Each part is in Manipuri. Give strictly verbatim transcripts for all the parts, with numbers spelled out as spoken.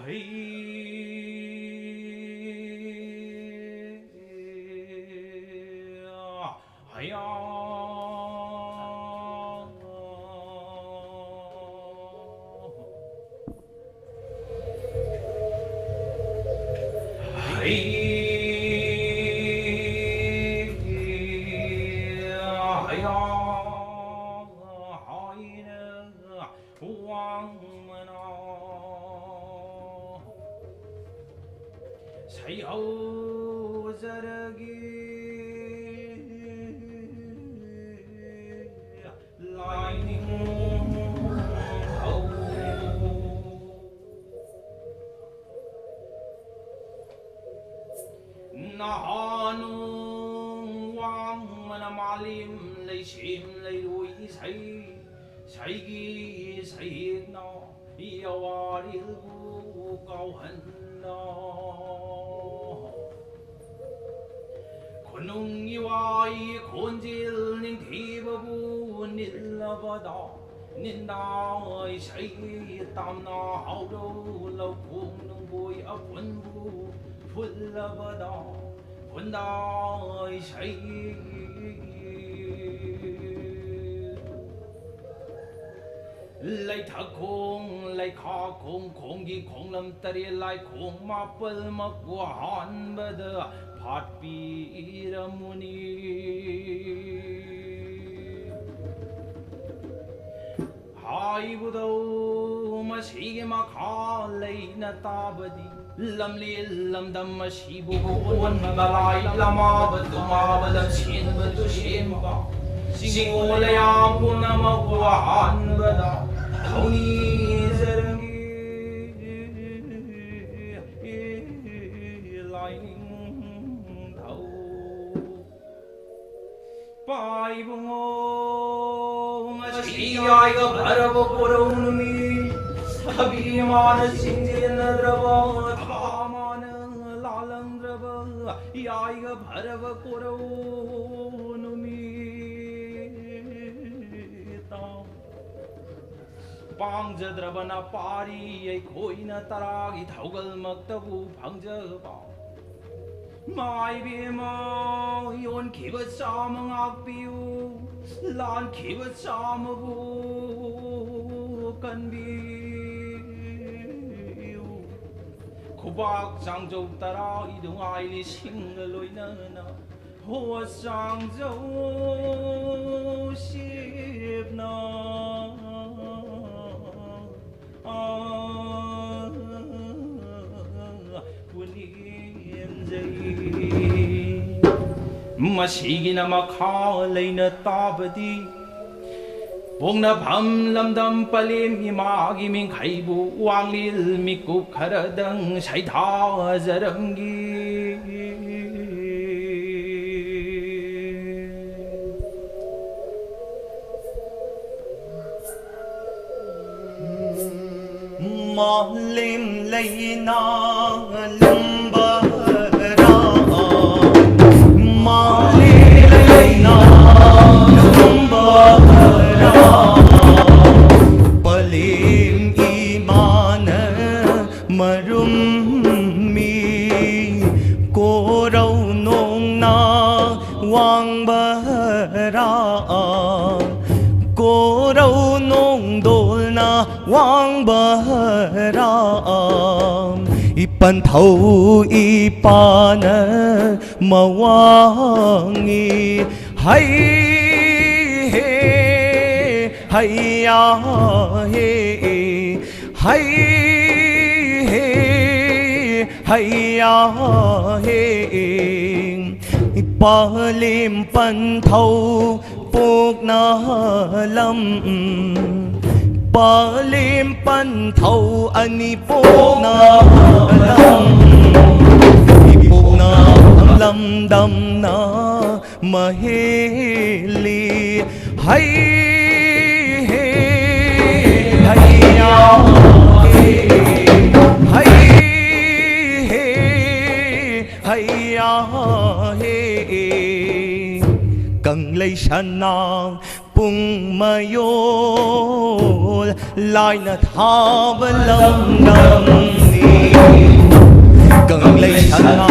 ꯍꯩ, ꯍꯩꯌꯥ꯫ ꯍꯩ, ꯍꯩꯌꯥ, ꯍꯩꯅ ꯋꯥꯡꯃꯅꯥ ꯁꯩꯍꯧꯖꯔꯒꯦ꯫ ꯂꯥꯏꯅꯤꯡꯊꯧ꯫ ꯅꯍꯥꯅꯨꯡ ꯋꯥꯡꯃꯅ ꯃꯥꯂꯦꯝ ꯂꯩꯁꯦꯝ ꯂꯩꯔꯣꯏ ꯏꯁꯩ, ꯏꯁꯩꯒꯤ ꯁꯩꯍꯦꯛꯅ ꯌꯋꯥꯔꯤꯜꯕꯨ ꯀꯥꯎꯍꯟꯅ꯫ ꯈꯨꯅꯨꯡꯒꯤ ꯋꯥꯍꯩ ꯈꯣꯟꯖꯦꯜ ꯅꯤꯡꯊꯤꯕꯕꯨ ꯅꯤꯜꯂꯕꯗ, ꯅꯤꯟꯗꯥ ꯏꯁꯩ ꯇꯥꯝꯅ ꯍꯥꯎꯔꯧ ꯂꯧꯈꯣꯡ ꯅꯨꯡꯕꯣꯏ ꯑꯐꯨꯟꯕꯨ ꯐꯨꯜꯂꯕꯗ, ꯐꯨꯟꯗꯥ ꯏꯁꯩ꯫ ꯂꯩꯊꯛꯈꯣꯡ, ꯂꯩꯈꯥꯈꯣꯡ, ꯈꯣꯡꯒꯤ ꯈꯣꯡꯂꯝ ꯇꯔꯦꯠ, ꯂꯥꯏꯈꯣꯡ ꯃꯥꯄꯜꯃꯛꯄꯨ ꯑꯍꯥꯟꯕꯗ ꯐꯥꯠꯄꯤꯔꯝꯃꯨꯅꯤ꯫ ꯍꯥꯏꯕꯗꯧ ꯃꯁꯤꯒꯤ ꯃꯈꯥ ꯂꯩꯅ ꯇꯥꯕꯗꯤ ꯂꯝꯂꯦꯟ ꯂꯝꯗꯝ ꯑꯁꯤꯕꯨ ꯀꯣꯟꯕ ꯂꯥꯏ ꯂꯃꯥꯕ ꯇꯨꯃꯥꯕ ꯂꯝꯁꯦꯟꯕ ꯇꯨꯁꯦꯟꯕ ꯆꯤꯡꯉꯣ ꯂꯩꯌꯥꯝ ꯄꯨꯝꯅꯃꯛꯄꯨ ꯑꯍꯥꯟꯕꯗ ꯊꯧꯅꯤꯖꯔꯝꯒꯦ꯫ ꯂꯥꯏꯅꯤꯡꯊꯧ꯫ ꯄꯥꯏꯕꯨꯡꯉꯣ, ꯉꯁꯤ ꯌꯥꯏꯒ ꯐꯔꯕ ꯀꯣꯔꯧ ꯅꯨꯃꯤꯠ, ꯊꯕꯤ ꯃꯥꯅ ꯆꯤꯡꯖꯤꯟꯅꯗ꯭ꯔꯕ, ꯊꯥ ꯃꯥꯅ ꯂꯥꯜꯂꯝꯗ꯭ꯔꯕ, ꯌꯥꯏꯒ ꯐꯔꯕ ꯀꯣꯔꯧ ꯅꯨꯃꯤꯠꯇ꯫ ꯄꯥꯡꯖꯗ꯭ꯔꯕꯅ ꯄꯥꯔꯤ ꯑꯩꯈꯣꯏꯅ ꯇꯔꯥꯒꯤ ꯊꯧꯒꯜꯃꯛꯇꯕꯨ ꯐꯪꯖꯕ꯫ ꯃꯥꯏꯕꯦꯝꯃ, ꯌꯣꯟꯈꯤꯕ ꯆꯥꯝꯃ ꯉꯥꯛꯄꯤꯌꯨ, ꯂꯥꯟꯈꯤꯕ ꯆꯥꯝꯃꯕꯨ ꯀꯟꯕꯤꯌꯨ꯫ ꯈꯨꯕꯥꯛ ꯆꯥꯡꯖꯧ ꯇꯔꯥ ꯏꯗꯨꯉꯥꯏ ꯂꯤꯁꯤꯡꯒ ꯂꯣꯏꯅꯅ ꯍꯣ ꯆꯥꯡꯖꯧ ꯁꯤꯞꯅ ꯄꯨꯅꯤꯡꯖꯩ꯫ ꯃꯁꯤꯒꯤꯅ ꯃꯈꯥ ꯂꯩꯅ ꯇꯥꯕꯗꯤ ꯄꯣꯛꯅꯐꯝ ꯂꯝꯗꯝ ꯄꯂꯦꯝ ꯏꯃꯥꯒꯤ ꯃꯤꯡꯈꯩꯕꯨ ꯋꯥꯡꯂꯤꯜ ꯃꯤꯀꯨꯞ ꯈꯔꯗꯪ ꯁꯩꯊꯥꯖꯔꯝꯒꯤ꯫ ꯃꯥꯂꯦꯝ ꯂꯩꯅꯥ ꯂꯨꯝꯕꯔꯥ, ꯃꯥꯂꯦꯝ ꯂꯩꯅꯥ ꯂꯨꯝꯕꯔꯥ, ꯄꯂꯦꯝ ꯏꯃꯥꯅ ꯃꯔꯨꯝ ꯃꯤ ꯀꯣꯔꯧ ꯅꯣꯡꯅ ꯋꯥꯡꯕꯔꯥ, ꯀꯣꯔꯧ ꯅꯣꯡꯗꯣꯜꯅ ꯋꯥꯡꯕꯔꯥ, ꯏꯄꯟꯊꯧ ꯏꯄꯥꯅ ꯃꯋꯥꯡꯉꯤ꯫ ꯍꯩ ꯍꯦ, ꯍꯩꯌꯥ ꯍꯦ, ꯍꯩ ꯍꯦ, ꯍꯩꯌꯥ ꯍꯦ꯫ ꯄꯂꯦꯝ ꯄꯟꯊꯧ ꯄꯣꯛꯅ ꯂꯝ, ꯄꯂꯦꯝ ꯄꯟꯊꯧ ꯑꯅꯤ ꯄꯣꯛꯅ ꯂꯝ, ꯏꯄꯣꯛꯅ ꯂꯝꯗꯝꯅ ꯃꯍꯦꯜꯂꯤ꯫ ꯍꯩ ꯍꯦ, ꯍꯩꯌꯥ ꯍꯦ, ꯍꯩ ꯍꯦ, ꯍꯩꯌꯥ ꯍꯦ꯫ ꯀꯪꯂꯩ ꯁꯅꯥ ꯄꯨꯡ ꯃꯌꯣꯜ ꯂꯥꯏꯅ ꯊꯥꯕ ꯂꯝꯗꯝꯅꯤ꯫ ꯀꯪꯂꯩ ꯁꯅꯥ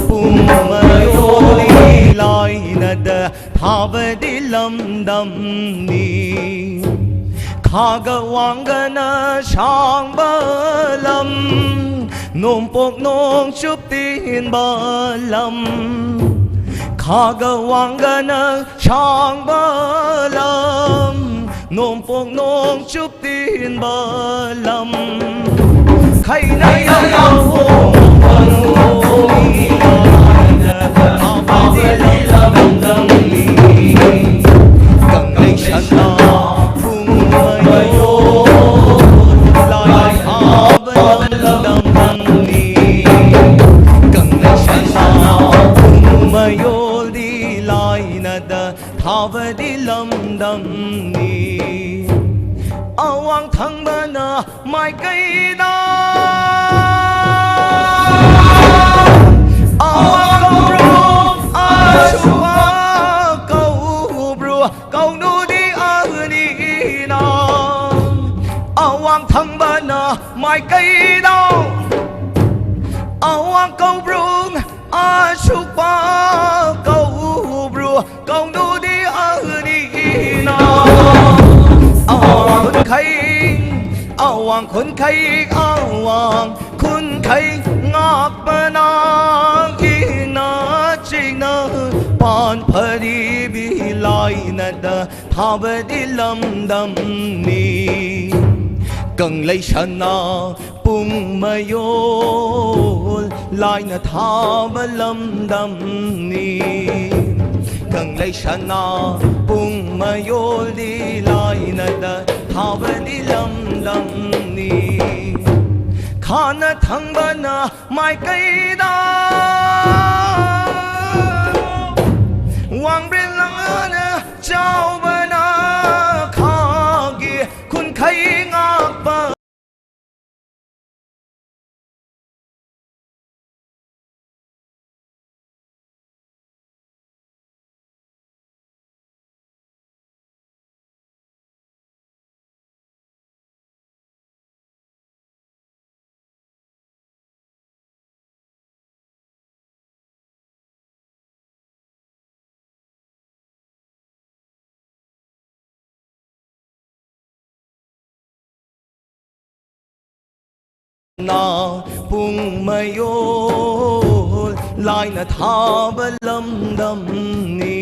ꯄꯨꯡ ꯃꯌꯣꯜꯗꯤ ꯂꯥꯏꯅꯗ ꯊꯥꯕꯗꯤ ꯂꯝꯗꯝꯅꯤ꯫ ꯈꯥꯒ ꯋꯥꯡꯒꯅ ꯁꯥꯡꯕ ꯂꯝ, ꯅꯣꯡꯄꯣꯛ ꯅꯣꯡꯆꯨꯞ ꯇꯤꯟꯕ ꯂꯝ꯫ ꯈꯥꯒ ꯋꯥꯡꯒꯅ ꯁꯥꯡꯕ ꯂꯝ, ꯅꯣꯡꯄꯣꯛ ꯅꯣꯡꯆꯨꯞ ꯇꯤꯟꯕ ꯂꯝ꯫ ꯈꯩꯅ ꯌꯥꯎꯍꯣꯡꯕ ꯅꯣꯡ ꯀꯪꯂꯩ ꯁꯅꯥ ꯄꯨꯡ ꯃꯌꯣꯜ ꯂꯥꯏ ꯊꯥꯕ ꯂꯝꯗꯝꯅꯤ꯫ ꯀꯪꯂꯩ ꯁꯅꯥ ꯄꯨꯡ ꯃꯌꯣꯜꯗꯤ ꯂꯥꯏꯅꯗ ꯊꯥꯕꯗꯤ ꯂꯝꯗꯝꯅꯤ꯫ ꯑꯋꯥꯡ ꯊꯪꯕꯅ ꯃꯥꯏꯀꯩꯗ ꯑꯋꯥꯡ ꯀꯧꯕ꯭ꯔꯨ, ꯑꯁꯨꯞꯄ ꯀꯧꯕ꯭ꯔꯨ, ꯀꯧꯅꯨꯗꯤ ꯑꯅꯤꯅ꯫ ꯑꯋꯥꯡ ꯊꯪꯕꯅ ꯃꯥꯏꯀꯩꯗ ꯑꯋꯥꯡ ꯀꯧꯕ꯭ꯔꯨ, ꯑꯁꯨꯞꯄ ꯀꯧꯕ꯭ꯔꯨ, ꯀꯧꯅꯨꯗꯤ ꯑꯅꯤꯅ꯫ ꯑꯋꯥꯡ ꯈꯨꯟꯈꯩ, ꯑꯋꯥꯡ ꯈꯨꯟꯈꯩ, ꯑꯋꯥꯡ ꯈꯨꯟꯈꯩ ꯉꯥꯛꯄꯅ ꯏꯪꯅ ꯆꯤꯛꯅ ꯄꯥꯟ ꯐꯔꯤꯕꯤ ꯂꯥꯏꯅꯗ ꯊꯥꯕꯗꯤ ꯂꯝꯗꯝꯅꯤ꯫ ꯀꯪꯂꯩ ꯁꯅꯥ ꯄꯨꯡ ꯃꯌꯣꯜ ꯂꯥꯏꯅ ꯊꯥꯕ ꯂꯝꯗꯝꯅꯤ꯫ ꯀꯪꯂꯩ ꯁꯅꯥ ꯄꯨꯡ ꯃꯌꯣꯜꯗꯤ ꯂꯥꯏꯅꯗ ꯊꯥꯕꯗꯤ ꯂꯝꯗꯝꯅꯤ꯫ ꯈꯥꯅ ꯊꯪꯕꯅ ꯃꯥꯏꯀꯩꯗ ꯋꯥꯡꯕ꯭ꯔꯦꯜ ꯂꯥꯡꯅ ꯆꯥꯎꯕꯅ ꯈꯥꯒꯤ ꯈꯨꯟꯈꯩ ꯉꯥꯛꯄ꯫ ꯁꯅꯥ ꯄꯨꯡ ꯃꯌꯣꯜ ꯂꯥꯏꯅ ꯊꯥꯕ ꯂꯝꯗꯝꯅꯤ꯫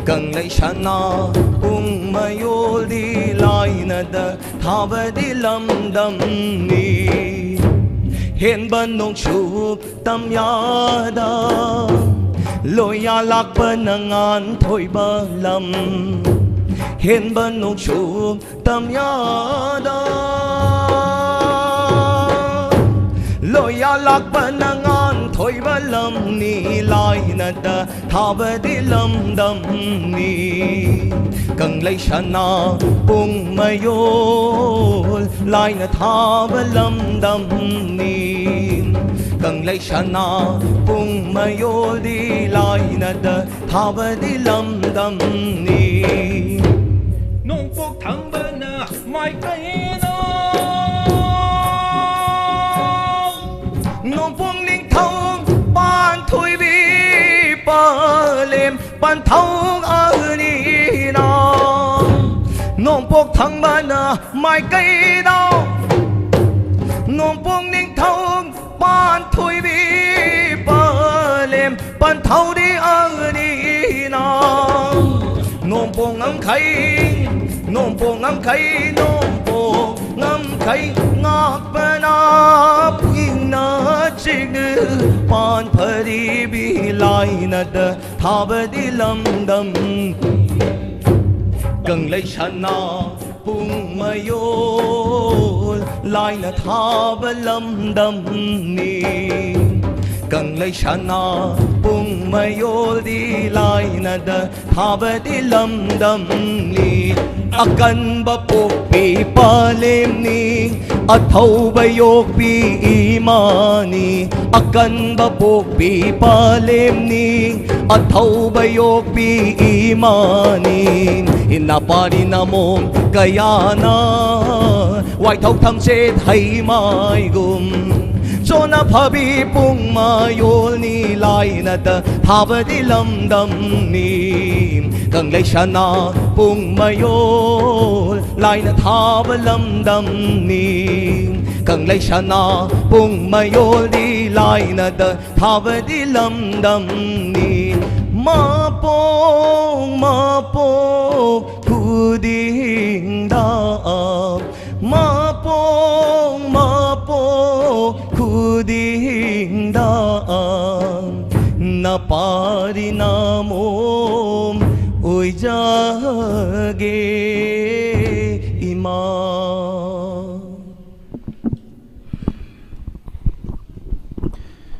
ꯀꯪꯂꯩ ꯁꯅꯥ ꯄꯨꯡ ꯃꯌꯣꯜꯗꯤ ꯂꯥꯏꯅꯗ ꯊꯥꯕꯗꯤ ꯂꯝꯗꯝꯅꯤ꯫ ꯍꯦꯟꯕ ꯅꯣꯡꯆꯨꯞ ꯇꯝꯌꯥꯗ ꯂꯣꯏꯌꯥ ꯂꯥꯛꯄꯅ ꯉꯥꯟ ꯊꯣꯏꯕ ꯂꯝ꯫ ꯍꯦꯟꯕ ꯅꯣꯡꯆꯨꯞ ꯇꯝꯌꯥꯗ ꯂꯣꯏꯌꯥ ꯂꯥꯛꯄꯅ ꯉꯥꯟ ꯊꯣꯏꯕ ꯂꯝꯅꯤ꯫ ꯂꯥꯏꯅꯗ ꯊꯥꯕꯗꯤ ꯂꯝꯗꯝꯅꯤ꯫ ꯀꯪꯂꯩ ꯁꯅꯥ ꯄꯨꯡ ꯃꯌꯣꯜ ꯂꯥꯏꯅ ꯊꯥꯕ ꯂꯝꯗꯝꯅꯤ꯫ ꯀꯪꯂꯩ ꯁꯅꯥ ꯄꯨꯡ ꯃꯌꯣꯜꯗꯤ ꯂꯥꯏꯅꯗ ꯊꯥꯕꯗꯤ ꯂꯝꯗꯝꯅꯤ꯫ ꯅꯣꯡꯄꯣꯛ ꯊꯪꯕꯅ ꯃꯥꯏꯀꯩꯅ ꯅꯣꯡꯄꯣꯛ ꯅꯤꯡꯊꯧ ꯄꯥꯟꯊꯣꯏꯕꯤ ꯄꯂꯦꯝ ꯄꯟꯊꯧ ꯑꯅꯤꯅ꯫ ꯅꯣꯡꯄꯣꯛ ꯊꯪꯕꯅ ꯃꯥꯏꯀꯩꯗ ꯅꯣꯡꯄꯣꯛ ꯅꯤꯡꯊꯧ ꯄꯥꯟꯊꯣꯏꯕꯤ ꯄꯂꯦꯝ ꯄꯟꯊꯧꯗꯤ ꯑꯅꯤꯅ꯫ ꯅꯣꯡꯄꯣꯛ ꯉꯝꯈꯩ ꯅꯣꯡꯄꯣꯛ ꯉꯝꯈꯩ ꯅꯣꯡꯄꯣꯛ ꯉꯝꯈꯩ ꯉꯥꯛꯄꯅ ꯄꯨꯛꯅꯤꯡꯅ ꯆꯤꯛꯅ ꯄꯥꯟ ꯐꯔꯤꯕꯤ ꯂꯥꯏꯅꯗ ꯊꯥꯕꯗꯤ ꯂꯝꯗꯝ꯫ ꯀꯪꯂꯩ ꯁꯅꯥ ꯄꯨꯡ ꯃꯌꯣꯜ ꯂꯥꯏꯅ ꯊꯥꯕ ꯂꯝꯗꯝꯅꯤ꯫ ꯀꯪꯂꯩ ꯁꯅꯥ ꯄꯨꯡ ꯃꯌꯣꯜꯗꯤ ꯂꯥꯏꯅꯗ ꯊꯥꯕꯗꯤ ꯂꯝꯗꯝꯅꯤ꯫ ꯑꯀꯟꯕ ꯄꯣꯛꯄꯤ ꯄꯂꯦꯝꯅꯤ꯫ ꯑꯊꯧꯕ ꯌꯣꯛꯄꯤ ꯏꯃꯥꯅꯤ꯫ ꯑꯀꯟꯕ ꯄꯣꯛꯄꯤ ꯄꯂꯦꯝꯅꯤ꯫ ꯑꯊꯧꯕ ꯌꯣꯛꯄꯤ ꯏꯃꯥꯅꯤ꯫ ꯏꯅꯥꯄꯥꯔꯤ ꯅꯃꯣꯝ ꯀꯌꯥꯅ ꯋꯥꯏꯊꯧ ꯊꯝꯆꯦꯠ ꯍꯩꯃꯥꯏꯒꯨꯝ ꯆꯣꯅ ꯐꯕꯤ ꯄꯨꯡ ꯃꯌꯣꯜꯅꯤ꯫ ꯂꯥꯏꯅꯗ ꯊꯥꯕꯗꯤ ꯂꯝꯗꯝꯅꯤ꯫ ꯀꯪꯂꯩ ꯁꯅꯥ ꯄꯨꯡ ꯃꯌꯣꯜ ꯂꯥꯏꯅ ꯊꯥꯕ ꯂꯝꯗꯝꯅꯤ꯫ ꯀꯪꯂꯩ ꯁꯅꯥ ꯄꯨꯡ ꯃꯌꯣꯜꯗꯤ ꯂꯥꯏꯅꯗ ꯊꯥꯕꯗꯤ ꯂꯝꯗꯝꯅꯤ꯫ ꯃꯄꯣꯛ ꯃꯄꯣꯛ ꯈꯨꯗꯤꯡꯗ, ꯃꯄꯣꯛ ꯃꯄꯣꯛ ꯈꯨꯗꯤꯡꯗ ꯅꯄꯥꯔꯤ ꯅꯃꯣꯝ ꯑꯣꯏꯖꯒꯦ ꯏꯃꯥ꯫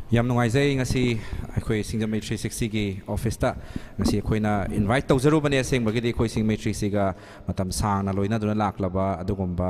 ꯌꯥꯝ ꯅꯨꯡꯉꯥꯏꯖꯩ꯫ ꯉꯁꯤ ꯑꯩꯈꯣꯏ ꯁꯤꯡꯖꯃꯩ ꯊ꯭ꯔꯤ ꯁꯤꯛꯁꯇꯤꯒꯤ ꯑꯣꯐꯤꯁꯇ ꯉꯁꯤ ꯑꯩꯈꯣꯏꯅ ꯏꯟꯚꯥꯏꯠ ꯇꯧꯖꯔꯨꯕꯅꯦ꯫ ꯑꯁꯦꯡꯕꯒꯤꯗꯤ ꯑꯩꯈꯣꯏ ꯁꯤꯡꯖꯃꯩ ꯊ꯭ꯔꯤ ꯁꯤꯛꯁꯇꯤꯒ ꯃꯇꯝ ꯁꯥꯡꯅ ꯂꯣꯏꯅꯗꯨꯅ ꯂꯥꯛꯂꯕ ꯑꯗꯨꯒꯨꯝꯕ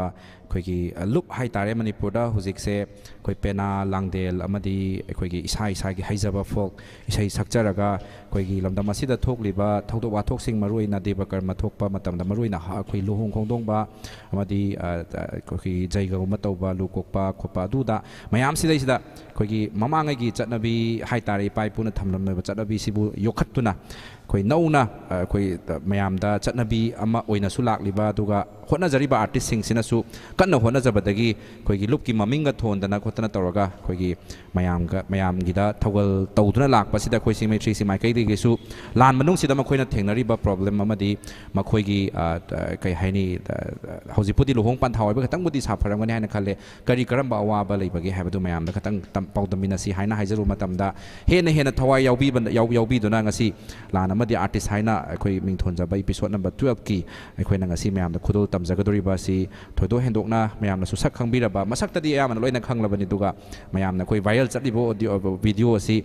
ꯑꯩꯈꯣꯏꯒꯤ, ꯑ, ꯂꯨꯞ ꯍꯥꯏꯇꯥꯔꯦ꯫ ꯃꯅꯤꯄꯨꯔꯗ ꯍꯧꯖꯤꯛꯁꯦ ꯑꯩꯈꯣꯏ ꯄꯦꯅꯥ, ꯂꯥꯡꯗꯦꯜ ꯑꯃꯗꯤ ꯑꯩꯈꯣꯏꯒꯤ ꯏꯁꯥ ꯏꯁꯥꯒꯤ ꯍꯩꯖꯕ ꯐꯣꯛ ꯏꯁꯩ ꯁꯛꯆꯔꯒ ꯑꯩꯈꯣꯏꯒꯤ ꯂꯝꯗꯝ ꯑꯁꯤꯗ ꯊꯣꯛꯂꯤꯕ ꯊꯧꯗꯣꯛ ꯋꯥꯊꯣꯛꯁꯤꯡ, ꯃꯔꯨꯑꯣꯏꯅ ꯗꯦꯕ ꯀꯔꯃ ꯊꯣꯛꯄ ꯃꯇꯝꯗ, ꯃꯔꯨꯑꯣꯏꯅ ꯍ-, ꯑꯩꯈꯣꯏ ꯂꯨꯍꯣꯡ ꯈꯣꯡꯗꯣꯡꯕ ꯑꯃꯗꯤ, ꯑ, ꯑ, ꯑꯩꯈꯣꯏꯒꯤ ꯖꯩꯒꯒꯨꯝꯕ ꯇꯧꯕ, ꯂꯨ ꯀꯣꯛꯄ ꯈꯣꯠꯄ, ꯑꯗꯨꯗ ꯃꯌꯥꯝꯁꯤꯗꯩꯁꯤꯗ ꯑꯩꯈꯣꯏꯒꯤ ꯃꯃꯥꯡꯉꯩꯒꯤ ꯆꯠꯅꯕꯤ ꯍꯥꯏꯇꯥꯔꯦ, ꯏꯄꯥ ꯏꯄꯨꯅ ꯊꯝꯂꯝꯂꯕ ꯆꯠꯅꯕꯤꯁꯤꯕꯨ ꯌꯣꯛꯈꯠꯇꯨꯅ ꯑꯩꯈꯣꯏ ꯅꯧꯅ, ꯑ, ꯑꯩꯈꯣꯏ ꯃꯌꯥꯝꯗ ꯆꯠꯅꯕꯤ ꯑꯃ ꯑꯣꯏꯅꯁꯨ ꯂꯥꯛꯂꯤꯕ, ꯑꯗꯨꯒ ꯍꯣꯠꯅꯖꯔꯤꯕ ꯑꯥꯔꯇꯤꯁꯁꯤꯡꯁꯤꯅꯁꯨ ꯀꯟꯅ ꯍꯣꯠꯅꯖꯕꯗꯒꯤ ꯑꯩꯈꯣꯏꯒꯤ ꯂꯨꯞꯀꯤ ꯃꯃꯤꯡꯒ ꯊꯣꯟꯗꯅ ꯈꯣꯠꯇꯅ ꯇꯧꯔꯒ ꯑꯩꯈꯣꯏꯒꯤ ꯃꯌꯥꯝꯒ, ꯃꯌꯥꯝꯒꯤꯗ ꯊꯧꯒꯜ ꯇꯧꯗꯨꯅ ꯂꯥꯛꯄꯁꯤꯗ ꯑꯩꯈꯣꯏ ꯁꯤꯡꯖꯃꯩ ꯊ꯭ꯔꯤ ꯁꯤꯛꯁꯇꯤ ꯃꯥꯏꯀꯩꯗꯒꯤꯁꯨ ꯂꯥꯟ ꯃꯅꯨꯡꯁꯤꯗ ꯃꯈꯣꯏꯅ ꯊꯦꯡꯅꯔꯤꯕ ꯄ꯭ꯔꯣꯕ꯭ꯂꯦꯝ ꯑꯃꯗꯤ ꯃꯈꯣꯏꯒꯤ, ꯑ, ꯑ, ꯀꯩ ꯍꯥꯏꯅꯤ, ꯑ, ꯑ, ꯍꯧꯖꯤꯛꯄꯨꯗꯤ ꯂꯨꯍꯣꯡ ꯄꯟꯊꯥ ꯑꯣꯏꯕ ꯈꯤꯇꯪꯕꯨꯗꯤ ꯁꯥꯐꯔꯝꯒꯅꯤ ꯍꯥꯏꯅ ꯈꯜꯂꯦ꯫ ꯀꯔꯤ ꯀꯔꯝꯕ ꯑꯋꯥꯕ ꯂꯩꯕꯒꯦ ꯍꯥꯏꯕꯗꯨ ꯃꯌꯥꯝꯗ ꯈꯤꯇꯪ ꯇꯝ-, ꯄꯥꯎꯗꯝꯃꯤꯟꯅꯁꯤ ꯍꯥꯏꯅ ꯍꯥꯏꯖꯔꯨꯕ ꯃꯇꯝꯗ, ꯍꯦꯟꯅ ꯍꯦꯟꯅ ꯊꯋꯥꯏ ꯌꯥꯎꯕꯤꯕ-, ꯌꯥꯎ-, ꯌꯥꯎꯕꯤꯗꯨꯅ ꯉꯁꯤ ꯂꯥꯟ ꯑꯃꯗꯤ ꯑꯥꯔꯇꯤꯁ ꯍꯥꯏꯅ ꯑꯩꯈꯣꯏ ꯃꯤꯡꯊꯣꯟꯖꯕ ꯏꯄꯤꯁꯣꯠ ꯅꯝꯕꯔ ꯇꯨꯌꯦꯜꯐꯀꯤ ꯑꯩꯈꯣꯏꯅ ꯉꯁꯤ ꯃꯌꯥꯝꯗ ꯈꯨꯗꯣꯜ ꯇꯝꯖꯒꯗꯧꯔꯤꯕ ꯑꯁꯤ ꯊꯣꯏꯗꯣꯛ ꯍꯦꯟꯗꯣꯛꯅ ꯃꯌꯥꯝꯅꯁꯨ ꯁꯛ ꯈꯪꯕꯤꯔꯕ, ꯃꯁꯛꯇꯗꯤ ꯑꯌꯥꯝꯕꯅ ꯂꯣꯏꯅ ꯈꯪꯂꯕꯅꯤ, ꯑꯗꯨꯒ ꯃꯌꯥꯝꯅ ꯑꯩꯈꯣꯏ ꯚꯥꯏꯔꯦꯜ ꯆꯠꯂꯤꯕ ꯑꯣꯗꯤꯑꯣ, ꯚꯤꯗꯤꯑꯣ ꯑꯁꯤ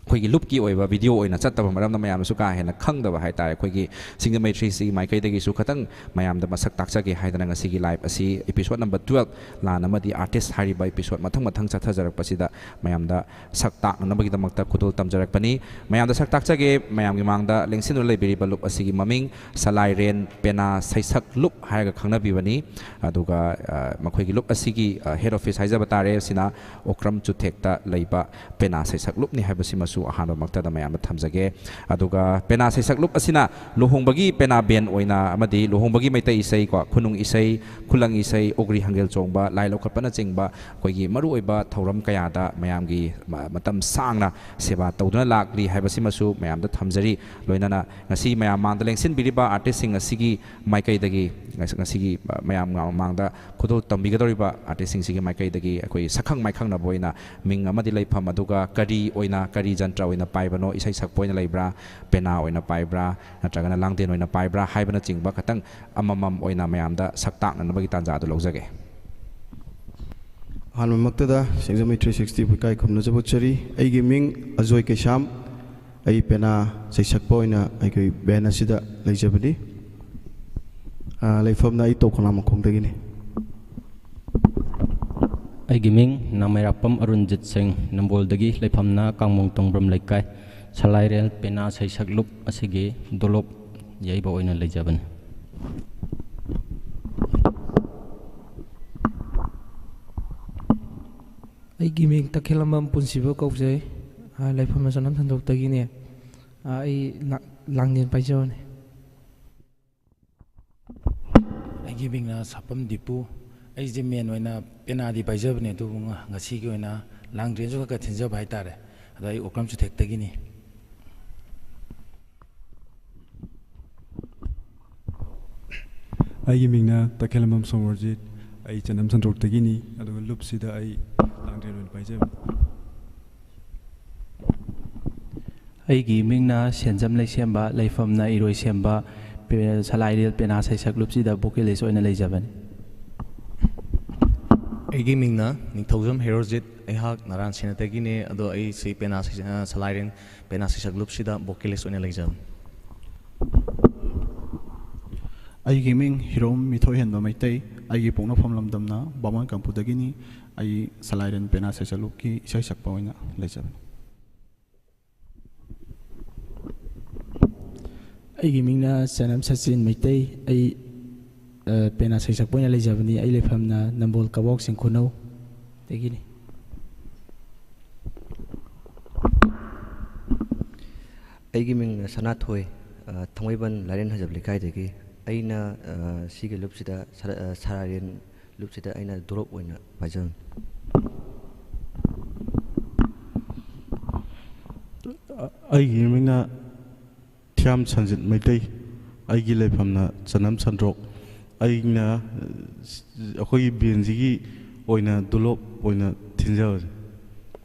ꯑꯩꯈꯣꯏꯒꯤ ꯂꯨꯞꯀꯤ ꯑꯣꯏꯕ ꯚꯤꯗꯤꯑꯣ ꯑꯣꯏꯅ ꯆꯠꯇꯕ ꯃꯔꯝꯅ ꯃꯌꯥꯝꯅꯁꯨ ꯀꯥ ꯍꯦꯟꯅ ꯈꯪꯗꯕ ꯍꯥꯏꯇꯥꯔꯦ꯫ ꯑꯩꯈꯣꯏꯒꯤ ꯁꯤꯡꯖꯃꯩ ꯊ꯭ꯔꯤ ꯁꯤꯛꯁꯇꯤꯒꯤ ꯃꯥꯏꯀꯩꯗꯒꯤꯁꯨ ꯈꯤꯇꯪ ꯃꯌꯥꯝꯗ ꯃꯁꯛ ꯇꯥꯛꯆꯒꯦ ꯍꯥꯏꯗꯅ ꯉꯁꯤꯒꯤ ꯂꯥꯏꯚ ꯑꯁꯤ ꯑꯦꯄꯤꯁꯣꯗ ꯅꯝꯕꯔ ꯇꯨꯌꯦꯜꯐ, ꯂꯥꯟ ꯑꯃꯗꯤ ꯑꯥꯔꯇꯤꯁ ꯍꯥꯏꯔꯤꯕ ꯑꯦꯄꯤꯁꯣꯗ ꯃꯊꯪ ꯃꯊꯪ ꯆꯠꯊꯖꯔꯛꯄꯁꯤꯗ ꯃꯌꯥꯝꯗ ꯁꯛ ꯇꯥꯛꯅꯅꯕꯒꯤꯗꯃꯛꯇ ꯈꯨꯗꯣꯜ ꯇꯝꯖꯔꯛꯄꯅꯤ꯫ ꯃꯌꯥꯝꯗ ꯁꯛ ꯇꯥꯛꯆꯒꯦ꯫ ꯃꯌꯥꯝꯒꯤ ꯃꯥꯡꯗ ꯂꯦꯡꯁꯤꯟꯗꯨꯅ ꯂꯩꯕꯤꯔꯤꯕ ꯂꯨꯞ ꯑꯁꯤꯒꯤ ꯃꯃꯤꯡ ꯁꯂꯥꯏꯔꯦꯟ ꯄꯦꯅꯥ ꯁꯩꯁꯛ ꯂꯨꯞ ꯍꯥꯏꯔꯒ ꯈꯪꯅꯕꯤꯕꯅꯤ꯫ ꯑꯗꯨꯒ, ꯑ, ꯃꯈꯣꯏꯒꯤ ꯂꯨꯞ ꯑꯁꯤꯒꯤ, ꯑ, ꯍꯦꯗ ꯑꯣꯐꯤꯁ ꯍꯥꯏꯖꯕ ꯇꯥꯔꯦ, ꯑꯁꯤꯅ ꯑꯣꯀ꯭ꯔꯝ ꯆꯨꯊꯦꯛꯇ ꯂꯩꯕ ꯄꯦꯅꯥ ꯁꯩꯁꯛ ꯂꯨꯞꯅꯤ ꯍꯥꯏꯕꯁꯤꯃꯁꯨ ꯑꯍꯥꯟꯕꯃꯛꯇꯗ ꯃꯌꯥꯝꯗ ꯊꯝꯖꯒꯦ꯫ ꯑꯗꯨꯒ ꯄꯦꯅꯥ ꯁꯩꯁꯛꯂꯨꯞ ꯑꯁꯤꯅ ꯂꯨꯍꯣꯡꯕꯒꯤ ꯄꯦꯅꯥ ꯕꯦꯟ ꯑꯣꯏꯅ ꯑꯃꯗꯤ ꯂꯨꯍꯣꯡꯕꯒꯤ ꯃꯩꯇꯩ ꯏꯁꯩ ꯀꯣ, ꯈꯨꯅꯨꯡ ꯏꯁꯩ, ꯈꯨꯂꯪ ꯏꯁꯩ, ꯑꯣꯒ꯭ꯔꯤ ꯍꯪꯒꯦꯜ ꯆꯣꯡꯕ, ꯂꯥꯏ ꯂꯧꯈꯠꯄꯅꯆꯤꯡꯕ ꯑꯩꯈꯣꯏꯒꯤ ꯃꯔꯨꯑꯣꯏꯕ ꯊꯧꯔꯝ ꯀꯌꯥꯗ ꯃꯌꯥꯝꯒꯤ ꯃ-, ꯃꯇꯝ ꯁꯥꯡꯅ ꯁꯦꯕꯥ ꯇꯧꯗꯨꯅ ꯂꯥꯛꯂꯤ ꯍꯥꯏꯕꯁꯤꯃꯁꯨ ꯃꯌꯥꯝꯗ ꯊꯝꯖꯔꯤ꯫ ꯂꯣꯏꯅꯅ ꯉꯁꯤ ꯃꯌꯥꯝ ꯃꯥꯡꯗ ꯂꯦꯡꯁꯤꯟꯕꯤꯔꯤꯕ ꯑꯥꯔꯇꯤꯁꯁꯤꯡ ꯑꯁꯤꯒꯤ ꯃꯥꯏꯀꯩꯗꯒꯤ ꯉꯁ-, ꯉꯁꯤꯒꯤ ꯃꯌꯥꯝ ꯃꯥꯡꯗ ꯈꯨꯗꯣꯜ ꯇꯝꯕꯤꯒꯗꯧꯔꯤꯕ ꯑꯥꯔꯇꯤꯁꯁꯤꯡꯁꯤꯒꯤ ꯃꯥꯏꯀꯩꯗꯒꯤ ꯑꯩꯈꯣꯏ ꯁꯛꯈꯪ ꯃꯥꯏꯈꯪꯅꯕ ꯑꯣꯏꯅ ꯃꯤꯡ ꯑꯃꯗꯤ ꯂꯩꯐꯝ, ꯑꯗꯨꯒ ꯀꯔꯤ ꯑꯣꯏꯅ, ꯀꯔꯤ ꯖꯟꯇ꯭ꯔ ꯑꯣꯏꯅ ꯄꯥꯏꯕꯅꯣ, ꯏꯁꯩ ꯁꯛꯄ ꯑꯣꯏꯅ ꯂꯩꯕ꯭ꯔꯥ, ꯄꯦꯅꯥ ꯑꯣꯏꯅ ꯄꯥꯏꯕ꯭ꯔꯥ, ꯅꯠꯇ꯭ꯔꯒꯅ ꯂꯥꯡꯗꯦꯟ ꯑꯣꯏꯅ ꯄꯥꯏꯕ꯭ꯔꯥ ꯍꯥꯏꯕꯅꯆꯤꯡꯕ ꯈꯇꯪ ꯑꯃꯃꯝ ꯑꯣꯏꯅ ꯃꯌꯥꯝꯗ ꯁꯛ ꯇꯥꯛꯅꯅꯕꯒꯤ ꯇꯥꯟꯖꯥ ꯑꯗꯨ ꯂꯧꯖꯒꯦ꯫ ꯑꯍꯥꯟꯕꯃꯛꯇꯗ ꯁꯤꯡꯖꯃꯩ ꯊ꯭ꯔꯤ ꯁꯤꯛꯁꯇꯤꯕꯨ ꯏꯀꯥꯏ ꯈꯨꯝꯅꯖꯕ ꯎꯠꯆꯔꯤ꯫ ꯑꯩꯒꯤ ꯃꯤꯡ ꯑꯖꯣꯏ ꯀꯩꯁꯥꯝ꯫ ꯑꯩ ꯄꯦꯅꯥ ꯁꯩꯁꯛꯄ ꯑꯣꯏꯅ ꯑꯩꯈꯣꯏ ꯕꯦꯟ ꯑꯁꯤꯗ ꯂꯩꯖꯕꯅꯤ꯫ ꯑ, ꯂꯩꯐꯝꯅ ꯑꯩ ꯇꯣꯛ ꯈꯣꯡꯅꯥꯡꯃꯈꯣꯡꯗꯒꯤꯅꯤ꯫ ꯑꯩꯒꯤ ꯃꯤꯡ ꯅꯥꯃꯩꯔꯥꯛꯄꯝ ꯑꯔꯨꯟꯖꯤꯠ ꯁꯤꯡ, ꯅꯝꯕꯣꯜꯗꯒꯤ, ꯂꯩꯐꯝꯅ ꯀꯥꯡꯃꯣꯡ ꯇꯣꯡꯕ꯭ꯔꯝ ꯂꯩꯀꯥꯏ꯫ ꯁꯂꯥꯏꯔꯦꯜ ꯄꯦꯅꯥ ꯁꯩꯁꯛꯂꯨꯞ ꯑꯁꯤꯒꯤ ꯗꯣꯂꯣꯞ ꯌꯩꯕ ꯑꯣꯏꯅ ꯂꯩꯖꯕꯅꯤ꯫ ꯑꯩꯒꯤ ꯃꯤꯡ ꯇꯈꯦꯜꯂꯝꯕꯝ ꯄꯨꯟꯁꯤꯕ ꯀꯧꯖꯩ꯫ ꯑ, ꯂꯩꯐꯝꯅ ꯆꯅꯝ ꯁꯟꯗꯣꯛꯇꯒꯤꯅꯦ꯫ ꯑ, ꯑꯩ ꯂꯥ-, ꯂꯥꯡꯖꯦꯜ ꯄꯥꯏꯖꯕꯅꯦ꯫ ꯑꯩꯒꯤ ꯃꯤꯡꯅ ꯁꯥꯄꯝ ꯗꯤꯄꯨ꯫ ꯑꯩꯁꯦ ꯃꯦꯟ ꯑꯣꯏꯅ ꯄꯦꯅꯥꯗꯤ ꯄꯥꯏꯖꯕꯅꯦ, ꯑꯗꯨꯕꯨ ꯉ-, ꯉꯁꯤꯒꯤ ꯑꯣꯏꯅ ꯂꯥꯡꯗ꯭ꯔꯦꯟꯁꯨ ꯈꯔ ꯈꯔ ꯊꯤꯟꯖꯕ ꯍꯥꯏꯇꯥꯔꯦ꯫ ꯑꯗꯣ ꯑꯩ ꯑꯣꯀ꯭ꯔꯝ ꯆꯨꯊꯦꯛꯇꯒꯤꯅꯤ꯫ ꯑꯩꯒꯤ ꯃꯤꯡꯅ ꯇꯈꯦꯜꯂꯝꯕꯝ ꯁꯣꯃꯣꯔꯖꯤꯠ꯫ ꯑꯩ ꯆꯅꯝ ꯁꯟꯗꯣꯛꯇꯒꯤꯅꯤ, ꯑꯗꯨꯒ ꯂꯨꯞꯁꯤꯗ ꯑꯩ ꯂꯥꯡꯗ꯭ꯔꯦꯟ ꯑꯣꯏꯅ ꯄꯥꯏꯖꯕꯅꯤ꯫ ꯑꯩꯒꯤ ꯃꯤꯡꯅ ꯁꯦꯟꯖꯝ ꯂꯩꯁꯦꯝꯕ, ꯂꯩꯐꯝꯅ ꯏꯔꯣꯏꯁꯦꯝꯕ, ꯄꯦ-, ꯁꯂꯥꯏꯔꯦꯜ ꯄꯦꯅꯥ ꯁꯩꯁꯛ ꯂꯨꯞꯁꯤꯗ vocalist ꯑꯣꯏꯅ ꯂꯩꯖꯕꯅꯤ꯫ ꯑꯩꯒꯤ ꯃꯤꯡꯅ ꯅꯤꯡꯊꯧꯖꯝ ꯍꯦꯔꯣꯖꯤꯠ, ꯑꯩꯍꯥꯛ ꯅꯔꯥꯟ ꯁꯦꯅꯥꯇꯒꯤꯅꯦ, ꯑꯗꯣ ꯑꯩ ꯁꯤ ꯄꯦꯅꯥ ꯁꯩ-, ꯑ, ꯁꯂꯥꯏꯔꯦꯟ ꯄꯦꯅꯥ ꯁꯩꯁꯛ ꯂꯨꯞꯁꯤꯗ vocalist ꯑꯣꯏꯅ ꯂꯩꯖꯕꯅꯤ꯫ ꯑꯩꯒꯤ ꯃꯤꯡ ꯍꯤꯔꯣꯝ ꯃꯤꯊꯣꯏꯍꯦꯟꯕ ꯃꯩꯇꯩ, ꯑꯩꯒꯤ ꯄꯣꯛꯅꯐꯝ ꯂꯝꯗꯝꯅ ꯕꯥꯃꯣꯟ ꯀꯝꯄꯨꯗꯒꯤꯅꯤ꯫ ꯑꯩ ꯁꯂꯥꯏꯔꯦꯟ ꯄꯦꯅꯥ ꯁꯩꯁꯛ ꯂꯨꯞꯀꯤ ꯏꯁꯩ ꯁꯛꯄ ꯑꯣꯏꯅ ꯂꯩꯖꯕꯅꯤ꯫ ꯑꯩꯒꯤ ꯃꯤꯡꯅ ꯆꯅꯝ ꯁꯆꯤꯟ ꯃꯩꯇꯩ꯫ ꯑꯩ, ꯑ, ꯄꯦꯅꯥ ꯁꯩꯁꯛꯄ ꯑꯣꯏꯅ ꯂꯩꯖꯕꯅꯤ꯫ ꯑꯩ ꯂꯩꯐꯝꯅ ꯅꯝꯕꯣꯜ ꯀꯕꯣꯛ ꯆꯤꯡꯈꯨꯅꯧꯗꯒꯤꯅꯤ꯫ ꯑꯩꯒꯤ ꯃꯤꯡꯅ ꯁꯅꯥꯊꯣꯏ, ꯑ, ꯊꯥꯡꯃꯩꯕꯟ ꯂꯥꯏꯔꯦꯟ ꯍꯟꯖꯕ ꯂꯩꯀꯥꯏꯗꯒꯤ꯫ ꯑꯩꯅ, ꯑ, ꯁꯤꯒꯤ ꯂꯨꯞꯁꯤꯗ ꯁꯔ-, ꯑ, ꯁꯔꯥꯔꯦꯟ ꯂꯨꯞꯁꯤꯗ ꯑꯩꯅ ꯗꯣꯂꯣꯞ ꯑꯣꯏꯅ ꯄꯥꯏꯖꯕꯅꯤ꯫ ꯑꯩꯒꯤ ꯃꯤꯡꯅ ꯊꯤꯌꯥꯝ ꯁꯟꯖꯤꯠ ꯃꯩꯇꯩ꯫ ꯑꯩꯒꯤ ꯂꯩꯐꯝꯅ ꯆꯅꯝ ꯁꯟꯗ꯭ꯔꯣꯛ꯫ ꯑꯩꯅ, ꯑ, ꯑꯩꯈꯣꯏꯒꯤ ꯕꯦꯟꯁꯤꯒꯤ ꯑꯣꯏꯅ ꯗꯣꯂꯣꯞ ꯑꯣꯏꯅ ꯊꯤꯟꯖꯕꯅꯤ꯫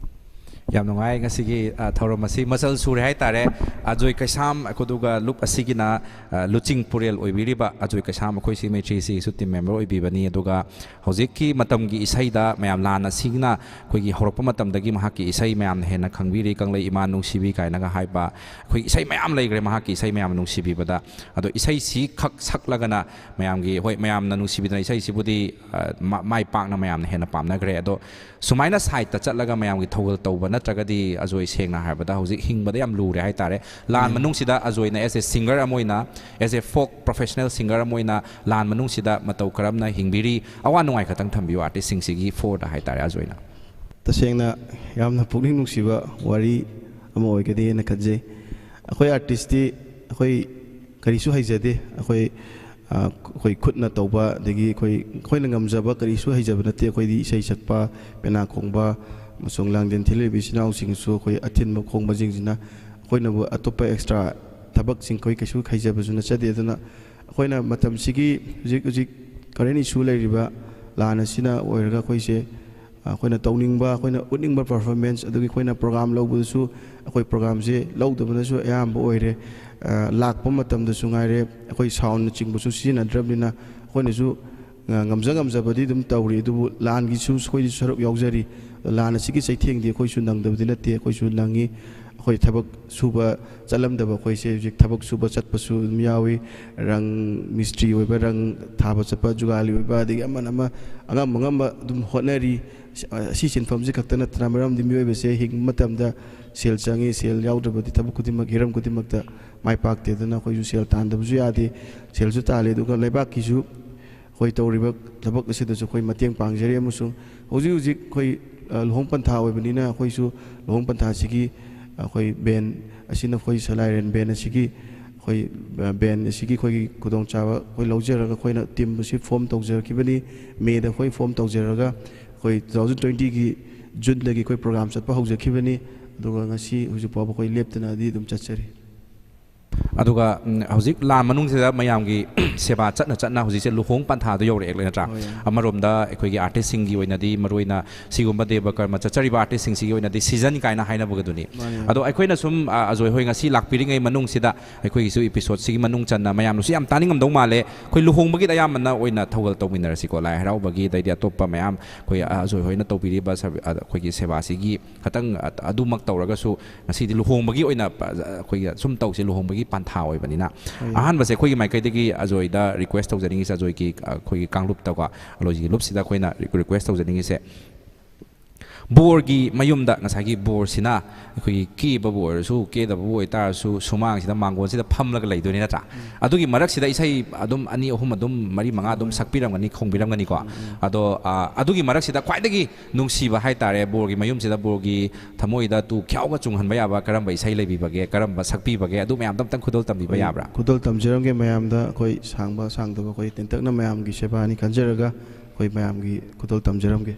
ꯌꯥꯝ ꯅꯨꯡꯉꯥꯏ ꯉꯁꯤꯒꯤ, ꯑ, ꯊꯧꯔꯝ ꯑꯁꯤ ꯃꯆꯜ ꯁꯨꯔꯦ ꯍꯥꯏꯇꯥꯔꯦ꯫ ꯑꯖꯣꯏ ꯀꯩꯁꯥꯝ, ꯑꯗꯨꯒ ꯂꯨꯞ ꯑꯁꯤꯒꯤꯅ, ꯑ, ꯂꯨꯆꯤꯡ ꯄꯨꯔꯦꯜ ꯑꯣꯏꯕꯤꯔꯤꯕ ꯑꯖꯣꯏ ꯀꯩꯁꯥꯝ, ꯑꯩꯈꯣꯏ ꯁꯤ ꯃꯩꯇ꯭ꯔꯤꯁꯤꯒꯤꯁꯨ team member ꯑꯣꯏꯕꯤꯕꯅꯤ꯫ ꯑꯗꯨꯒ ꯍꯧꯖꯤꯛꯀꯤ ꯃꯇꯝꯒꯤ ꯏꯁꯩꯗ ꯃꯌꯥꯝ ꯂꯥꯟ ꯑꯁꯤꯅ ꯑꯩꯈꯣꯏꯒꯤ ꯍꯧꯔꯛꯄ ꯃꯇꯝꯗꯒꯤ ꯃꯍꯥꯛꯀꯤ ꯏꯁꯩ ꯃꯌꯥꯝꯅ ꯍꯦꯟꯅ ꯈꯪꯕꯤꯔꯤ, ꯀꯪꯂꯩ ꯏꯃꯥ ꯅꯨꯡꯁꯤꯕꯤ ꯀꯥꯏꯅꯒ ꯍꯥꯏꯕ ꯑꯩꯈꯣꯏ ꯏꯁꯩ ꯃꯌꯥꯝ ꯂꯩꯈ꯭ꯔꯦ ꯃꯍꯥꯛꯀꯤ ꯏꯁꯩ ꯃꯌꯥꯝ ꯅꯨꯡꯁꯤꯕꯤꯕꯗ꯫ ꯑꯗꯣ ꯏꯁꯩꯁꯤ ꯈꯛ ꯁꯛꯂꯒꯅ ꯃꯌꯥꯝꯒꯤ, ꯍꯣꯏ, ꯃꯌꯥꯝꯅ ꯅꯨꯡꯁꯤꯕꯤꯗꯅ ꯏꯁꯩꯁꯤꯕꯨꯗꯤ, ꯑ, ꯃ-, ꯃꯥꯏ ꯄꯥꯛꯅ ꯃꯌꯥꯝꯅ ꯍꯦꯟꯅ ꯄꯥꯝꯅꯈ꯭ꯔꯦ꯫ ꯑꯗꯣ ꯁꯨꯃꯥꯏꯅ side ꯇ ꯆꯠꯂꯒ ꯃꯌꯥꯝꯒꯤ ꯊꯧꯒꯜ ꯇꯧꯕ ꯅꯠꯇ꯭ꯔꯒꯗꯤ ꯑꯖꯣꯏ, ꯁꯦꯡꯅ ꯍꯥꯏꯔꯕꯗ ꯍꯧꯖꯤꯛ ꯍꯤꯡꯕꯗ ꯌꯥꯝ ꯂꯨꯔꯦ ꯍꯥꯏꯇꯥꯔꯦ꯫ ꯂꯥꯟ ꯎꯝ꯫ ꯃꯅꯨꯡꯁꯤꯗ ꯑꯖꯣꯏꯅ as a singer ꯑꯃ ꯑꯣꯏꯅ, as a folk professional singer ꯑꯃ ꯑꯣꯏꯅ ꯂꯥꯟ ꯃꯅꯨꯡꯁꯤꯗ ꯃꯇꯧ ꯀꯔꯝꯅ ꯍꯤꯡꯕꯤꯔꯤ? ꯑꯋꯥ ꯅꯨꯡꯉꯥꯏ ꯈꯛꯇꯪ ꯊꯝꯕꯤꯌꯨ artist ꯁꯤꯡꯁꯤꯒꯤ ꯐꯣꯔꯗ ꯍꯥꯏꯇꯥꯔꯦ ꯑꯖꯣꯏꯅ꯫ ꯇꯁꯦꯡꯅ ꯌꯥꯝꯅ ꯄꯨꯛꯅꯤꯡ ꯅꯨꯡꯁꯤꯕ ꯋꯥꯔꯤ ꯑꯃ ꯑꯣꯏꯒꯅꯤꯅ ꯈꯟꯖꯩ꯫ ꯑꯩꯈꯣꯏ artist ꯇꯤ ꯑꯩꯈꯣꯏ ꯀꯔꯤꯁꯨ ꯍꯩꯖꯗꯦ꯫ ꯑꯩꯈꯣꯏ, ꯑ, ꯑꯩꯈꯣꯏ ꯈꯨꯠꯅ ꯇꯧꯕ, ꯑꯗꯒꯤ ꯑꯩꯈꯣꯏ, ꯑꯩꯈꯣꯏꯅ ꯉꯝꯖꯕ ꯀꯔꯤꯁꯨ ꯍꯩꯖꯕ ꯅꯠꯇꯦ꯫ ꯑꯩꯈꯣꯏꯗꯤ ꯏꯁꯩ ꯁꯛꯄ, ꯄꯦꯅꯥ ꯈꯣꯡꯕ ꯑꯃꯁꯨꯡ ꯂꯥꯡꯂꯦꯟ ꯊꯤꯜꯂꯤꯕ ꯏꯆꯤꯟ ꯏꯅꯥꯎꯁꯤꯡꯁꯨ ꯑꯩꯈꯣꯏ ꯑꯊꯤꯟꯕ ꯈꯣꯡꯕꯁꯤꯡꯁꯤꯅ ꯑꯩꯈꯣꯏꯅꯕꯨ ꯑꯇꯣꯞꯄ extra ꯊꯕꯛꯁꯤꯡ ꯑꯩꯈꯣꯏ ꯀꯩꯁꯨ ꯍꯩꯖꯕꯁꯨ ꯅꯠꯆꯗꯦ꯫ ꯑꯗꯨꯅ ꯑꯩꯈꯣꯏꯅ ꯃꯇꯝꯁꯤꯒꯤ ꯍꯧꯖꯤꯛ ꯍꯧꯖꯤꯛ current issue ꯂꯩꯔꯤꯕ ꯂꯥꯟ ꯑꯁꯤꯅ ꯑꯣꯏꯔꯒ ꯑꯩꯈꯣꯏꯁꯦ, ꯑꯩꯈꯣꯏꯅ ꯇꯧꯅꯤꯡꯕ, ꯑꯩꯈꯣꯏꯅ ꯎꯠꯅꯤꯡꯕ performance, ꯑꯗꯨꯒꯤ ꯑꯩꯈꯣꯏꯅ program ꯂꯧꯕꯗꯁꯨ ꯑꯩꯈꯣꯏ program ꯁꯦ ꯂꯧꯗꯕꯅꯁꯨ ꯑꯌꯥꯝꯕ ꯑꯣꯏꯔꯦ꯫ ꯑ, ꯂꯥꯛꯄ ꯃꯇꯝꯗꯁꯨ ꯉꯥꯏꯔꯦ, ꯑꯩꯈꯣꯏ sound ꯅꯆꯤꯡꯕꯁꯨ ꯁꯤꯖꯤꯟꯅꯗ꯭ꯔꯕꯅꯤꯅ ꯑꯩꯈꯣꯏꯅꯁꯨ, ꯑ, ꯉꯝꯖ ꯉꯝꯖꯕꯗꯤ ꯑꯗꯨꯝ ꯇꯧꯔꯤ꯫ ꯑꯗꯨꯕꯨ ꯂꯥꯟꯒꯤꯁꯨ ꯑꯩꯈꯣꯏꯁꯨ ꯁꯔꯨꯛ ꯌꯥꯎꯖꯔꯤ꯫ ꯂꯥꯟ ꯑꯁꯤꯒꯤ ꯆꯩꯊꯦꯡꯗꯤ ꯑꯩꯈꯣꯏꯁꯨ ꯅꯪꯗꯕꯗꯤ ꯅꯠꯇꯦ, ꯑꯩꯈꯣꯏꯁꯨ ꯅꯪꯉꯤ꯫ ꯑꯩꯈꯣꯏ ꯊꯕꯛ ꯁꯨꯕ ꯆꯠꯂꯝꯗꯕ ꯑꯩꯈꯣꯏꯁꯦ ꯍꯧꯖꯤꯛ ꯊꯕꯛ ꯁꯨꯕ ꯆꯠꯄꯁꯨ ꯑꯗꯨꯝ ꯌꯥꯎꯏ꯫ ꯔꯪ ꯃꯤꯁꯇ꯭ꯔꯤ ꯑꯣꯏꯕ, ꯔꯪ ꯊꯥꯕ ꯆꯠꯄ, ꯖꯨꯒꯥꯂꯤ ꯑꯣꯏꯕ, ꯑꯗꯒꯤ ꯑꯃꯅ ꯑꯃ ꯑꯉꯝ ꯑꯉꯝꯕ ꯑꯗꯨꯝ ꯍꯣꯠꯅꯔꯤ꯫ ꯑꯁꯤ ꯁꯤꯟꯐꯝꯁꯤ ꯈꯛꯇ ꯅꯠꯇꯅ, ꯃꯔꯝꯗꯤ ꯃꯤꯑꯣꯏꯕꯁꯦ ꯍꯤꯡꯕ ꯃꯇꯝꯗ ꯁꯦꯜ ꯆꯪꯉꯤ, ꯁꯦꯜ ꯌꯥꯎꯗ꯭ꯔꯕꯗꯤ ꯊꯕꯛ ꯈꯨꯗꯤꯡꯃꯛ, ꯍꯤꯔꯝ ꯈꯨꯗꯤꯡꯃꯛꯇ ꯃꯥꯏ ꯄꯥꯛꯇꯦ꯫ ꯑꯗꯨꯅ ꯑꯩꯈꯣꯏꯁꯨ ꯁꯦꯜ ꯇꯥꯟꯗꯕꯁꯨ ꯌꯥꯗꯦ, ꯁꯦꯜꯁꯨ ꯇꯥꯜꯂꯤ꯫ ꯑꯗꯨꯒ ꯂꯩꯕꯥꯛꯀꯤꯁꯨ ꯑꯩꯈꯣꯏ ꯇꯧꯔꯤꯕ ꯊꯕꯛ ꯑꯁꯤꯗꯁꯨ ꯑꯩꯈꯣꯏ ꯃꯇꯦꯡ ꯄꯥꯡꯖꯔꯤ꯫ ꯑꯃꯁꯨꯡ ꯍꯧꯖꯤꯛ ꯍꯧꯖꯤꯛ ꯑꯩꯈꯣꯏ, ꯑ, ꯂꯨꯍꯣꯡ ꯄꯟꯊꯥ ꯑꯣꯏꯕꯅꯤꯅ ꯑꯩꯈꯣꯏꯁꯨ ꯂꯨꯍꯣꯡ ꯄꯟꯊꯥꯁꯤꯒꯤ ꯑꯩꯈꯣꯏ ꯕꯦꯟ ꯑꯁꯤꯅ ꯑꯩꯈꯣꯏ ꯁꯂꯥꯏꯔꯦꯟ ꯕꯦꯟ ꯑꯁꯤꯒꯤ ꯑꯩꯈꯣꯏ, ꯑ, ꯕꯦꯟ ꯑꯁꯤꯒꯤ ꯑꯩꯈꯣꯏꯒꯤ ꯈꯨꯗꯣꯡꯆꯥꯕ ꯑꯩꯈꯣꯏ ꯂꯧꯖꯔꯒ ꯑꯩꯈꯣꯏꯅ ꯇꯤꯝ ꯑꯁꯤ ꯐꯣꯝ ꯇꯧꯖꯔꯛꯈꯤꯕꯅꯤ꯫ ꯃꯦꯗ ꯑꯩꯈꯣꯏ ꯐꯣꯝ ꯇꯧꯖꯔꯒ ꯑꯩꯈꯣꯏ ꯇꯨ ꯊꯥꯎꯖꯟ ꯇ꯭ꯋꯦꯟꯇꯤꯒꯤ ꯖꯨꯟꯗꯒꯤ ꯑꯩꯈꯣꯏ ꯄ꯭ꯔꯣꯒ꯭ꯔꯥꯝ ꯆꯠꯄ ꯍꯧꯖꯈꯤꯕꯅꯤ꯫ ꯑꯗꯨꯒ ꯉꯁꯤ ꯍꯧꯖꯤꯛ ꯐꯥꯎꯕ ꯑꯩꯈꯣꯏ ꯂꯦꯞꯇꯅꯗꯤ ꯑꯗꯨꯝ ꯆꯠꯆꯔꯤ꯫ ꯑꯗꯨꯒ, ꯎꯝ, ꯍꯧꯖꯤꯛ ꯂꯥꯟ ꯃꯅꯨꯡꯁꯤꯗ ꯃꯌꯥꯝꯒꯤ ꯁꯦꯕꯥ ꯆꯠꯅ ꯆꯠꯅ ꯍꯧꯖꯤꯛꯁꯦ ꯂꯨꯍꯣꯡ ꯄꯟꯊꯥꯗ ꯌꯧꯔꯛꯑꯦ, ꯅꯠꯇ꯭ꯔꯥ? ꯍꯣꯏ꯫ ꯑꯃꯔꯣꯝꯗ ꯑꯩꯈꯣꯏꯒꯤ ꯑꯥꯔꯇꯤꯁꯁꯤꯡꯒꯤ ꯑꯣꯏꯅꯗꯤ, ꯃꯔꯨꯑꯣꯏꯅ ꯁꯤꯒꯨꯝꯕ ꯗꯦꯕ ꯀꯔꯃ ꯆꯠꯆꯔꯤꯕ ꯑꯥꯔꯇꯤꯁꯁꯤꯡꯁꯤꯒꯤ ꯑꯣꯏꯅꯗꯤ ꯁꯤꯖꯟ ꯀꯥꯏꯅ ꯍꯥꯏꯅꯕꯒꯗꯨꯅꯤ꯫ ꯃꯥꯅꯦ꯫ ꯑꯗꯣ ꯑꯩꯈꯣꯏꯅ ꯁꯨꯝ, ꯑ, ꯑꯖꯣꯏ ꯍꯣꯏ ꯉꯁꯤ ꯂꯥꯛꯄꯤꯔꯤꯉꯩ ꯃꯅꯨꯡꯁꯤꯗ ꯑꯩꯈꯣꯏꯒꯤꯁꯨ ꯏꯄꯤꯁꯣꯗꯁꯤꯒꯤ ꯃꯅꯨꯡ ꯆꯟꯅ ꯃꯌꯥꯝꯅꯁꯨ ꯌꯥꯝ ꯇꯥꯅꯤꯡꯉꯝꯗꯧ ꯃꯥꯜꯂꯦ꯫ ꯑꯩꯈꯣꯏ ꯂꯨꯍꯣꯡꯕꯒꯤꯗ ꯑꯌꯥꯝꯕꯅ ꯑꯣꯏꯅ ꯊꯧꯒꯜ ꯇꯧꯃꯤꯟꯅꯔꯁꯤꯀꯣ, ꯂꯥꯏ ꯍꯔꯥꯎꯕꯒꯤ, ꯑꯗꯩꯗꯤ ꯑꯇꯣꯞꯄ ꯃꯌꯥꯝ ꯑꯩꯈꯣꯏ, ꯑ, ꯑꯖꯣꯏ ꯍꯣꯏꯅ ꯇꯧꯕꯤꯔꯤꯕ ꯁꯔ-, ꯑ, ꯑꯩꯈꯣꯏꯒꯤ ꯁꯦꯕꯥꯁꯤꯒꯤ ꯈꯇꯪ, ꯑ, ꯑꯗꯨꯃꯛ ꯇꯧꯔꯒꯁꯨ ꯉꯁꯤꯗꯤ ꯂꯨꯍꯣꯡꯕꯒꯤ ꯑꯣꯏꯅ, ꯑ, ꯑꯩꯈꯣꯏꯒꯤ ꯁꯨꯝ ꯇꯧꯁꯦ, ꯂꯨꯍꯣꯡꯕꯒꯤ ꯄꯟꯊꯥ ꯑꯣꯏꯕꯅꯤꯅ꯫ ꯍꯣꯏ꯫ ꯑꯍꯥꯟꯕꯁꯦ ꯑꯩꯈꯣꯏꯒꯤ ꯃꯥꯏꯀꯩꯗꯒꯤ ꯑꯖꯣꯏꯗ ꯔꯤꯀ꯭ꯋꯦꯁ ꯇꯧꯖꯅꯤꯡꯉꯤꯁꯦ, ꯑꯖꯣꯏꯒꯤ, ꯑ, ꯑꯩꯈꯣꯏꯒꯤ ꯀꯥꯡꯂꯨꯞꯇꯀꯣ, ꯑꯂꯣꯏꯖꯤꯒꯤ ꯂꯨꯞꯁꯤꯗ ꯑꯩꯈꯣꯏꯅ ꯔꯤ-, ꯔꯤꯀ꯭ꯋꯦꯁ ꯇꯧꯖꯅꯤꯡꯉꯤꯁꯦ, ꯕꯣꯔꯒꯤ ꯃꯌꯨꯝꯗ ꯉꯁꯥꯏꯒꯤ ꯕꯣꯔꯁꯤꯅ ꯑꯩꯈꯣꯏꯒꯤ ꯀꯦꯕꯕꯨ ꯑꯣꯏꯔꯁꯨ, ꯀꯦꯗꯕꯕꯨ ꯑꯣꯏꯇꯥꯔꯁꯨ, ꯁꯨꯃꯥꯡꯁꯤꯗ, ꯃꯥꯡꯒꯣꯟꯁꯤꯗ ꯐꯝꯂꯒ ꯂꯩꯗꯣꯏꯅꯤ, ꯅꯠꯇ꯭ꯔꯥ? ꯎꯝ꯫ ꯑꯗꯨꯒꯤ ꯃꯔꯛꯁꯤꯗ ꯏꯁꯩ ꯑꯗꯨꯝ ꯑꯅꯤ, ꯑꯍꯨꯝ ꯑꯗꯨꯝ, ꯃꯔꯤ, ꯃꯉꯥ ꯑꯗꯨꯝ ꯁꯛꯄꯤꯔꯝꯒꯅꯤ, ꯈꯣꯡꯕꯤꯔꯝꯒꯅꯤꯀꯣ꯫ ꯎꯝ, ꯎꯝ꯫ ꯑꯗꯣ, ꯑ, ꯑꯗꯨꯒꯤ ꯃꯔꯛꯁꯤꯗ ꯈ꯭ꯋꯥꯏꯗꯒꯤ ꯅꯨꯡꯁꯤꯕ ꯍꯥꯏꯇꯥꯔꯦ, ꯕꯣꯔꯒꯤ ꯃꯌꯨꯝꯁꯤꯗ ꯕꯣꯔꯒꯤ ꯊꯃꯣꯏꯗ ꯇꯨ ꯈ꯭ꯌꯥꯎꯒ ꯆꯨꯡꯍꯟꯕ ꯌꯥꯕ ꯀꯔꯝꯕ ꯏꯁꯩ ꯂꯩꯕꯤꯕꯒꯦ, ꯀꯔꯝꯕ ꯁꯛꯄꯤꯕꯒꯦ, ꯑꯗꯨ ꯃꯌꯥꯝꯗꯣ ꯑꯝꯇꯪ ꯈꯨꯗꯣꯜ ꯇꯝꯕꯤꯕ ꯑꯩꯈꯣꯏ ꯌꯥꯕ꯭ꯔꯥ? ꯈꯨꯗꯣꯜ ꯇꯝꯖꯔꯝꯒꯦ ꯃꯌꯥꯝꯗ, ꯑꯩꯈꯣꯏ ꯁꯥꯡꯕ ꯁꯥꯡꯗꯕ ꯑꯩꯈꯣꯏ ꯇꯦꯟꯇꯛꯅ ꯃꯌꯥꯝꯒꯤ ꯁꯦꯕꯥꯅꯤ ꯈꯟꯖꯔꯒ ꯑꯩꯈꯣꯏ ꯃꯌꯥꯝꯒꯤ ꯈꯨꯗꯣꯜ ꯇꯝꯖꯔꯝꯒꯦ꯫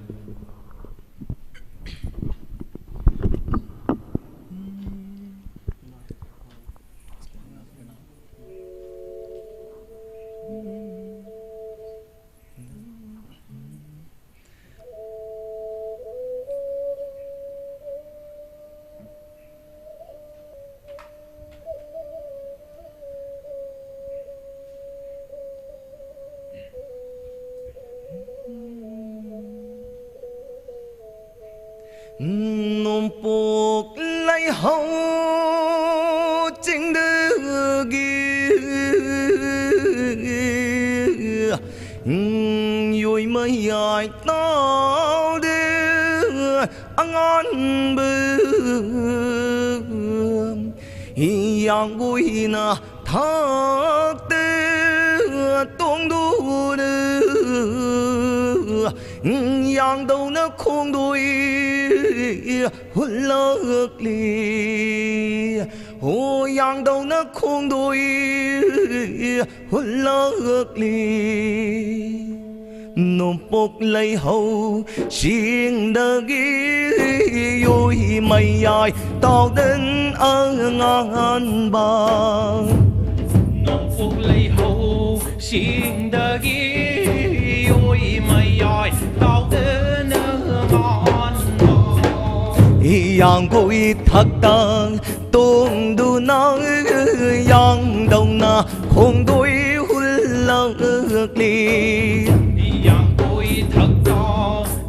Nômpok lai hau ching de gi, yoi mai ai tao de angan bu, yang gui na thak te tong du de, yang dau na khong dui hun lak li. ꯍꯣ, ꯌꯥꯡꯗꯧꯅ ꯈꯣꯡꯗꯣꯏ ꯍꯨꯜꯂꯛꯂꯤ꯫ ꯅꯣꯡꯄꯣꯛ ꯂꯩꯍꯧ ꯆꯤꯡꯗꯒꯤ ꯌꯣꯏ ꯃꯌꯥꯏ ꯇꯥꯎꯗꯟ ꯑꯉꯥꯟꯕ꯫ ꯅꯣꯡꯄꯣꯛ ꯂꯩꯍꯧ ꯆꯤꯡꯗꯒꯤ ꯌꯣꯏ ꯃꯌꯥꯏ ꯇꯥꯎꯗꯟ ꯑꯉꯥꯟꯕ꯫ ꯏꯌꯥꯡꯒꯣꯏ ꯊꯛꯇ ꯇꯣꯡꯗꯨꯅ ꯌꯥꯡꯗꯧꯅ ꯈꯣꯡꯗꯣꯏ ꯍꯨꯜꯂꯛꯂꯤ꯫ ꯏꯌꯥꯡꯒꯣꯏ ꯊꯛꯇ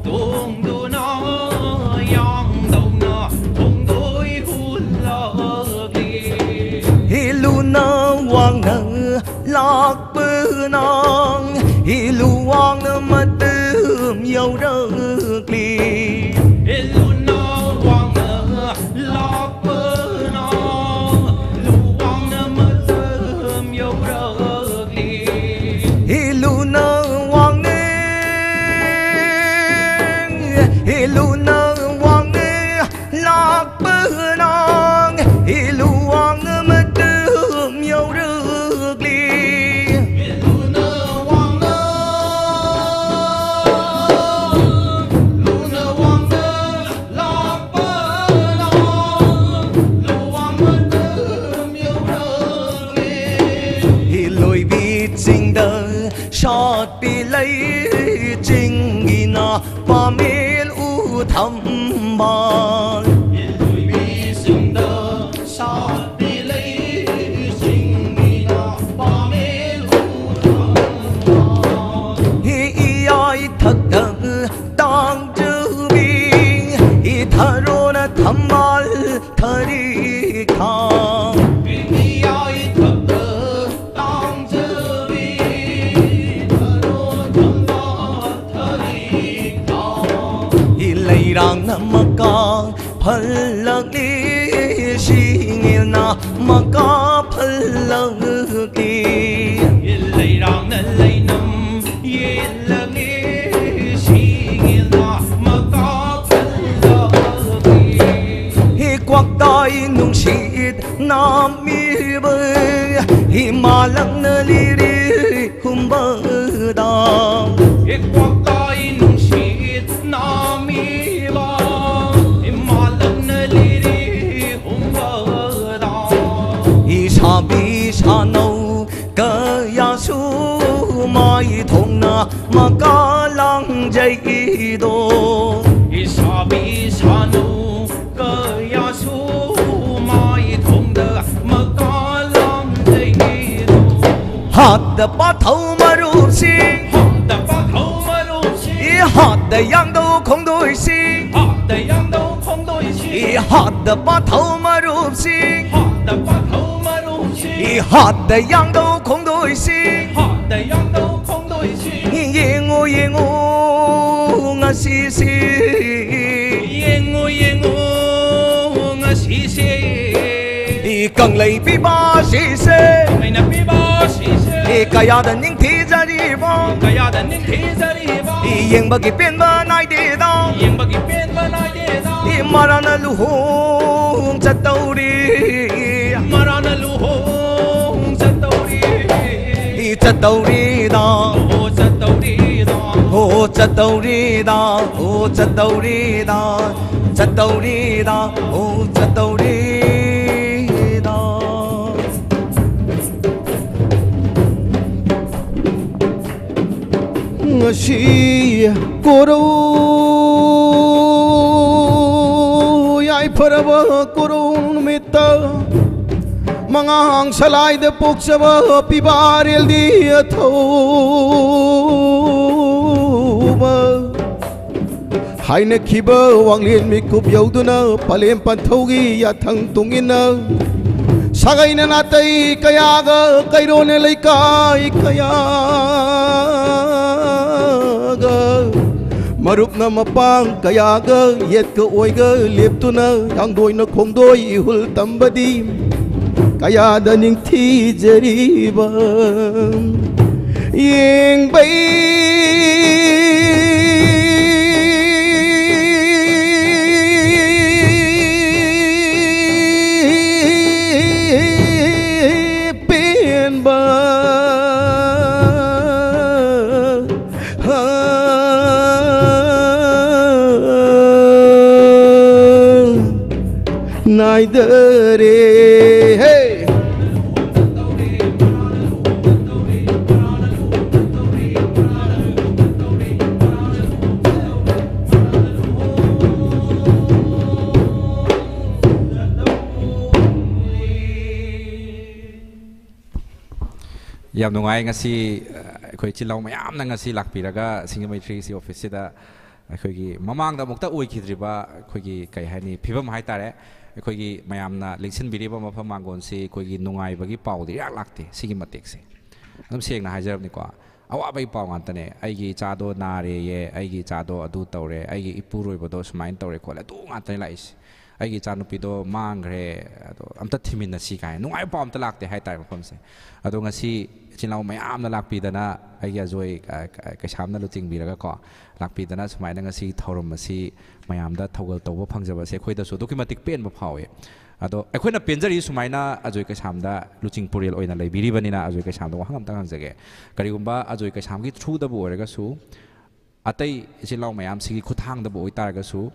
ꯇꯣꯡꯗꯨꯅ ꯌꯥꯡꯗꯧꯅ ꯈꯣꯡꯗꯣꯏ ꯍꯨꯜꯂꯛꯂꯤ꯫ ꯏꯂꯨꯅ ꯋꯥꯡꯅ ꯂꯥꯛꯄꯅ ꯏꯂꯨ ꯋꯥꯡꯅ ꯃꯇꯝ ꯌꯧꯔꯛꯂꯤ꯫ ꯏꯂꯨꯅ ꯋꯥꯡꯅ ꯂꯥꯛꯄꯅ ꯏꯂꯨ ꯋꯥꯡꯅ ꯃꯇꯝ ꯌꯧꯔꯛꯂꯤ꯫ ꯏꯂꯨꯅ ꯋꯥꯡꯅ, ꯏꯂꯨꯅ ꯋꯥꯡꯅ ꯂꯥꯛꯄꯅ ꯏꯂꯨ ꯋꯥꯡꯅ ꯃꯇꯝ ꯌꯧꯔꯛꯂꯤ꯫ ꯏꯂꯨꯅ ꯋꯥꯡꯅ, ꯏꯂꯨꯅ ꯋꯥꯡꯅ ꯂꯥꯛꯄꯅ ꯏꯂꯨ ꯋꯥꯡ ꯃꯇꯝ ꯌꯧꯔꯛꯂꯤ꯫ ꯏꯂꯣꯏꯕꯤ ꯆꯤꯡꯗ ꯁꯥꯠꯄꯤ ꯂꯩ ꯆꯤꯡꯒꯤꯅ ꯄꯥꯃꯦꯜ ꯎ ꯊꯝꯕꯥꯜ꯫ ꯏꯂꯣꯏꯕꯤꯁꯤꯡꯗ ꯁꯥꯠꯄꯤ ꯂꯩꯁꯤꯡꯒꯤꯅ ꯄꯥꯃꯦꯜ ꯎ ꯊꯝꯕꯥꯜ꯫ ꯏꯌꯥꯏ ꯊꯛꯇ ꯇꯥꯡꯖꯕꯤ ꯏꯊꯔꯣꯅ ꯊꯝꯕꯥꯜ ꯊꯔꯤ ꯈꯥ꯫ ꯏꯌꯥꯏ ꯊꯛꯇ ꯇꯥꯡꯖꯕꯤ ꯏꯊꯔꯣ ꯊꯝꯕꯥꯜ ꯊꯔꯤ ꯈꯥ꯫ ꯏꯂꯩꯔꯥꯡꯅ ꯃꯀꯥ ꯐꯜꯂꯛꯂꯤ, ꯁꯤꯡꯉꯦꯜꯅ ꯃꯀꯥ ꯐꯜꯂꯛꯂꯤ꯫ ꯏꯂꯩꯔꯥꯡꯅ ꯂꯩꯅꯝ ꯌꯦꯜꯂꯛꯂꯤ, ꯁꯤꯡꯉꯦꯜꯅ ꯃꯀꯥ ꯐꯜꯂꯛꯂꯤ꯫ ꯍꯤ ꯀ꯭ꯋꯥꯛꯇꯥꯏ ꯅꯨꯡꯁꯤꯠ ꯃꯤꯕ ꯏꯃꯥ ꯂꯪꯅ ꯂꯤꯔꯤ ꯍꯨꯝꯕꯗ꯫ ꯏꯀ꯭ꯋꯥꯛꯇ ꯏꯅꯨꯡꯁꯤꯠ ꯅꯥꯃꯤꯕ ꯏꯃꯥ ꯂꯪꯅ ꯂꯤꯔꯤ ꯍꯨꯝꯕꯗ꯫ ꯏꯁꯥꯕꯤ ꯁꯥꯅꯧ ꯀꯌꯥꯁꯨ ꯃꯥꯏ ꯊꯣꯡꯅ ꯃꯀꯥ ꯂꯥꯡꯖꯩꯗꯣ꯫ ꯏꯁꯥꯕꯤ ꯁꯥꯅꯨ ꯀꯌꯥꯁꯨ ꯃꯥꯏ ꯊꯣꯡꯗ ꯃꯀꯥ ꯂꯥꯡꯖꯩꯗꯣ꯫ ꯍꯥꯠꯇ ꯄꯥꯊꯧ ꯃꯔꯨꯞꯁꯤ꯫ ꯍꯥꯠꯇ ꯄꯥꯊꯧ ꯃꯔꯨꯞꯁꯤ꯫ ꯏ ꯍꯥꯠꯇ ꯌꯥꯡꯗꯧ ꯈꯣꯡꯗꯣꯏꯁꯤ꯫ ꯍꯥꯠꯇ ꯌꯥꯡꯗꯧ ꯈꯣꯡꯗꯣꯏꯁꯤ꯫ ꯏ ꯍꯥꯠꯇ ꯄꯥꯊꯧ ꯃꯔꯨꯞꯁꯤ꯫ ꯍꯥꯠꯇ ꯄꯥꯊꯧ ꯃꯔꯨꯞꯁꯤ꯫ ꯏ ꯍꯥꯠꯇ ꯌꯥꯡꯗꯧ ꯈꯣꯡꯗꯣꯏꯁꯤ꯫ ꯍꯥꯠꯇ ꯌꯥꯡꯗꯧ ꯈꯣꯡꯗꯣꯏꯁꯤ꯫ ꯌꯦꯡꯉꯨ, ꯌꯦꯡꯉꯨ, ꯉꯁꯤꯁꯤ꯫ ꯌꯦꯡꯉꯨ, ꯌꯦꯡꯉꯨ, ꯉꯁꯤꯁꯤ꯫ ꯏ ꯀꯪꯂꯩ ꯄꯤꯕ ꯁꯤꯁꯦ꯫ ꯀꯪꯂꯩꯅ ꯄꯤꯕ ꯁꯤꯁꯦ꯫ ꯏ ꯀꯌꯥꯗ ꯅꯤꯡꯊꯤꯖꯔꯤꯕ꯫ ꯀꯌꯥꯗ ꯅꯤꯡꯊꯤꯖꯔꯤꯕ꯫ ꯏ ꯌꯦꯡꯕꯒꯤ ꯄꯦꯟꯕ ꯅꯥꯏꯗꯦꯗ꯫ ꯌꯦꯡꯕꯒꯤ ꯄꯦꯟꯕ ꯅꯥꯏꯗꯦꯗ꯫ ꯏ ꯃꯔꯥꯅ ꯂꯨꯍꯣꯡ ꯆꯠꯇꯧꯔꯤ꯫ ꯃꯔꯥꯅ ꯂꯨꯍꯣꯡ ꯆꯠꯇꯧꯔꯤ꯫ ꯏ ꯆꯠꯇꯧꯔꯤꯗ꯫ ꯍꯣ ꯆꯠꯇꯧꯔꯤꯗ꯫ ꯍꯣ ꯆꯠꯇꯧꯔꯤꯗ꯫ ꯍꯣ ꯆꯠꯇꯧꯔꯤꯗ꯫ ꯆꯠꯇꯧꯔꯤꯗ꯫ ꯍꯣ ꯆꯠꯇꯧꯔꯤꯗ꯫ ꯉꯁꯤ ꯀꯣꯔꯧ ꯌꯥꯏꯐꯔꯕ ꯀꯣꯔꯧ ꯅꯨꯃꯤꯠꯇ ꯃꯉꯥꯡ ꯁꯂꯥꯏꯗ ꯄꯣꯛꯆꯕ ꯄꯤꯕꯥꯔꯦꯜꯗꯤ ꯑꯊꯧꯕ ꯍꯥꯏꯅꯈꯤꯕ ꯋꯥꯡꯂꯦꯟ ꯃꯤꯀꯨꯞ ꯌꯧꯗꯨꯅ ꯄꯂꯦꯝ ꯄꯟꯊꯧꯒꯤ ꯌꯥꯊꯪ ꯇꯨꯡꯏꯟꯅ ꯁꯥꯒꯩꯅ ꯅꯥꯇꯩ ꯀꯌꯥꯒ ꯀꯩꯔꯣꯟꯅ ꯂꯩꯀꯥꯏ ꯀꯌꯥꯒ ꯃꯔꯨꯞꯅ ꯃꯄꯥꯡ ꯀꯌꯥꯒ ꯌꯦꯠꯀ ꯑꯣꯏꯒ ꯂꯦꯞꯇꯨꯅ ꯌꯥꯡꯗꯣꯏꯅ ꯈꯣꯡꯗꯣꯏ ꯏꯍꯨꯜ ꯇꯝꯕꯗꯤ ꯀꯌꯥꯗ ꯅꯤꯡꯊꯤꯖꯔꯤꯕ ꯌꯦꯡꯕꯩ ꯅꯥꯏꯗꯔꯦ꯫ ꯍꯦ! ꯌꯥꯝ ꯅꯨꯡꯉꯥꯏ꯫ ꯉꯁꯤ, ꯑ, ꯑꯩꯈꯣꯏ ꯏꯆꯤꯜ ꯏꯅꯥꯎ ꯃꯌꯥꯝꯅ ꯉꯁꯤ ꯂꯥꯛꯄꯤꯔꯒ ꯁꯤꯡꯖꯃꯩ ꯊ꯭ꯔꯤ ꯁꯤ ꯑꯣꯐꯤꯁꯁꯤꯗ ꯑꯩꯈꯣꯏꯒꯤ ꯃꯃꯥꯡꯗ ꯑꯃꯨꯛꯇ ꯑꯣꯏꯈꯤꯗ꯭ꯔꯤꯕ ꯑꯩꯈꯣꯏꯒꯤ, ꯀꯩ ꯍꯥꯏꯅꯤ, ꯐꯤꯕꯝ ꯍꯥꯏꯇꯥꯔꯦ꯫ ꯑꯩꯈꯣꯏꯒꯤ ꯃꯌꯥꯝꯅ ꯂꯦꯡꯁꯤꯟꯕꯤꯔꯤꯕ ꯃꯐꯝ ꯃꯥꯡꯒꯣꯟꯁꯤ ꯑꯩꯈꯣꯏꯒꯤ ꯅꯨꯡꯉꯥꯏꯕꯒꯤ ꯄꯥꯎꯗꯤ ꯏꯔꯥꯛ ꯂꯥꯛꯇꯦ꯫ ꯁꯤꯒꯤ ꯃꯇꯦꯛꯁꯦ ꯑꯗꯨꯝ ꯁꯦꯡꯅ ꯍꯥꯏꯖꯔꯕꯅꯤꯀꯣ, ꯑꯋꯥꯕꯒꯤ ꯄꯥꯎ ꯉꯥꯛꯇꯅꯦ꯫ "ꯑꯩꯒꯤ ꯏꯆꯥꯗꯣ ꯅꯥꯔꯦꯌꯦ, ꯑꯩꯒꯤ ꯏꯆꯥꯗꯣ ꯑꯗꯨ ꯇꯧꯔꯦ, ꯑꯩꯒꯤ ꯏꯄꯨꯔꯣꯏꯕꯗꯣ ꯁꯨꯃꯥꯏꯅ ꯇꯧꯔꯦ ꯈꯣꯠꯂꯦ", ꯑꯗꯨ ꯉꯥꯛꯇꯅꯦ ꯂꯥꯛꯏꯁꯦ꯫ "ꯑꯩꯒꯤ ꯏꯆꯥꯅꯨꯄꯤꯗꯣ ꯃꯥꯡꯈ꯭ꯔꯦ, ꯑꯗꯣ ꯑꯝꯇ ꯊꯤꯃꯤꯟꯅꯁꯤ" ꯀꯥꯏꯅ ꯅꯨꯡꯉꯥꯏꯕ ꯄꯥꯎ ꯑꯝꯇ ꯂꯥꯛꯇꯦ ꯍꯥꯏꯇꯥꯔꯦ ꯃꯐꯝꯁꯦ꯫ ꯑꯗꯣ ꯉꯁꯤ ꯏꯆꯤꯜ ꯏꯅꯥꯎ ꯃꯌꯥꯝꯅ ꯂꯥꯛꯄꯤꯗꯅ, ꯑꯩꯒꯤ ꯑꯖꯣꯏ, ꯑ, ꯀ-, ꯀꯩꯁꯥꯝꯅ ꯂꯨꯆꯤꯡꯕꯤꯔꯒꯀꯣ, ꯂꯥꯛꯄꯤꯗꯅ ꯁꯨꯃꯥꯏꯅ ꯉꯁꯤ ꯊꯧꯔꯝ ꯑꯁꯤ ꯃꯌꯥꯝꯗ ꯊꯧꯒꯜ ꯇꯧꯕ ꯐꯪꯖꯕꯁꯦ ꯑꯩꯈꯣꯏꯗꯁꯨ ꯑꯗꯨꯛꯀꯤ ꯃꯇꯤꯛ ꯄꯦꯟꯕ ꯐꯥꯎꯏ꯫ ꯑꯗꯣ ꯑꯩꯈꯣꯏꯅ ꯄꯦꯟꯖꯔꯤ ꯁꯨꯃꯥꯏꯅ ꯑꯖꯣꯏ ꯀꯩꯁꯥꯝꯗ ꯂꯨꯆꯤꯡ ꯄꯨꯔꯦꯜ ꯑꯣꯏꯅ ꯂꯩꯕꯤꯔꯤꯕꯅꯤꯅ꯫ ꯑꯖꯣꯏ ꯀꯩꯁꯥꯝꯗ ꯋꯥꯍꯪ ꯑꯝꯇꯪ ꯍꯪꯖꯒꯦ꯫ ꯀꯔꯤꯒꯨꯝꯕ ꯑꯖꯣꯏ ꯀꯩꯁꯥꯝꯒꯤ ꯊ꯭ꯔꯨꯗꯕꯨ ꯑꯣꯏꯔꯒꯁꯨ ꯑꯇꯩ ꯏꯆꯤꯜ ꯏꯅꯥꯎ ꯃꯌꯥꯝꯁꯤꯒꯤ ꯈꯨꯠꯊꯥꯡꯗꯕꯨ ꯑꯣꯏꯇꯥꯔꯒꯁꯨ,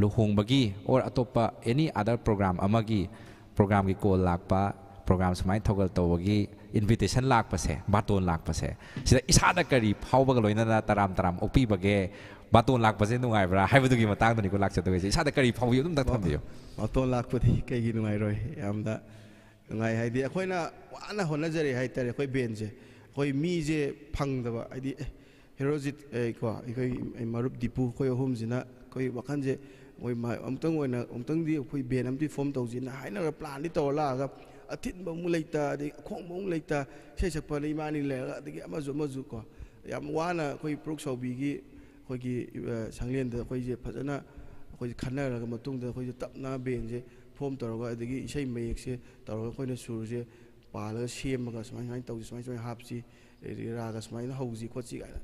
ꯂꯨꯍꯣꯡꯕꯒꯤ or ꯑꯇꯣꯞꯄ any other program ꯑꯃꯒꯤ, programꯒꯤ call ꯂꯥꯛꯄ, program ꯁꯨꯃꯥꯏꯅ ꯊꯧꯒꯜ ꯇꯧꯕꯒꯤ invitation ꯂꯥꯛꯄꯁꯦ, ꯕꯥꯇꯣꯟ ꯂꯥꯛꯄꯁꯦ, ꯁꯤꯗ ꯏꯁꯥꯗ ꯀꯔꯤ ꯐꯥꯎꯕꯒ ꯂꯣꯏꯅꯅ ꯇꯔꯥꯝ ꯇꯔꯥꯝ ꯑꯣꯛꯄꯤꯕꯒꯦ? ꯕꯥꯇꯣꯟ ꯂꯥꯛꯄꯁꯦ ꯅꯨꯡꯉꯥꯏꯕ꯭ꯔꯥ ꯍꯥꯏꯕꯗꯨꯒꯤ ꯃꯇꯥꯡꯗꯅꯤꯀꯣ ꯂꯥꯛꯆꯗꯣꯏꯁꯦ꯫ ꯏꯁꯥꯗ ꯀꯔꯤ ꯐꯥꯎꯕꯤ ꯑꯗꯨꯝꯇ ꯊꯝꯕꯤꯌꯨ꯫ ꯕꯥꯇꯣꯟ ꯂꯥꯛꯄꯗꯤ ꯀꯩꯒꯤ ꯅꯨꯡꯉꯥꯏꯔꯣꯏ? ꯌꯥꯝꯅ ꯅꯨꯡꯉꯥꯏ꯫ ꯍꯥꯏꯗꯤ ꯑꯩꯈꯣꯏꯅ ꯋꯥꯅ ꯍꯣꯠꯅꯖꯔꯦ ꯍꯥꯏꯇꯥꯔꯦ꯫ ꯑꯩꯈꯣꯏ ꯕꯦꯟꯁꯦ, ꯑꯩꯈꯣꯏ ꯃꯤꯁꯦ ꯐꯪꯗꯕ, ꯍꯥꯏꯗꯤ, ꯑꯦ, ꯍꯦꯔꯣꯖꯤꯠ, ꯑꯦ, ꯀꯣ, ꯑꯩꯈꯣꯏ ꯃꯔꯨꯞ ꯗꯤꯄꯨ, ꯑꯩꯈꯣꯏ ꯑꯍꯨꯝꯁꯤꯅ ꯑꯩꯈꯣꯏ ꯋꯥꯈꯜꯁꯦ, ꯑꯩꯈꯣꯏ ꯃ-, ꯑꯃꯨꯛꯇꯪ ꯑꯣꯏꯅ, ꯑꯃꯨꯛꯇꯪꯗꯤ ꯑꯩꯈꯣꯏ ꯕꯦꯟ ꯑꯃꯗꯤ ꯐꯣꯝ ꯇꯧꯁꯤꯅ ꯍꯥꯏꯅꯔꯒ ꯄ꯭ꯂꯥꯟꯗꯤ ꯇꯧꯔ ꯂꯥꯛꯑꯒ, ꯑꯊꯤꯟꯕ ꯑꯃꯨꯛ ꯂꯩꯇ, ꯑꯗꯩ ꯑꯈꯣꯡꯕ ꯑꯃꯨꯛ ꯂꯩꯇ, ꯏꯁꯩ ꯁꯛꯄꯅ ꯏꯃꯥꯅꯤ ꯂꯩꯔꯒ, ꯑꯗꯒꯤ ꯑꯃꯁꯨ ꯑꯃꯁꯨ ꯀꯣ, ꯌꯥꯝ ꯋꯥꯅ ꯑꯩꯈꯣꯏ ꯄꯨꯔꯨꯛ ꯁꯥꯎꯕꯤꯒꯤ ꯑꯩꯈꯣꯏꯒꯤ, ꯑ, ꯁꯪꯂꯦꯟꯗ ꯑꯩꯈꯣꯏꯁꯦ ꯐꯖꯅ ꯑꯩꯈꯣꯏꯁꯦ ꯈꯟꯅꯔꯒ ꯃꯇꯨꯡꯗ ꯑꯩꯈꯣꯏꯁꯦ ꯇꯞꯅ ꯕꯦꯟꯁꯦ ꯐꯣꯝ ꯇꯧꯔꯒ, ꯑꯗꯒꯤ ꯏꯁꯩ ꯃꯌꯦꯛꯁꯦ ꯇꯧꯔꯒ, ꯑꯩꯈꯣꯏꯅ ꯁꯨꯔꯁꯦ ꯄꯥꯜꯂꯒ ꯁꯦꯝꯃꯒ, ꯁꯨꯃꯥꯏ ꯁꯨꯃꯥꯏꯅ ꯇꯧꯁꯤ, ꯁꯨꯃꯥꯏ ꯁꯨꯃꯥꯏꯅ ꯍꯥꯞꯁꯤ, ꯑꯗꯒꯤ ꯔꯥꯒ ꯁꯨꯃꯥꯏꯅ ꯍꯧꯁꯤ ꯈꯣꯠꯁꯤ ꯀꯥꯏꯅ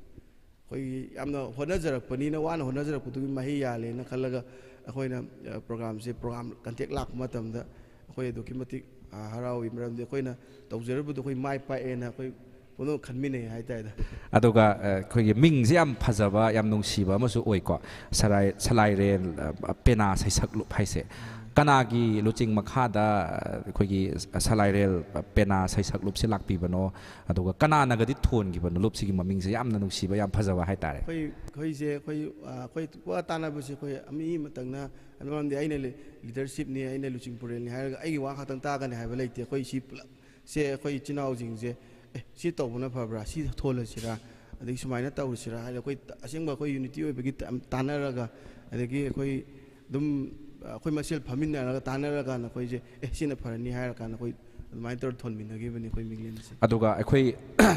ꯑꯩꯈꯣꯏꯒꯤ ꯌꯥꯝꯅ ꯍꯣꯠꯅꯖꯔꯛꯄꯅꯤꯅ, ꯋꯥꯅ ꯍꯣꯠꯅꯖꯔꯛꯄꯗꯨꯒꯤ ꯃꯍꯩ ꯌꯥꯜꯂꯦꯅ ꯈꯜꯂꯒ, ꯑꯩꯈꯣꯏꯅ, ꯑ, ꯄ꯭ꯔꯣꯒ꯭ꯔꯥꯝꯁꯦ, ꯄ꯭ꯔꯣꯒ꯭ꯔꯥꯝ ꯀꯟꯇꯦꯛ ꯂꯥꯛꯄ ꯃꯇꯝꯗ ꯑꯩꯈꯣꯏ ꯑꯗꯨꯛꯀꯤ ꯃꯇꯤꯛ, ꯑ, ꯍꯔꯥꯎꯏ꯫ ꯃꯔꯝꯗꯤ ꯑꯩꯈꯣꯏꯅ ꯇꯧꯖꯔꯨꯕꯗꯣ ꯑꯩꯈꯣꯏ ꯃꯥꯏ ꯄꯥꯛꯑꯦꯅ ꯑꯩꯈꯣꯏ ꯄꯨꯝꯅꯃꯛ ꯈꯟꯃꯤꯟꯅꯩ ꯍꯥꯏꯇꯥꯔꯦ꯫ ꯑꯗꯨꯒ, ꯑ, ꯑꯩꯈꯣꯏꯒꯤ ꯃꯤꯡꯁꯦ ꯌꯥꯝ ꯐꯖꯕ, ꯌꯥꯝ ꯅꯨꯡꯁꯤꯕ ꯑꯃꯁꯨ ꯑꯣꯏꯀꯣ, ꯁꯂꯥꯏ-, ꯁꯂꯥꯏꯔꯦꯟ, ꯑ, ꯄꯦꯅꯥ ꯁꯩꯁꯛꯂꯨꯞ ꯍꯥꯏꯁꯦ꯫ ꯀꯅꯥꯒꯤ ꯂꯨꯆꯤꯡ ꯃꯈꯥꯗ ꯑꯩꯈꯣꯏꯒꯤ ꯁꯂꯥꯏꯔꯦꯜ ꯄꯦꯅꯥ ꯁꯩꯁꯛ ꯂꯨꯞꯁꯦ ꯂꯥꯛꯄꯤꯕꯅꯣ? ꯑꯗꯨꯒ ꯀꯅꯥꯅꯒꯗꯤ ꯊꯣꯟꯈꯤꯕꯅꯣ? ꯂꯨꯞꯁꯤꯒꯤ ꯃꯃꯤꯡꯁꯦ ꯌꯥꯝꯅ ꯅꯨꯡꯁꯤꯕ, ꯌꯥꯝ ꯐꯖꯕ ꯍꯥꯏꯇꯥꯔꯦ꯫ ꯑꯩꯈꯣꯏ ꯑꯩꯈꯣꯏꯁꯦ ꯑꯩꯈꯣꯏ ꯑ, ꯑꯩꯈꯣꯏ ꯋꯥ ꯇꯥꯟꯅꯕꯁꯦ ꯑꯩꯈꯣꯏ ꯃꯤ ꯑꯃꯇꯪꯅ, ꯃꯔꯝꯗꯤ ꯑꯩꯅ ꯂꯤꯗꯔꯁꯤꯞꯅꯤ, ꯑꯩꯅ ꯂꯨꯆꯤꯡ ꯄꯨꯔꯦꯜꯅꯤ ꯍꯥꯏꯔꯒ ꯑꯩꯒꯤ ꯋꯥ ꯈꯛꯇꯪ ꯇꯥꯒꯅꯤ ꯍꯥꯏꯕ ꯂꯩꯇꯦ꯫ ꯑꯩꯈꯣꯏ ꯁꯤ ꯄꯨꯂꯞꯁꯦ ꯑꯩꯈꯣꯏ ꯏꯆꯤꯟ ꯏꯅꯥꯎꯁꯤꯡꯁꯦ, ꯑꯦ, ꯁꯤ ꯇꯧꯕꯅ ꯐꯕ꯭ꯔꯥ, ꯁꯤ ꯊꯣꯜꯂꯁꯤꯔꯥ, ꯑꯗꯒꯤ ꯁꯨꯃꯥꯏꯅ ꯇꯧꯔꯁꯤꯔꯥ ꯍꯥꯏꯗꯤ ꯑꯩꯈꯣꯏ ꯑꯁꯦꯡꯕ ꯑꯩꯈꯣꯏ ꯌꯨꯅꯤꯇꯤ ꯑꯣꯏꯕꯒꯤ ꯇ- ꯇꯥꯟꯅꯔꯒ, ꯑꯗꯒꯤ ꯑꯩꯈꯣꯏ ꯑꯗꯨꯝ ꯑꯩꯈꯣꯏ ꯃꯁꯦꯜ ꯐꯝꯃꯤꯟꯅꯔꯒ ꯇꯥꯟꯅꯔꯀꯥꯟꯗ ꯑꯩꯈꯣꯏꯁꯦ, ꯑꯦ, ꯁꯤꯅ ꯐꯔꯅꯤ ꯍꯥꯏꯔꯀꯥꯟꯗ ꯑꯩꯈꯣꯏ ꯑꯗꯨꯃꯥꯏꯅ ꯇꯧꯔ ꯊꯣꯟꯃꯤꯟꯅꯈꯤꯕꯅꯤ ꯑꯩꯈꯣꯏ ꯃꯤꯡꯂꯦꯟ ꯑꯁꯦ꯫ ꯑꯗꯨꯒ ꯑꯩꯈꯣꯏ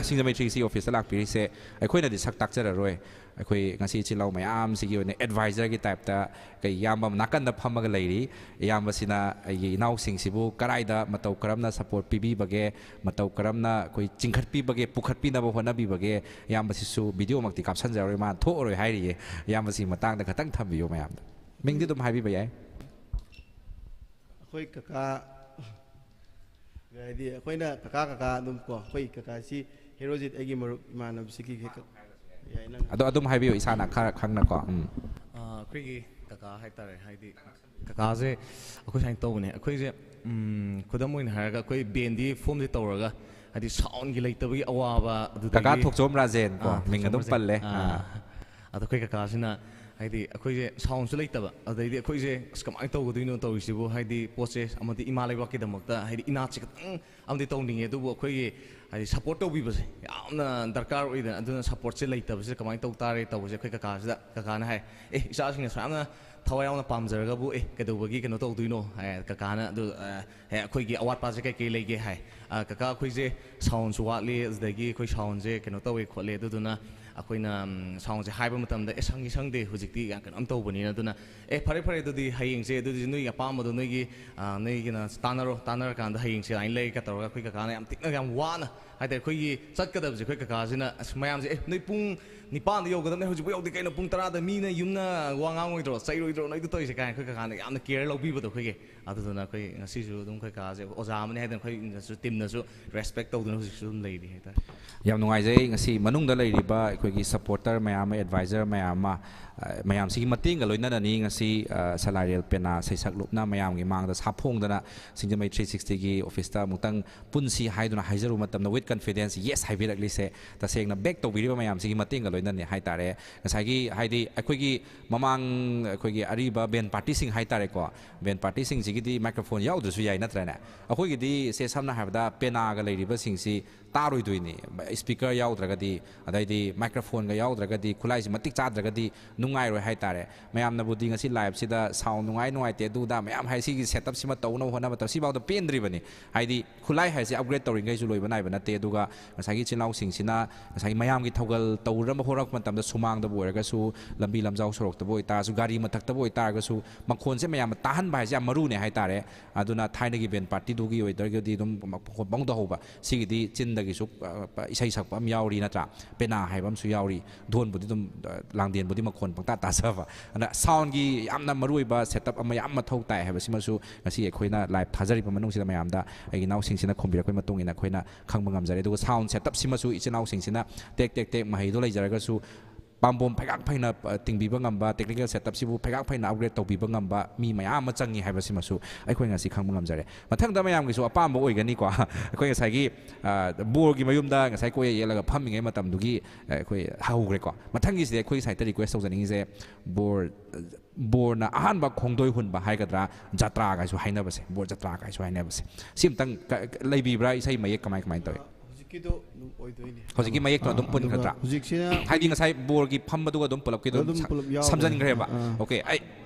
ꯁꯤꯡꯖꯃꯩ ꯊ꯭ꯔꯤ ꯁꯤ ꯑꯣꯐꯤꯁꯇ ꯂꯥꯛꯄꯤꯔꯤꯁꯦ, ꯑꯩꯈꯣꯏꯅꯗꯤ ꯁꯛ ꯇꯥꯛꯆꯔꯔꯣꯏ꯫ ꯑꯩꯈꯣꯏ ꯉꯁꯤ ꯏꯆꯤꯜ ꯏꯅꯥꯎ ꯃꯌꯥꯝꯁꯤꯒꯤ ꯑꯣꯏꯅ ꯑꯦꯗꯚꯥꯏꯖꯔꯒꯤ ꯇꯥꯏꯞꯇ ꯑꯩꯈꯣꯏ ꯏꯌꯥꯝꯕ ꯑꯃ ꯅꯥꯀꯟꯗ ꯐꯝꯃꯒ ꯂꯩꯔꯤ꯫ ꯏꯌꯥꯝꯕꯁꯤꯅ ꯑꯩꯒꯤ ꯏꯅꯥꯎꯁꯤꯡꯁꯤꯕꯨ ꯀꯔꯥꯏꯗ ꯃꯇꯧ ꯀꯔꯝꯅ ꯁꯄꯣꯔꯠ ꯄꯤꯕꯤꯕꯒꯦ, ꯃꯇꯧ ꯀꯔꯝꯅ ꯑꯩꯈꯣꯏ ꯆꯤꯡꯈꯠꯄꯤꯕꯒꯦ, ꯄꯨꯈꯠꯄꯤꯅꯕ ꯍꯣꯠꯅꯕꯤꯕꯒꯦ, ꯏꯌꯥꯝꯕꯁꯤꯁꯨ ꯚꯤꯗꯤꯑꯣꯃꯛꯇꯤ ꯀꯥꯞꯁꯟꯖꯔꯔꯣꯏ, ꯃꯥ ꯊꯣꯛꯑꯔꯣꯏ ꯍꯥꯏꯔꯤꯌꯦ꯫ ꯏꯌꯥꯝꯕꯁꯤꯒꯤ ꯃꯇꯥꯡꯗ ꯈꯇꯪ ꯊꯝꯕꯤꯌꯨ ꯃꯌꯥꯝꯗ꯫ ꯃꯤꯡꯗꯤ ꯑꯗꯨꯝ ꯍꯥꯏꯕꯤꯕ ꯌꯥꯏ꯫ ꯑꯩꯈꯣꯏ ꯀꯀꯥ, ꯍꯥꯏꯗꯤ ꯑꯩꯈꯣꯏꯅ ꯀꯀꯥ ꯀꯀꯥ ꯑꯗꯨꯝ ꯀꯣ, ꯑꯩꯈꯣꯏ ꯀꯀꯥꯁꯤ ꯍꯦꯔꯣꯖꯤꯠ, ꯑꯩꯒꯤ ꯃꯔꯨꯞ ꯏꯃꯥꯟꯅꯕꯁꯤꯒꯤ ꯍꯦꯛ ꯀ-, ꯌꯥꯏ, ꯅꯪ꯫ ꯑꯗꯣ ꯑꯗꯨꯝ ꯍꯥꯏꯕꯤꯌꯨ, ꯏꯁꯥꯅ ꯈꯔ ꯈꯪꯅꯀꯣ꯫ ꯎꯝ꯫ ꯑꯥ, ꯑꯩꯈꯣꯏꯒꯤ ꯀꯀꯥ ꯍꯥꯏꯇꯥꯔꯦ, ꯍꯥꯏꯗꯤ ꯀꯀꯥꯁꯦ ꯑꯩꯈꯣꯏ ꯁꯨꯃꯥꯏꯅ ꯇꯧꯕꯅꯦ꯫ ꯑꯩꯈꯣꯏꯁꯦ, ꯎꯝ, ꯈꯨꯗꯝ ꯑꯣꯏꯅ ꯍꯥꯏꯔꯒ ꯑꯩꯈꯣꯏ ꯕꯦꯟꯗꯤ ꯐꯣꯝꯁꯦ ꯇꯧꯔꯒ, ꯍꯥꯏꯗꯤ ꯁꯥꯎꯟꯒꯤ ꯂꯩꯇꯕꯒꯤ ꯑꯋꯥꯕ, ꯑꯗꯨꯗꯒꯤ ꯀꯀꯥ ꯊꯣꯛꯆꯣꯝ ꯔꯥꯖꯦꯟ ꯀꯣ, ꯑꯥ, ꯃꯤꯡ ꯑꯗꯨꯝ ꯊꯣꯛꯆꯣꯝ ꯔꯥꯖꯦꯟ꯫ ꯄꯜꯂꯦ꯫ ꯑꯥ꯫ ꯑꯥ꯫ ꯑꯗꯣ ꯑꯩꯈꯣꯏ ꯀꯀꯥꯁꯤꯅ, ꯍꯥꯏꯗꯤ ꯑꯩꯈꯣꯏꯁꯦ ꯁꯥꯎꯟꯁꯨ ꯂꯩꯇꯕ, ꯑꯗꯩꯗꯤ ꯑꯩꯈꯣꯏꯁꯦ ꯑꯁ ꯀꯃꯥꯏꯅ ꯇꯧꯒꯗꯣꯏꯅꯣ ꯇꯧꯔꯤꯁꯤꯕꯨ, ꯍꯥꯏꯗꯤ ꯄꯣꯠꯁꯦ ꯑꯃꯗꯤ ꯏꯃꯥ ꯂꯩꯕꯥꯛꯀꯤꯗꯃꯛꯇ ꯍꯥꯏꯗꯤ ꯏꯅꯥꯠꯁꯦ ꯈꯤꯇꯪ ꯑꯃꯗꯤ ꯇꯧꯅꯤꯡꯉꯦ, ꯑꯗꯨꯕꯨ ꯑꯩꯈꯣꯏꯒꯤ ꯍꯥꯏꯗꯤ ꯁꯞꯄꯣꯔꯠ ꯇꯧꯕꯤꯕꯁꯦ ꯌꯥꯝꯅ ꯗꯔꯀꯥꯔ ꯑꯣꯏꯗꯅ, ꯑꯗꯨꯅ ꯁꯞꯄꯣꯔꯠꯁꯦ ꯂꯩꯇꯕꯁꯤꯗ ꯀꯃꯥꯏꯅ ꯇꯧ ꯇꯥꯔꯦ ꯇꯧꯕꯁꯦ ꯑꯩꯈꯣꯏ ꯀꯀꯥꯁꯤꯗ, ꯀꯀꯥꯅ ꯍꯥꯏ, "ꯑꯦ, ꯏꯆꯥꯁꯤꯡꯅ ꯁꯨꯃꯥꯏꯅ ꯊꯋꯥꯏ ꯌꯥꯎꯅ ꯄꯥꯝꯖꯔꯒꯕꯨ, ꯑꯦ, ꯀꯩꯗꯧꯕꯒꯤ ꯀꯩꯅꯣ ꯇꯧꯗꯣꯏꯅꯣ?" ꯍꯥꯏ ꯀꯀꯥꯅ꯫ ꯑꯗꯨ, ꯑ, "ꯑꯦ, ꯑꯩꯈꯣꯏꯒꯤ ꯑꯋꯥꯠꯄꯁꯦ ꯀꯩꯀꯩ ꯂꯩꯒꯦ?" ꯍꯥꯏ꯫ "ꯑ, ꯀꯀꯥ, ꯑꯩꯈꯣꯏꯁꯦ ꯁꯥꯎꯟꯁꯨ ꯋꯥꯠꯂꯤ, ꯑꯗꯨꯗꯒꯤ ꯑꯩꯈꯣꯏ ꯁꯥꯎꯟꯁꯦ ꯀꯩꯅꯣ ꯇꯧꯋꯦ ꯈꯣꯠꯂꯦ, ꯑꯗꯨꯗꯨꯅ ꯑꯩꯈꯣꯏꯅ, ꯎꯝ, ꯁꯥꯎꯟꯁꯦ ꯍꯥꯏꯕ ꯃꯇꯝꯗ, ꯑꯦ, ꯁꯪꯉꯤ ꯁꯪꯗꯦ, ꯍꯧꯖꯤꯛꯇꯤ ꯌꯥꯝ ꯀꯩꯅꯣꯝ ꯇꯧꯕꯅꯤꯅ, ꯑꯗꯨꯅ, ꯑꯦ, ꯐꯔꯦ ꯐꯔꯦ, ꯑꯗꯨꯗꯤ ꯍꯌꯦꯡꯁꯦ, ꯑꯗꯨꯗꯤ ꯅꯣꯏꯒꯤ ꯑꯄꯥꯝꯕꯗꯣ ꯅꯣꯏꯒꯤ, ꯑ, ꯅꯣꯏꯒꯤꯅ ꯇꯥꯟꯅꯔꯣ, ꯇꯥꯟꯅꯔꯀꯥꯟꯗ ꯍꯌꯦꯡꯁꯦ ꯑꯗꯨꯃꯥꯏꯅ ꯂꯩꯔꯦꯒ ꯇꯧꯔꯒ ꯑꯩꯈꯣꯏ ꯀꯀꯥꯅ ꯌꯥꯝ ꯊꯤꯅ ꯌꯥꯝ ꯋꯥꯅ ꯍꯥꯏꯇꯥꯔꯦ, ꯑꯩꯈꯣꯏꯒꯤ ꯆꯠꯀꯗꯕꯁꯦ ꯑꯩꯈꯣꯏ ꯀꯀꯥꯁꯤꯅ, ꯑꯁ, ꯃꯌꯥꯝꯁꯦ, "ꯑꯦ, ꯅꯣꯏ ꯄꯨꯡ ꯅꯤꯄꯥꯟꯗ ꯌꯧꯒꯗꯕꯅꯦ, ꯍꯧꯖꯤꯛꯐꯥꯎ ꯌꯧꯗꯦ, ꯀꯩꯅꯣ ꯄꯨꯡ ꯇꯔꯥꯗ ꯃꯤꯅ ꯌꯨꯝꯅ ꯋꯥ ꯉꯥꯡꯉꯣꯏꯗ꯭ꯔꯣ, ꯆꯩꯔꯣꯏꯗ꯭ꯔꯣ ꯅꯣꯏꯗ ꯇꯧꯔꯤꯁꯦ?" ꯀꯥꯏꯅ ꯑꯩꯈꯣꯏ ꯀꯀꯥꯅ ꯌꯥꯝꯅ ꯀꯦꯌꯔ ꯂꯧꯕꯤꯕꯗꯣ ꯑꯩꯈꯣꯏꯒꯤ꯫ ꯑꯗꯨꯗꯨꯅ ꯑꯩꯈꯣꯏ ꯉꯁꯤꯁꯨ ꯑꯗꯨꯝ ꯑꯩꯈꯣꯏ ꯀꯀꯥꯁꯦ ꯑꯣꯖꯥ ꯑꯃꯅꯤ ꯍꯥꯏꯗꯅ ꯑꯩꯈꯣꯏꯅꯁꯨ ꯇꯤꯝꯅꯁꯨ ꯔꯦꯁꯄꯦꯛ ꯇꯧꯗꯨꯅ ꯍꯧꯖꯤꯛꯁꯨ ꯑꯗꯨꯝ ꯂꯩꯔꯤ ꯍꯥꯏꯇꯥꯔꯦ꯫ ꯌꯥꯝ ꯅꯨꯡꯉꯥꯏꯖꯩ꯫ ꯉꯁꯤ ꯃꯅꯨꯡꯗ ꯂꯩꯔꯤꯕ ꯑꯩꯈꯣꯏ ꯑꯩꯈꯣꯏꯒꯤ ꯁꯄꯣꯔꯇꯔ ꯃꯌꯥꯝ ꯑꯃ, ꯑꯦꯗꯚꯥꯏꯖꯔ ꯃꯌꯥꯝ ꯑꯃ, ꯑ, ꯃꯌꯥꯝꯁꯤꯒꯤ ꯃꯇꯦꯡꯒ ꯂꯣꯏꯅꯅꯅꯤ ꯉꯁꯤ, ꯑ, ꯁꯂꯥꯏꯔꯦꯜ ꯄꯦꯅꯥ ꯁꯩꯁꯛꯂꯨꯞꯅ ꯃꯌꯥꯝꯒꯤ ꯃꯥꯡꯗ ꯁꯥꯐꯣꯡꯗꯅ ꯁꯤꯡꯖꯃꯩ ꯊ꯭ꯔꯤ ꯁꯤꯛꯁꯇꯤꯒꯤ ꯑꯣꯐꯤꯁꯇ ꯑꯃꯨꯛꯇꯪ ꯄꯨꯟꯁꯤ ꯍꯥꯏꯗꯨꯅ ꯍꯥꯏꯖꯔꯨꯕ ꯃꯇꯝꯗ with confidence yes ꯍꯥꯏꯕꯤꯔꯛꯂꯤꯁꯦ꯫ ꯇꯁꯦꯡꯅ ꯕꯦꯛ ꯇꯧꯕꯤꯔꯤꯕ ꯃꯌꯥꯝꯁꯤꯒꯤ ꯃꯇꯦꯡꯒ ꯂꯣꯏꯅꯅꯤ ꯍꯥꯏꯇꯥꯔꯦ꯫ ꯉꯁꯥꯏꯒꯤ ꯍꯥꯏꯗꯤ ꯑꯩꯈꯣꯏꯒꯤ ꯃꯃꯥꯡ ꯑꯩꯈꯣꯏꯒꯤ ꯑꯔꯤꯕ ꯕꯦꯟ ꯄꯥꯔꯇꯤꯁꯤꯡ ꯍꯥꯏꯇꯥꯔꯦꯀꯣ, ꯕꯦꯟ ꯄꯥꯔꯇꯤꯁꯤꯡꯁꯤꯒꯤꯗꯤ ꯃꯥꯏꯀ꯭ꯔꯣꯐꯣꯟ ꯌꯥꯎꯗ꯭ꯔꯁꯨ ꯌꯥꯏ ꯅꯠꯇ꯭ꯔꯅꯦ? ꯑꯩꯈꯣꯏꯒꯤꯗꯤ ꯁꯦ ꯁꯝꯅ ꯍꯥꯏꯔꯕꯗ ꯄꯦꯅꯥꯒ ꯂꯩꯔꯤꯕꯁꯤꯡꯁꯤ ꯇꯥꯔꯣꯏꯗꯣꯏꯅꯤ꯫ ꯏꯁꯄꯤꯀꯔ ꯌꯥꯎꯗ꯭ꯔꯒꯗꯤ, ꯑꯗꯩꯗꯤ ꯃꯥꯏꯀ꯭ꯔꯣꯐꯣꯟꯒ ꯌꯥꯎꯗ꯭ꯔꯒꯗꯤ, ꯈꯨꯠꯂꯥꯏꯁꯤ ꯃꯇꯤꯛ ꯆꯥꯗ꯭ꯔꯒꯗꯤ ꯅꯨꯡꯉꯥꯏꯔꯣꯏ ꯍꯥꯏꯇꯥꯔꯦ꯫ ꯃꯌꯥꯝꯅꯕꯨꯗꯤ ꯉꯁꯤ ꯂꯥꯏꯞꯁꯤꯗ ꯁꯥꯎꯟ ꯅꯨꯡꯉꯥꯏ ꯅꯨꯡꯉꯥꯏꯇꯦ ꯑꯗꯨꯗ ꯃꯌꯥꯝ ꯍꯥꯏ, ꯁꯤꯒꯤ ꯁꯦꯠꯑꯞꯁꯤꯃ ꯇꯧꯅꯕ ꯍꯣꯠꯅꯕ ꯃꯇꯝ ꯁꯤꯐꯥꯎꯗ ꯄꯦꯟꯗ꯭ꯔꯤꯕꯅꯤ꯫ ꯍꯥꯏꯗꯤ ꯈꯨꯠꯂꯥꯏ ꯍꯥꯏꯁꯦ ꯑꯞꯒ꯭ꯔꯦꯗ ꯇꯧꯔꯤꯉꯩꯁꯨ ꯂꯣꯏꯕ ꯅꯥꯏꯕ ꯅꯠꯇꯦ꯫ ꯑꯗꯨꯒ ꯉꯁꯥꯏꯒꯤ ꯏꯆꯤꯜ ꯏꯅꯥꯎꯁꯤꯡꯁꯤꯅ ꯉꯁꯥꯏꯒꯤ ꯃꯌꯥꯝꯒꯤ ꯊꯧꯒꯜ ꯇꯧꯔꯨꯔꯕ ꯍꯧꯔꯛꯄ ꯃꯇꯝꯗ ꯁꯨꯃꯥꯡꯗꯕꯨ ꯑꯣꯏꯔꯒꯁꯨ, ꯂꯝꯕꯤ ꯂꯝꯖꯥꯎ ꯁꯣꯔꯣꯛꯇꯕꯨ ꯑꯣꯏꯇꯥꯔꯁꯨ, ꯒꯥꯔꯤ ꯃꯊꯛꯇꯕꯨ ꯑꯣꯏꯇꯥꯔꯒꯁꯨ, ꯃꯈꯣꯟꯁꯦ ꯃꯌꯥꯝꯅ ꯇꯥꯍꯟꯕ ꯍꯥꯏꯁꯦ ꯌꯥꯝ ꯃꯔꯨꯅꯦ ꯍꯥꯏꯇꯥꯔꯦ꯫ ꯑꯗꯨꯅ ꯊꯥꯏꯅꯒꯤ ꯕꯦꯟ ꯄꯥꯔꯇꯤꯗꯨꯒꯤ ꯑꯣꯏꯗ꯭ꯔꯒꯗꯤ ꯑꯗꯨꯝ ꯃꯈꯣꯟ ꯄꯪꯗ ꯍꯧꯕ꯫ ꯁꯤꯒꯤꯗꯤ ꯆꯤꯟꯗꯒꯤꯁꯨ, ꯑ, ꯏꯁꯩ ꯁꯛꯄ ꯑꯃ ꯌꯥꯎꯔꯤ ꯅꯠꯇ꯭ꯔꯥ? ꯄꯦꯅꯥ ꯍꯥꯏꯕ ꯑꯃꯁꯨ ꯌꯥꯎꯔꯤ꯫ ꯙꯣꯟꯕꯨꯗꯤ ꯑꯗꯨꯝ, ꯑ, ꯂꯥꯡꯗꯦꯟꯕꯨꯗꯤ ꯃꯈꯣꯟ ꯄꯪꯇꯥ ꯇꯥꯖꯕ꯫ ꯑꯗꯨꯅ ꯁꯥꯎꯟꯒꯤ ꯌꯥꯝꯅ ꯃꯔꯨꯑꯣꯏꯕ ꯁꯦꯠꯑꯞ ꯑꯃ ꯌꯥꯝ ꯃꯊꯧ ꯇꯥꯏ ꯍꯥꯏꯕꯁꯤꯃꯁꯨ ꯉꯁꯤ ꯑꯩꯈꯣꯏꯅ ꯂꯥꯏꯞ ꯊꯥꯖꯔꯤꯕ ꯃꯅꯨꯡꯁꯤꯗ ꯃꯌꯥꯝꯗ ꯑꯩꯒꯤ ꯏꯅꯥꯎꯁꯤꯡꯁꯤꯅ ꯈꯨꯝꯕꯤꯔꯛꯄꯒꯤ ꯃꯇꯨꯡ ꯏꯟꯅ ꯑꯩꯈꯣꯏꯅ ꯈꯪꯕ ꯉꯝꯖꯔꯦ꯫ ꯑꯗꯨꯒ ꯁꯥꯎꯟ ꯁꯦꯠꯑꯞꯁꯤꯃꯁꯨ ꯏꯆꯤꯜ ꯏꯅꯥꯎꯁꯤꯡꯁꯤꯅ ꯇꯦꯛ ꯇꯦꯛ ꯇꯦꯛ ꯃꯍꯩꯗꯣ ꯂꯩꯖꯔꯒꯁꯨ ꯄꯥꯝꯕꯣꯝ ꯐꯩꯒꯥꯛ ꯐꯩꯅ, ꯑ, ꯇꯤꯡꯕꯤꯕ ꯉꯝꯕ, ꯇꯦꯛꯅꯤꯀꯦꯜ ꯁꯦꯠꯑꯞꯁꯤꯕꯨ ꯐꯩꯒꯥꯛ ꯐꯩꯅ ꯑꯞꯒ꯭ꯔꯦꯗ ꯇꯧꯕꯤꯕ ꯉꯝꯕ ꯃꯤ ꯃꯌꯥꯝ ꯑꯃ ꯆꯪꯉꯤ ꯍꯥꯏꯕꯁꯤꯃꯁꯨ ꯑꯩꯈꯣꯏ ꯉꯁꯤ ꯈꯪꯕ ꯉꯝꯖꯔꯦ꯫ ꯃꯊꯪꯗ ꯃꯌꯥꯝꯒꯤꯁꯨ ꯑꯄꯥꯝꯕ ꯑꯣꯏꯒꯅꯤꯀꯣ꯫ ꯑꯩꯈꯣꯏ ꯉꯁꯥꯏꯒꯤ, ꯑ, ꯕꯣꯔꯒꯤ ꯃꯌꯨꯝꯗ ꯉꯁꯥꯏ ꯀꯣꯏꯌꯦꯠ ꯌꯦꯠꯂꯒ ꯐꯝꯃꯤꯉꯩ ꯃꯇꯝꯗꯨꯒꯤ, ꯑ, ꯑꯩꯈꯣꯏ ꯍꯧꯈ꯭ꯔꯦꯀꯣ꯫ ꯃꯊꯪꯒꯤꯁꯤꯗꯤ ꯑꯩꯈꯣꯏꯒꯤ ꯁꯥꯏꯠꯇ ꯔꯤꯀ꯭ꯋꯦꯁ ꯇꯧꯖꯅꯤꯡꯉꯤꯁꯦ, ꯕꯣꯔ, ꯕꯣꯔꯅ ꯑꯍꯥꯟꯕ ꯈꯣꯡꯗꯣꯏ ꯍꯨꯟꯕ ꯍꯥꯏꯒꯗ꯭ꯔꯥ, ꯖꯇ꯭ꯔꯥꯒꯥꯏꯁꯨ ꯍꯥꯏꯅꯕꯁꯦ, ꯕꯣꯔ ꯖꯇ꯭ꯔꯥꯒꯥꯏꯁꯨ ꯍꯥꯏꯅꯕꯁꯦ, ꯁꯤ ꯑꯝꯇꯪ ꯀ-, ꯂꯩꯕꯤꯕ꯭ꯔꯥ? ꯏꯁꯩ ꯃꯌꯦꯛ ꯀꯃꯥꯏ ꯀꯃꯥꯏꯅ ꯇꯧꯏ? ꯍꯧꯖꯤꯛꯀꯤꯗꯣ ꯑꯗꯨꯝ ꯑꯣꯏꯗꯣꯏꯅꯦ꯫ ꯍꯧꯖꯤꯛꯀꯤ ꯃꯌꯦꯛꯇꯨꯅ ꯑꯗꯨꯝ ꯑꯗꯨꯒ ꯄꯨꯟꯒꯗ꯭ꯔꯥ? ꯍꯧꯖꯤꯛꯁꯤꯅ ꯍꯥꯏꯗꯤ ꯉꯁꯥꯏ ꯕꯣꯔꯒꯤ ꯐꯝꯕꯗꯨꯒ ꯑꯗꯨꯝ ꯄꯨꯂꯞꯀꯤ ꯑꯗꯨꯝ ꯑꯗꯨꯝ ꯁ-, ꯄꯨꯂꯞ ꯌꯥꯎꯕꯅꯦ꯫ ꯁꯝꯖꯤꯟꯈ꯭ꯔꯦꯕ꯫ ꯑꯥ, ꯑꯥ꯫ ꯑꯣꯀꯦ, ꯑꯩ,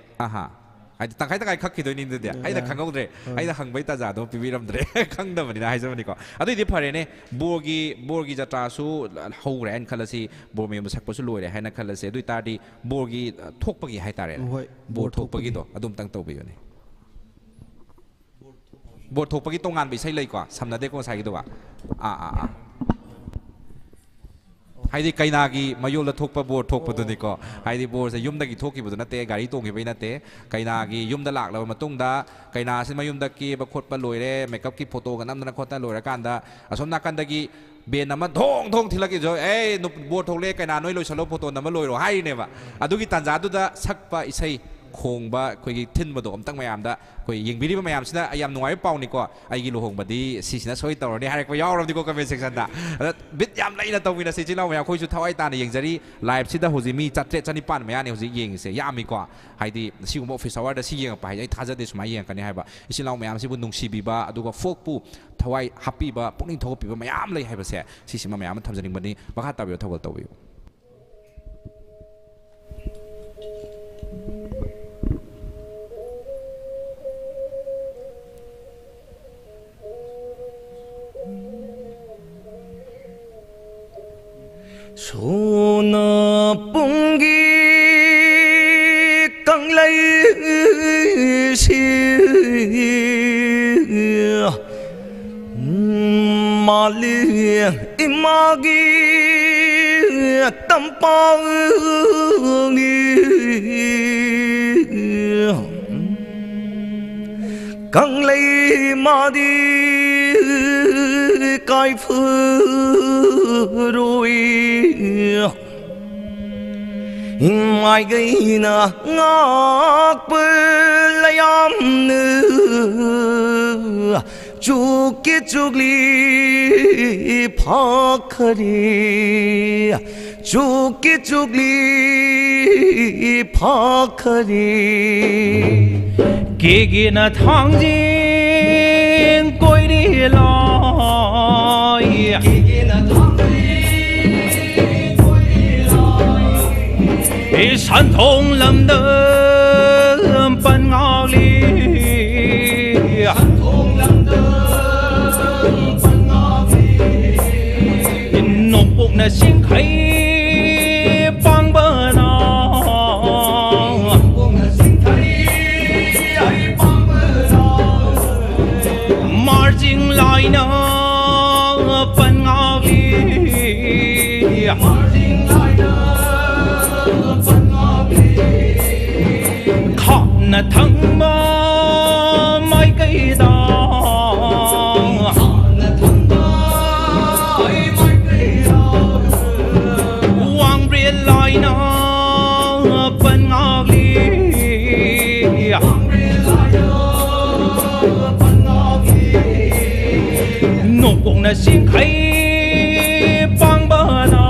ꯑꯍꯥ꯫ ꯍꯥꯏꯗꯤ ꯇꯪꯈꯥꯏ ꯇꯪꯈꯥꯏ ꯈꯛꯈꯤꯗꯣꯏꯅꯤ ꯑꯗꯨꯗꯤ꯫ ꯑꯩꯅ ꯑꯥ, ꯈꯪꯍꯧꯗ꯭ꯔꯦ꯫ ꯑꯥ꯫ ꯑꯩꯅ ꯍꯪꯕꯒꯤ ꯇꯥꯟꯖꯥꯗꯣ ꯄꯤꯕꯤꯔꯝꯗ꯭ꯔꯦ꯫ ꯈꯪꯗꯕꯅꯤꯅ ꯍꯥꯏꯖꯕꯅꯤꯀꯣ꯫ ꯑꯗꯨꯏꯗꯤ ꯐꯔꯦꯅꯦ꯫ ꯕꯣꯔꯒꯤ, ꯕꯣꯔꯒꯤ ꯖꯇ꯭ꯔꯥꯁꯨ ꯍꯧꯈ꯭ꯔꯦ ꯍꯥꯏꯅ ꯈꯜꯂꯁꯤ꯫ ꯕꯣꯔ ꯃꯌꯨꯝꯗ ꯁꯛꯄꯁꯨ ꯂꯣꯏꯔꯦ ꯍꯥꯏꯅ ꯈꯜꯂꯁꯤ꯫ ꯑꯗꯨ ꯑꯣꯏ ꯇꯥꯔꯗꯤ ꯕꯣꯔꯒꯤ, ꯑ, ꯊꯣꯛꯄꯒꯤ ꯍꯥꯏꯇꯥꯔꯦꯅꯦ꯫ ꯍꯣꯏ, ꯕꯣꯔ ꯕꯣꯔ ꯊꯣꯛꯄꯒꯤ꯫ ꯊꯣꯛꯄꯒꯤꯗꯣ ꯑꯗꯨꯝꯇꯪ ꯇꯧꯕꯤꯌꯨꯅꯦ꯫ ꯕꯣꯔ ꯊꯣꯛꯄꯒꯤ ꯇꯣꯉꯥꯟꯕ ꯏꯁꯩ ꯂꯩꯀꯣ? ꯁꯝꯅꯗꯦꯀꯣ ꯉꯁꯥꯏꯒꯤꯗꯨꯒ? ꯑꯥ, ꯑꯥ, ꯑꯥ꯫ ꯍꯥꯏꯗꯤ ꯀꯩꯅꯥꯒꯤ ꯃꯌꯣꯜꯗ ꯊꯣꯛꯄ ꯕꯣꯔ ꯊꯣꯛꯄꯗꯨꯅꯤꯀꯣ꯫ ꯍꯥꯏꯗꯤ ꯕꯣꯔꯁꯦ ꯌꯨꯝꯗꯒꯤ ꯊꯣꯛꯈꯤꯕꯗꯨ ꯅꯠꯇꯦ, ꯒꯥꯔꯤ ꯇꯣꯡꯈꯤꯕꯩ ꯅꯠꯇꯦ꯫ ꯀꯩꯅꯥꯒꯤ ꯌꯨꯝꯗ ꯂꯥꯛꯂꯕ ꯃꯇꯨꯡꯗ ꯀꯩꯅꯥꯁꯤ ꯃꯌꯨꯝꯗ ꯀꯦꯕ ꯈꯣꯠꯄ ꯂꯣꯏꯔꯦ, ꯃꯦꯀꯞꯀꯤ ꯐꯣꯇꯣꯒ ꯅꯝꯗꯅ ꯈꯣꯠꯇꯅ ꯂꯣꯏꯔꯀꯥꯟꯗ ꯑꯁꯣꯝ ꯅꯥꯀꯟꯗꯒꯤ ꯕꯦꯟ ꯑꯃ ꯙꯣꯡ ꯙꯣꯡ ꯊꯤꯜꯂꯛꯈꯤꯕꯁꯨ, "ꯑꯦ, ꯅꯨꯞ-, ꯕꯣꯔ ꯊꯣꯛꯂꯛꯑꯦ, ꯀꯩꯅꯥ ꯅꯣꯏ ꯂꯣꯏꯁꯜꯂꯣ, ꯐꯣꯇꯣ ꯅꯝꯕ ꯂꯣꯏꯔꯣ" ꯍꯥꯏꯔꯤꯅꯦꯕ꯫ ꯑꯗꯨꯒꯤ ꯇꯥꯟꯖꯥꯗꯨꯗ ꯁꯛꯄ ꯏꯁꯩ, ꯈꯣꯡꯕ, ꯑꯩꯈꯣꯏꯒꯤ ꯊꯤꯟꯕꯗꯣ ꯑꯝꯇꯪ ꯃꯌꯥꯝꯗ ꯑꯩꯈꯣꯏ ꯌꯦꯡꯕꯤꯔꯤꯕ ꯃꯌꯥꯝꯁꯤꯅ, "ꯑꯩ ꯌꯥꯝ ꯅꯨꯡꯉꯥꯏꯕ ꯄꯥꯎꯅꯤꯀꯣ, ꯑꯩꯒꯤ ꯂꯨꯍꯣꯡꯕꯗꯤ ꯁꯤꯁꯤꯅ ꯁꯣꯏ ꯇꯧꯔꯅꯤ" ꯍꯥꯏꯔꯛꯄ ꯌꯥꯎꯔꯕꯅꯤꯀꯣ comment sectionꯗ꯫ ꯑꯗ ꯕꯤꯠ ꯌꯥꯝ ꯂꯩꯅ ꯇꯧꯃꯤꯟꯅꯁꯤ ꯏꯆꯤꯜ ꯏꯅꯥꯎ ꯃꯌꯥꯝ꯫ ꯑꯩꯈꯣꯏꯁꯨ ꯊꯋꯥꯏ ꯇꯥꯅ ꯌꯦꯡꯖꯔꯤ꯫ Liveꯁꯤꯗ ꯍꯧꯖꯤꯛ ꯃꯤ ꯆꯥꯇ꯭ꯔꯦꯠ ꯆꯅꯤꯄꯥꯟ ꯃꯌꯥꯅꯤ ꯍꯧꯖꯤꯛ ꯌꯦꯡꯉꯤꯁꯦ꯫ ꯌꯥꯝꯃꯤꯀꯣ꯫ ꯍꯥꯏꯗꯤ ꯁꯤꯒꯨꯝꯕ office hourꯗ ꯁꯤ ꯌꯦꯡꯉꯛꯄ ꯍꯥꯏꯁꯦ ꯑꯩ ꯊꯥꯖꯗꯦ ꯁꯨꯃꯥꯏꯅ ꯌꯦꯡꯉꯛꯀꯅꯤ ꯍꯥꯏꯕ꯫ ꯏꯆꯤꯜ ꯏꯅꯥꯎ ꯃꯌꯥꯝꯁꯤꯕꯨ ꯅꯨꯡꯁꯤꯕꯤꯕ, ꯑꯗꯨꯒ folkꯄꯨ ꯊꯋꯥꯏ ꯍꯥꯞꯄꯤꯕ, ꯄꯨꯛꯅꯤꯡ ꯊꯧꯒꯠꯄꯤꯕ ꯃꯌꯥꯝ ꯂꯩ ꯍꯥꯏꯕꯁꯦ, ꯁꯤꯁꯤꯃ ꯃꯌꯥꯝ ꯑꯃ ꯊꯝꯖꯅꯤꯡꯕꯅꯤ꯫ ꯃꯈꯥ ꯇꯥꯕꯤꯌꯨ, ꯊꯧꯒꯜ ꯇꯧꯕꯤꯌꯨ꯫ ꯁꯣꯅ ꯄꯨꯡꯒꯤ ꯀꯪꯂꯩꯁꯤ ꯃꯥꯜꯂꯤ ꯏꯃꯥꯒꯤ ꯇꯝꯄꯥꯛꯅꯤ꯫ ꯀꯪꯂꯩ ꯃꯥꯗꯤ ꯀꯥꯏꯐꯔꯣꯏ꯫ ꯃꯥꯏꯒꯩꯅ ꯉꯥꯛꯄ ꯂꯌꯥꯝꯅ ꯆꯨꯛꯀꯤ ꯆꯨꯛꯂꯤ ꯐꯥꯈꯔꯦ꯫ ꯆꯨꯛꯀꯤ ꯆꯨꯛꯂꯤ ꯐꯥꯈꯔꯦ꯫ ꯀꯦꯒꯦꯅ ꯊꯥꯡꯖꯤꯡ ꯀꯣꯏꯔꯤ ꯂꯥꯏ꯫ ꯏ ꯁꯟꯊꯣꯡ ꯂꯝꯗ ꯄꯟ ꯉꯥꯛꯂꯤ꯫ ꯅꯣꯡꯄꯣꯛꯅ ꯆꯤꯡꯈꯩ ꯄꯥꯡꯕꯅ꯫ ꯃꯥꯔꯖꯤꯡ ꯂꯥꯏꯅ ꯄꯟ ꯉꯥꯛꯂꯤ꯫ ꯈꯥꯅ ꯊꯪꯕ ꯃꯥꯏꯀꯩꯗ꯫ ꯉꯥꯛꯂꯤ꯫ ꯅꯣꯡꯄꯣꯛꯅ ꯆꯤꯡꯈꯩ ꯄꯥꯡꯕꯅ,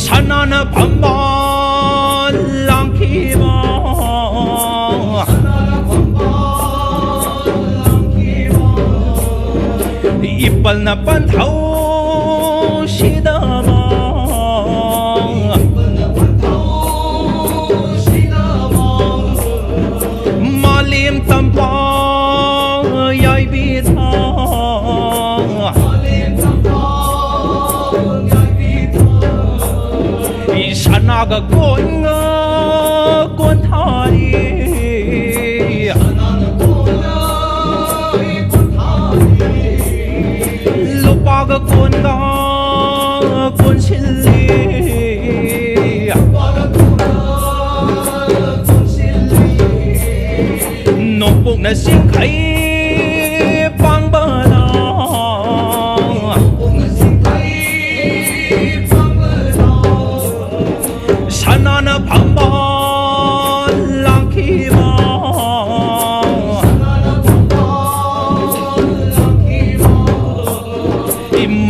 ꯁꯅꯥꯅ ꯐꯝꯕꯥꯜ ꯂꯥꯡꯈꯤꯕ, ꯏꯄꯜꯅ ꯄꯟꯊꯧ ꯁꯤꯗꯕ, ꯃꯥꯂꯦꯝ ꯇꯝꯄꯥꯛ ꯌꯥꯏꯕꯤꯗ, ꯁꯅꯥꯒ ꯀꯣꯟꯒ ꯀꯣꯟꯊꯥꯔꯤ, ꯂꯨꯄꯥꯒ ꯀꯣꯟꯒ ꯀꯣꯟꯁꯤꯜꯂꯤ꯫ ꯅꯣꯡꯄꯣꯛꯅ ꯆꯤꯡꯈꯩ ꯄꯥꯡꯕꯅ, ꯁꯅꯥꯅ ꯐꯝꯕꯥꯜ ꯂꯥꯡꯈꯤꯕ,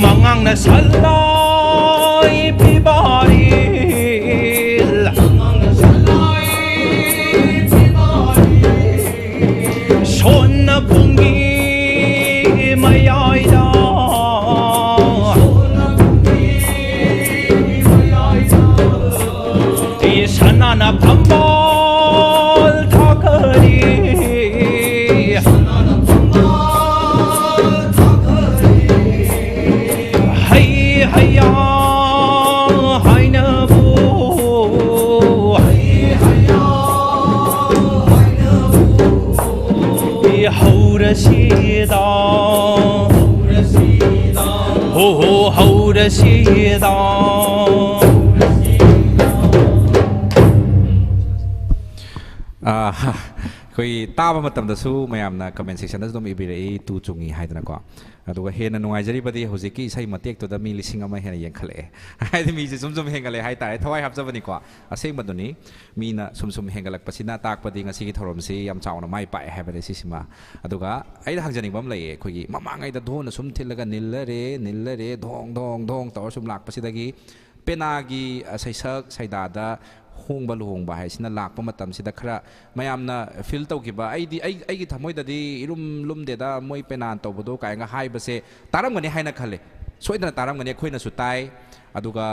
ꯃꯉꯥꯡꯅ ꯁꯂꯥꯏ ꯐꯤꯕꯥꯔꯤꯜ, ꯁꯣꯟꯅ ꯄꯨꯡꯒꯤ ꯃꯌꯥꯏꯗ, ꯁꯅꯥꯅ ꯐꯝꯕꯥꯜ ꯊꯥꯈꯔꯤ꯫ ꯍꯩ ꯍꯩꯌꯥ ꯍꯥꯏꯅꯕꯨ, ꯍꯧꯔꯁꯤꯗ, ꯍꯣ ꯍꯣ ꯍꯧꯔꯁꯤꯗ꯫ ꯑꯥ, ꯑꯩꯈꯣꯏ ꯇꯥꯕ ꯃꯇꯝꯗꯁꯨ ꯃꯌꯥꯝꯅ comment sectionꯗꯁꯨ ꯑꯗꯨꯝ ꯏꯕꯤꯔꯛꯏ, "ꯇꯨ ꯆꯨꯡꯉꯤ" ꯍꯥꯏꯗꯅꯀꯣ꯫ ꯑꯗꯨꯒ ꯍꯦꯟꯅ ꯅꯨꯡꯉꯥꯏꯖꯔꯤꯕꯗꯤ ꯍꯧꯖꯤꯛꯀꯤ ꯏꯁꯩ ꯃꯇꯦꯛꯇꯨꯗ ꯃꯤ ꯂꯤꯁꯤꯡ ꯑꯃ ꯍꯦꯟꯅ ꯌꯦꯡꯈꯠꯂꯛꯑꯦ꯫ ꯍꯥꯏꯗꯤ ꯃꯤꯁꯦ ꯁꯨꯝ ꯁꯨꯝ ꯍꯦꯟꯒꯠꯂꯛꯑꯦ ꯍꯥꯏꯇꯥꯔꯦ, ꯊꯋꯥꯏ ꯍꯥꯞꯆꯕꯅꯤꯀꯣ꯫ ꯑꯁꯦꯡꯕꯗꯨꯅꯤ, ꯃꯤꯅ ꯁꯨꯝ ꯁꯨꯝ ꯍꯦꯟꯒꯠꯂꯛꯄꯁꯤꯅ ꯇꯥꯛꯄꯗꯤ ꯉꯁꯤꯒꯤ ꯊꯧꯔꯝꯁꯤ ꯌꯥꯝ ꯆꯥꯎꯅ ꯃꯥꯏ ꯄꯥꯛꯑꯦ ꯍꯥꯏꯕꯅꯤ꯫ ꯁꯤꯁꯤꯃ, ꯑꯗꯨꯒ ꯑꯩꯅ ꯍꯪꯖꯅꯤꯡꯕ ꯑꯃ ꯂꯩꯌꯦ, ꯑꯩꯈꯣꯏꯒꯤ ꯃꯃꯥꯡꯉꯩꯗ ꯙꯣꯟꯅ ꯁꯨꯝ ꯊꯤꯜꯂꯒ "ꯅꯤꯜꯂꯔꯦ, ꯅꯤꯜꯂꯔꯦ, ꯙꯣꯡ ꯙꯣꯡ ꯙꯣꯡ" ꯇꯧꯔ ꯁꯨꯝ ꯂꯥꯛꯄꯁꯤꯗꯒꯤ ꯄꯦꯅꯥꯒꯤ, ꯑ, ꯁꯩꯁꯛ ꯁꯩꯗꯥꯗ ꯍꯣꯡꯕ ꯂꯨꯍꯣꯡꯕ ꯍꯥꯏꯁꯤꯅ ꯂꯥꯛꯄ ꯃꯇꯝꯁꯤꯗ ꯈꯔ ꯃꯌꯥꯝꯅ feel ꯇꯧꯈꯤꯕ, ꯑꯩꯗꯤ, ꯑꯩ, ꯑꯩꯒꯤ ꯊꯃꯣꯏꯗꯗꯤ "ꯏꯔꯨꯝ ꯂꯨꯝꯗꯦꯗ ꯃꯣꯏ ꯄꯦꯅꯥꯅ ꯇꯧꯕꯗꯣ" ꯀꯥꯏꯅꯒ ꯍꯥꯏꯕꯁꯦ ꯇꯥꯔꯝꯒꯅꯤ ꯍꯥꯏꯅ ꯈꯜꯂꯦ꯫ ꯁꯣꯏꯗꯅ ꯇꯥꯔꯝꯒꯅꯤ, ꯑꯩꯈꯣꯏꯅꯁꯨ ꯇꯥꯏ, ꯑꯗꯨꯒ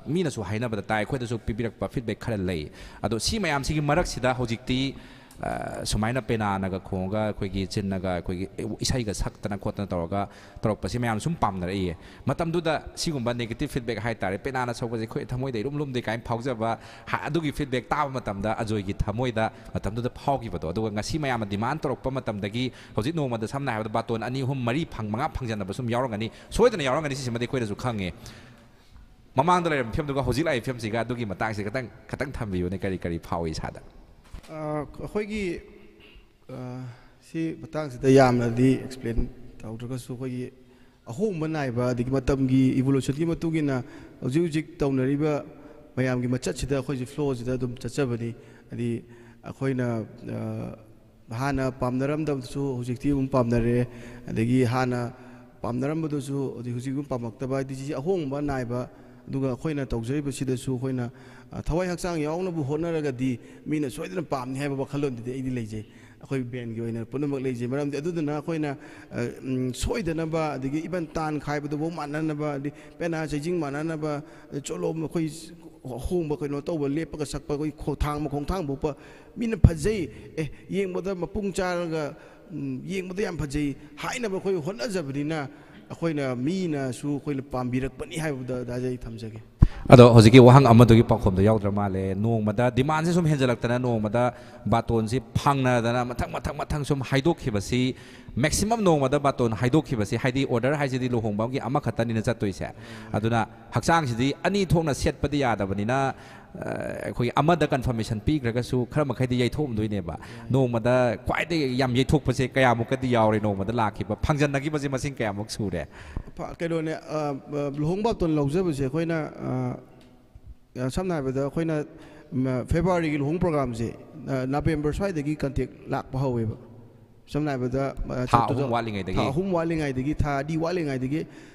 ꯃꯤꯅꯁꯨ ꯍꯥꯏꯅꯕꯗ ꯇꯥꯏ, ꯑꯩꯈꯣꯏꯗꯁꯨ ꯄꯤꯕꯤꯔꯛꯄ feedback ꯈꯔ ꯂꯩ꯫ ꯑꯗꯣ ꯁꯤ ꯃꯌꯥꯝꯁꯤꯒꯤ ꯃꯔꯛꯁꯤꯗ ꯍꯧꯖꯤꯛꯇꯤ, ꯑ, ꯁꯨꯃꯥꯏꯅ ꯄꯦꯅꯥꯅꯒ ꯈꯣꯡꯉꯒ ꯑꯩꯈꯣꯏꯒꯤ ꯆꯤꯟꯅꯒ ꯑꯩꯈꯣꯏꯒꯤ ꯏꯁꯩꯒ ꯁꯛꯇꯅ ꯈꯣꯠꯇꯅ ꯇꯧꯔꯒ ꯇꯧꯔꯛꯄꯁꯤ ꯃꯌꯥꯝ ꯁꯨꯝ ꯄꯥꯝꯅꯔꯛꯏꯌꯦ꯫ ꯃꯇꯝꯗꯨꯗ ꯁꯤꯒꯨꯝꯕ negative feedback ꯍꯥꯏꯇꯥꯔꯦ, "ꯄꯦꯅꯥꯅ ꯁꯛꯄꯁꯦ ꯑꯩꯈꯣꯏ ꯊꯃꯣꯏꯗ ꯏꯔꯨꯝ ꯂꯨꯝꯗꯦ" ꯀꯥꯏꯅ ꯐꯥꯎꯖꯕ, ꯍꯥ-, ꯑꯗꯨꯒꯤ feedback ꯇꯥꯕ ꯃꯇꯝꯗ ꯑꯖꯣꯏꯒꯤ ꯊꯃꯣꯏꯗ ꯃꯇꯝꯗꯨꯗ ꯐꯥꯎꯈꯤꯕꯗꯣ, ꯑꯗꯨꯒ ꯉꯁꯤ ꯃꯌꯥꯝꯅ demand ꯇꯧꯔꯛꯄ ꯃꯇꯝꯗꯒꯤ ꯍꯧꯖꯤꯛ ꯅꯣꯡꯃꯗ ꯁꯝꯅ ꯍꯥꯏꯔꯕꯗ ꯕꯥꯇꯣꯟ ꯑꯅꯤ, ꯑꯍꯨꯝ, ꯃꯔꯤ ꯐꯪ-, ꯃꯉꯥ ꯐꯪꯖꯟꯅꯕ ꯁꯨꯝ ꯌꯥꯎꯔꯝꯒꯅꯤ, ꯁꯣꯏꯗꯅ ꯌꯥꯎꯔꯝꯒꯅꯤ, ꯁꯤꯁꯤꯃꯗꯤ ꯑꯩꯈꯣꯏꯅꯁꯨ ꯈꯪꯉꯦ꯫ ꯃꯃꯥꯡꯗ ꯂꯩꯔꯝꯕ ꯐꯤꯕꯝꯗꯨꯒ ꯍꯧꯖꯤꯛ ꯂꯥꯛꯏꯕ ꯐꯤꯕꯝꯁꯤꯒ ꯑꯗꯨꯒꯤ ꯃꯇꯥꯡꯁꯤꯒ ꯈꯇꯪ, ꯈꯇꯪ ꯊꯝꯕꯤꯌꯨꯅꯦ, ꯀꯔꯤ ꯀꯔꯤ ꯐꯥꯎꯏ ꯏꯁꯥꯗ? ꯑ, ꯑꯩꯈꯣꯏꯒꯤ, ꯑ, ꯁꯤ ꯃꯇꯥꯡꯁꯤꯗ ꯌꯥꯝꯅꯗꯤ explain ꯇꯧꯗ꯭ꯔꯒꯁꯨ, ꯑꯩꯈꯣꯏꯒꯤ ꯑꯍꯣꯡꯕ ꯅꯥꯏꯕ, ꯑꯗꯒꯤ ꯃꯇꯝꯒꯤ evolutionꯒꯤ ꯃꯇꯨꯡ ꯏꯟꯅ ꯍꯧꯖꯤꯛ ꯍꯧꯖꯤꯛ ꯇꯧꯅꯔꯤꯕ ꯃꯌꯥꯝꯒꯤ ꯃꯆꯠꯁꯤꯗ ꯑꯩꯈꯣꯏꯁꯨ flowꯁꯤꯗ ꯑꯗꯨꯝ ꯆꯠꯆꯕꯅꯤ꯫ ꯍꯥꯏꯗꯤ ꯑꯩꯈꯣꯏꯅ, ꯑ, ꯍꯥꯟꯅ ꯄꯥꯝꯅꯔꯝꯗꯕꯗꯨꯁꯨ ꯍꯧꯖꯤꯛꯇꯤ ꯑꯗꯨꯝ ꯄꯥꯝꯅꯔꯦ, ꯑꯗꯒꯤ ꯍꯥꯟꯅ ꯄꯥꯝꯅꯔꯝꯕꯗꯨꯁꯨ ꯍꯧꯖꯤꯛ, ꯍꯧꯖꯤꯛ ꯑꯗꯨꯝ ꯄꯥꯝꯃꯛꯇꯕ, ꯍꯥꯏꯗꯤ ꯁꯤꯁꯦ ꯑꯍꯣꯡꯕ ꯅꯥꯏꯕ꯫ ꯑꯗꯨꯒ ꯑꯩꯈꯣꯏꯅ ꯇꯧꯖꯔꯤꯕꯁꯤꯗꯁꯨ ꯑꯩꯈꯣꯏꯅ, ꯑ, ꯊꯋꯥꯏ ꯍꯛꯆꯥꯡ ꯌꯥꯎꯅꯕꯨ ꯍꯣꯠꯅꯔꯒꯗꯤ ꯃꯤꯅ ꯁꯣꯏꯗꯅ ꯄꯥꯝꯅꯤ ꯍꯥꯏꯕ ꯋꯥꯈꯜꯂꯣꯟꯗꯨꯗꯤ ꯑꯩꯗꯤ ꯂꯩꯖꯩ꯫ ꯑꯩꯈꯣꯏ bandꯒꯤ ꯑꯣꯏꯅ ꯄꯨꯝꯅꯃꯛ ꯂꯩꯖꯩ꯫ ꯃꯔꯝꯗꯤ ꯑꯗꯨꯗꯨꯅ ꯑꯩꯈꯣꯏꯅ, ꯑ, ꯎꯝ, ꯁꯣꯏꯗꯅꯕ, ꯑꯗꯒꯤ even ꯇꯥꯟ ꯈꯥꯏꯕꯗꯨꯐꯥꯎ ꯃꯥꯟꯅꯅꯕ, ꯑꯗꯩ ꯄꯦꯅꯥ ꯆꯩꯖꯤꯡ ꯃꯥꯟꯅꯅꯕ, ꯆꯣꯂꯣꯝ ꯑꯩꯈꯣꯏ ꯑꯍꯣꯡꯕ ꯀꯩꯅꯣ ꯇꯧꯕ, ꯂꯦꯞꯄꯒ ꯁꯛꯄ, ꯑꯩꯈꯣꯏ ꯈꯣ-, ꯊꯥꯡꯕ ꯈꯣꯡꯊꯥꯡ ꯐꯥꯎꯕ ꯃꯤꯅ ꯐꯖꯩ, ꯑꯦ, ꯌꯦꯡꯕꯗ ꯃꯄꯨꯡ ꯆꯥꯔꯒ, ꯎꯝ, ꯌꯦꯡꯕꯗ ꯌꯥꯝ ꯐꯖꯩ ꯍꯥꯏꯅꯕ ꯑꯩꯈꯣꯏ ꯍꯣꯠꯅꯖꯕꯅꯤꯅ, ꯑꯩꯈꯣꯏꯅ, ꯃꯤꯅꯁꯨ ꯑꯩꯈꯣꯏꯅ ꯄꯥꯝꯕꯤꯔꯛꯄꯅꯤ ꯍꯥꯏꯕꯗ ꯑꯗꯥꯏꯗ ꯑꯩ ꯊꯝꯖꯒꯦ꯫ ꯑꯗꯣ ꯍꯧꯖꯤꯛꯀꯤ ꯋꯥꯍꯪ ꯑꯃꯗꯨꯒꯤ ꯄꯥꯎꯈꯨꯝꯗꯣ ꯌꯥꯎꯗ꯭ꯔ ꯃꯥꯜꯂꯦ꯫ ꯅꯣꯡꯃꯗ demandꯁꯦ ꯁꯨꯝ ꯍꯦꯟꯖꯜꯂꯛꯇꯅ ꯅꯣꯡꯃꯗ ꯕꯥꯇꯣꯟꯁꯤ ꯐꯪꯅꯗꯅ ꯃꯊꯪ, ꯃꯊꯪ, ꯃꯊꯪ ꯁꯨꯝ ꯍꯥꯏꯗꯣꯛꯈꯤꯕꯁꯤ, maximum ꯅꯣꯡꯃꯗ ꯕꯥꯇꯣꯟ ꯍꯥꯏꯗꯣꯛꯈꯤꯕꯁꯤ, ꯍꯥꯏꯗꯤ order ꯍꯥꯏꯁꯤꯗꯤ ꯂꯨꯍꯣꯡꯕ ꯑꯃꯒꯤ ꯑꯃꯈꯛꯇꯅꯤꯅ ꯆꯠꯇꯣꯏꯁꯦ꯫ ꯑꯗꯨꯅ ꯍꯛꯆꯥꯡꯁꯤꯗꯤ ꯑꯅꯤ ꯊꯣꯛꯅ ꯁꯦꯠꯄꯗꯤ ꯌꯥꯗꯕꯅꯤꯅ, ꯑ, ꯑꯩꯈꯣꯏ ꯑꯃꯗ ꯀꯟꯐꯔꯃꯦꯁꯟ ꯄꯤꯈ꯭ꯔꯒꯁꯨ ꯈꯔ ꯃꯈꯩꯗꯤ ꯌꯩꯊꯣꯛꯑꯝꯗꯣꯏꯅꯦꯕ꯫ ꯅꯣꯡꯃꯗ ꯈ꯭ꯋꯥꯏꯗꯒꯤ ꯌꯥꯝ ꯌꯩꯊꯣꯛꯄꯁꯦ ꯀꯌꯥꯃꯨꯛꯀꯗꯤ ꯌꯥꯎꯔꯦ? ꯅꯣꯡꯃꯗ ꯂꯥꯛꯈꯤꯕ, ꯐꯪꯖꯟꯅꯈꯤꯕꯁꯦ ꯃꯁꯤꯡ ꯀꯌꯥꯃꯨꯛ ꯁꯨꯔꯦ? ꯐ-, ꯀꯩꯅꯣꯅꯦ, ꯑ, ꯑ, ꯂꯨꯍꯣꯡ ꯕꯥꯇꯣꯟ ꯂꯧꯖꯕꯁꯦ ꯑꯩꯈꯣꯏꯅ, ꯑ, ꯑ, ꯁꯝꯅ ꯍꯥꯏꯔꯕꯗ ꯑꯩꯈꯣꯏꯅ, ꯎꯝ, ꯑ, ꯐꯦꯕ꯭ꯔꯨꯋꯥꯔꯤꯒꯤ ꯂꯨꯍꯣꯡ ꯄ꯭ꯔꯣꯒ꯭ꯔꯥꯝꯁꯦ, ꯑ, ꯅꯕꯦꯝꯕꯔ ꯁ꯭ꯋꯥꯏꯗꯒꯤ ꯀꯟꯇꯦꯛ ꯂꯥꯛꯄ ꯍꯧꯋꯦꯕ꯫ ꯁꯝꯅ ꯍꯥꯏꯔꯕꯗ, ꯑ, ꯊꯥ ꯆꯠꯄꯗ ꯑꯍꯨꯝ ꯋꯥꯠꯂꯤꯉꯩꯗꯒꯤ? ꯊꯥ ꯑꯍꯨꯝ ꯋꯥꯠꯂꯤꯉꯩꯗꯒꯤ, ꯊꯥ ꯑꯅꯤ ꯋꯥꯠꯂꯤꯉꯩꯗꯒꯤ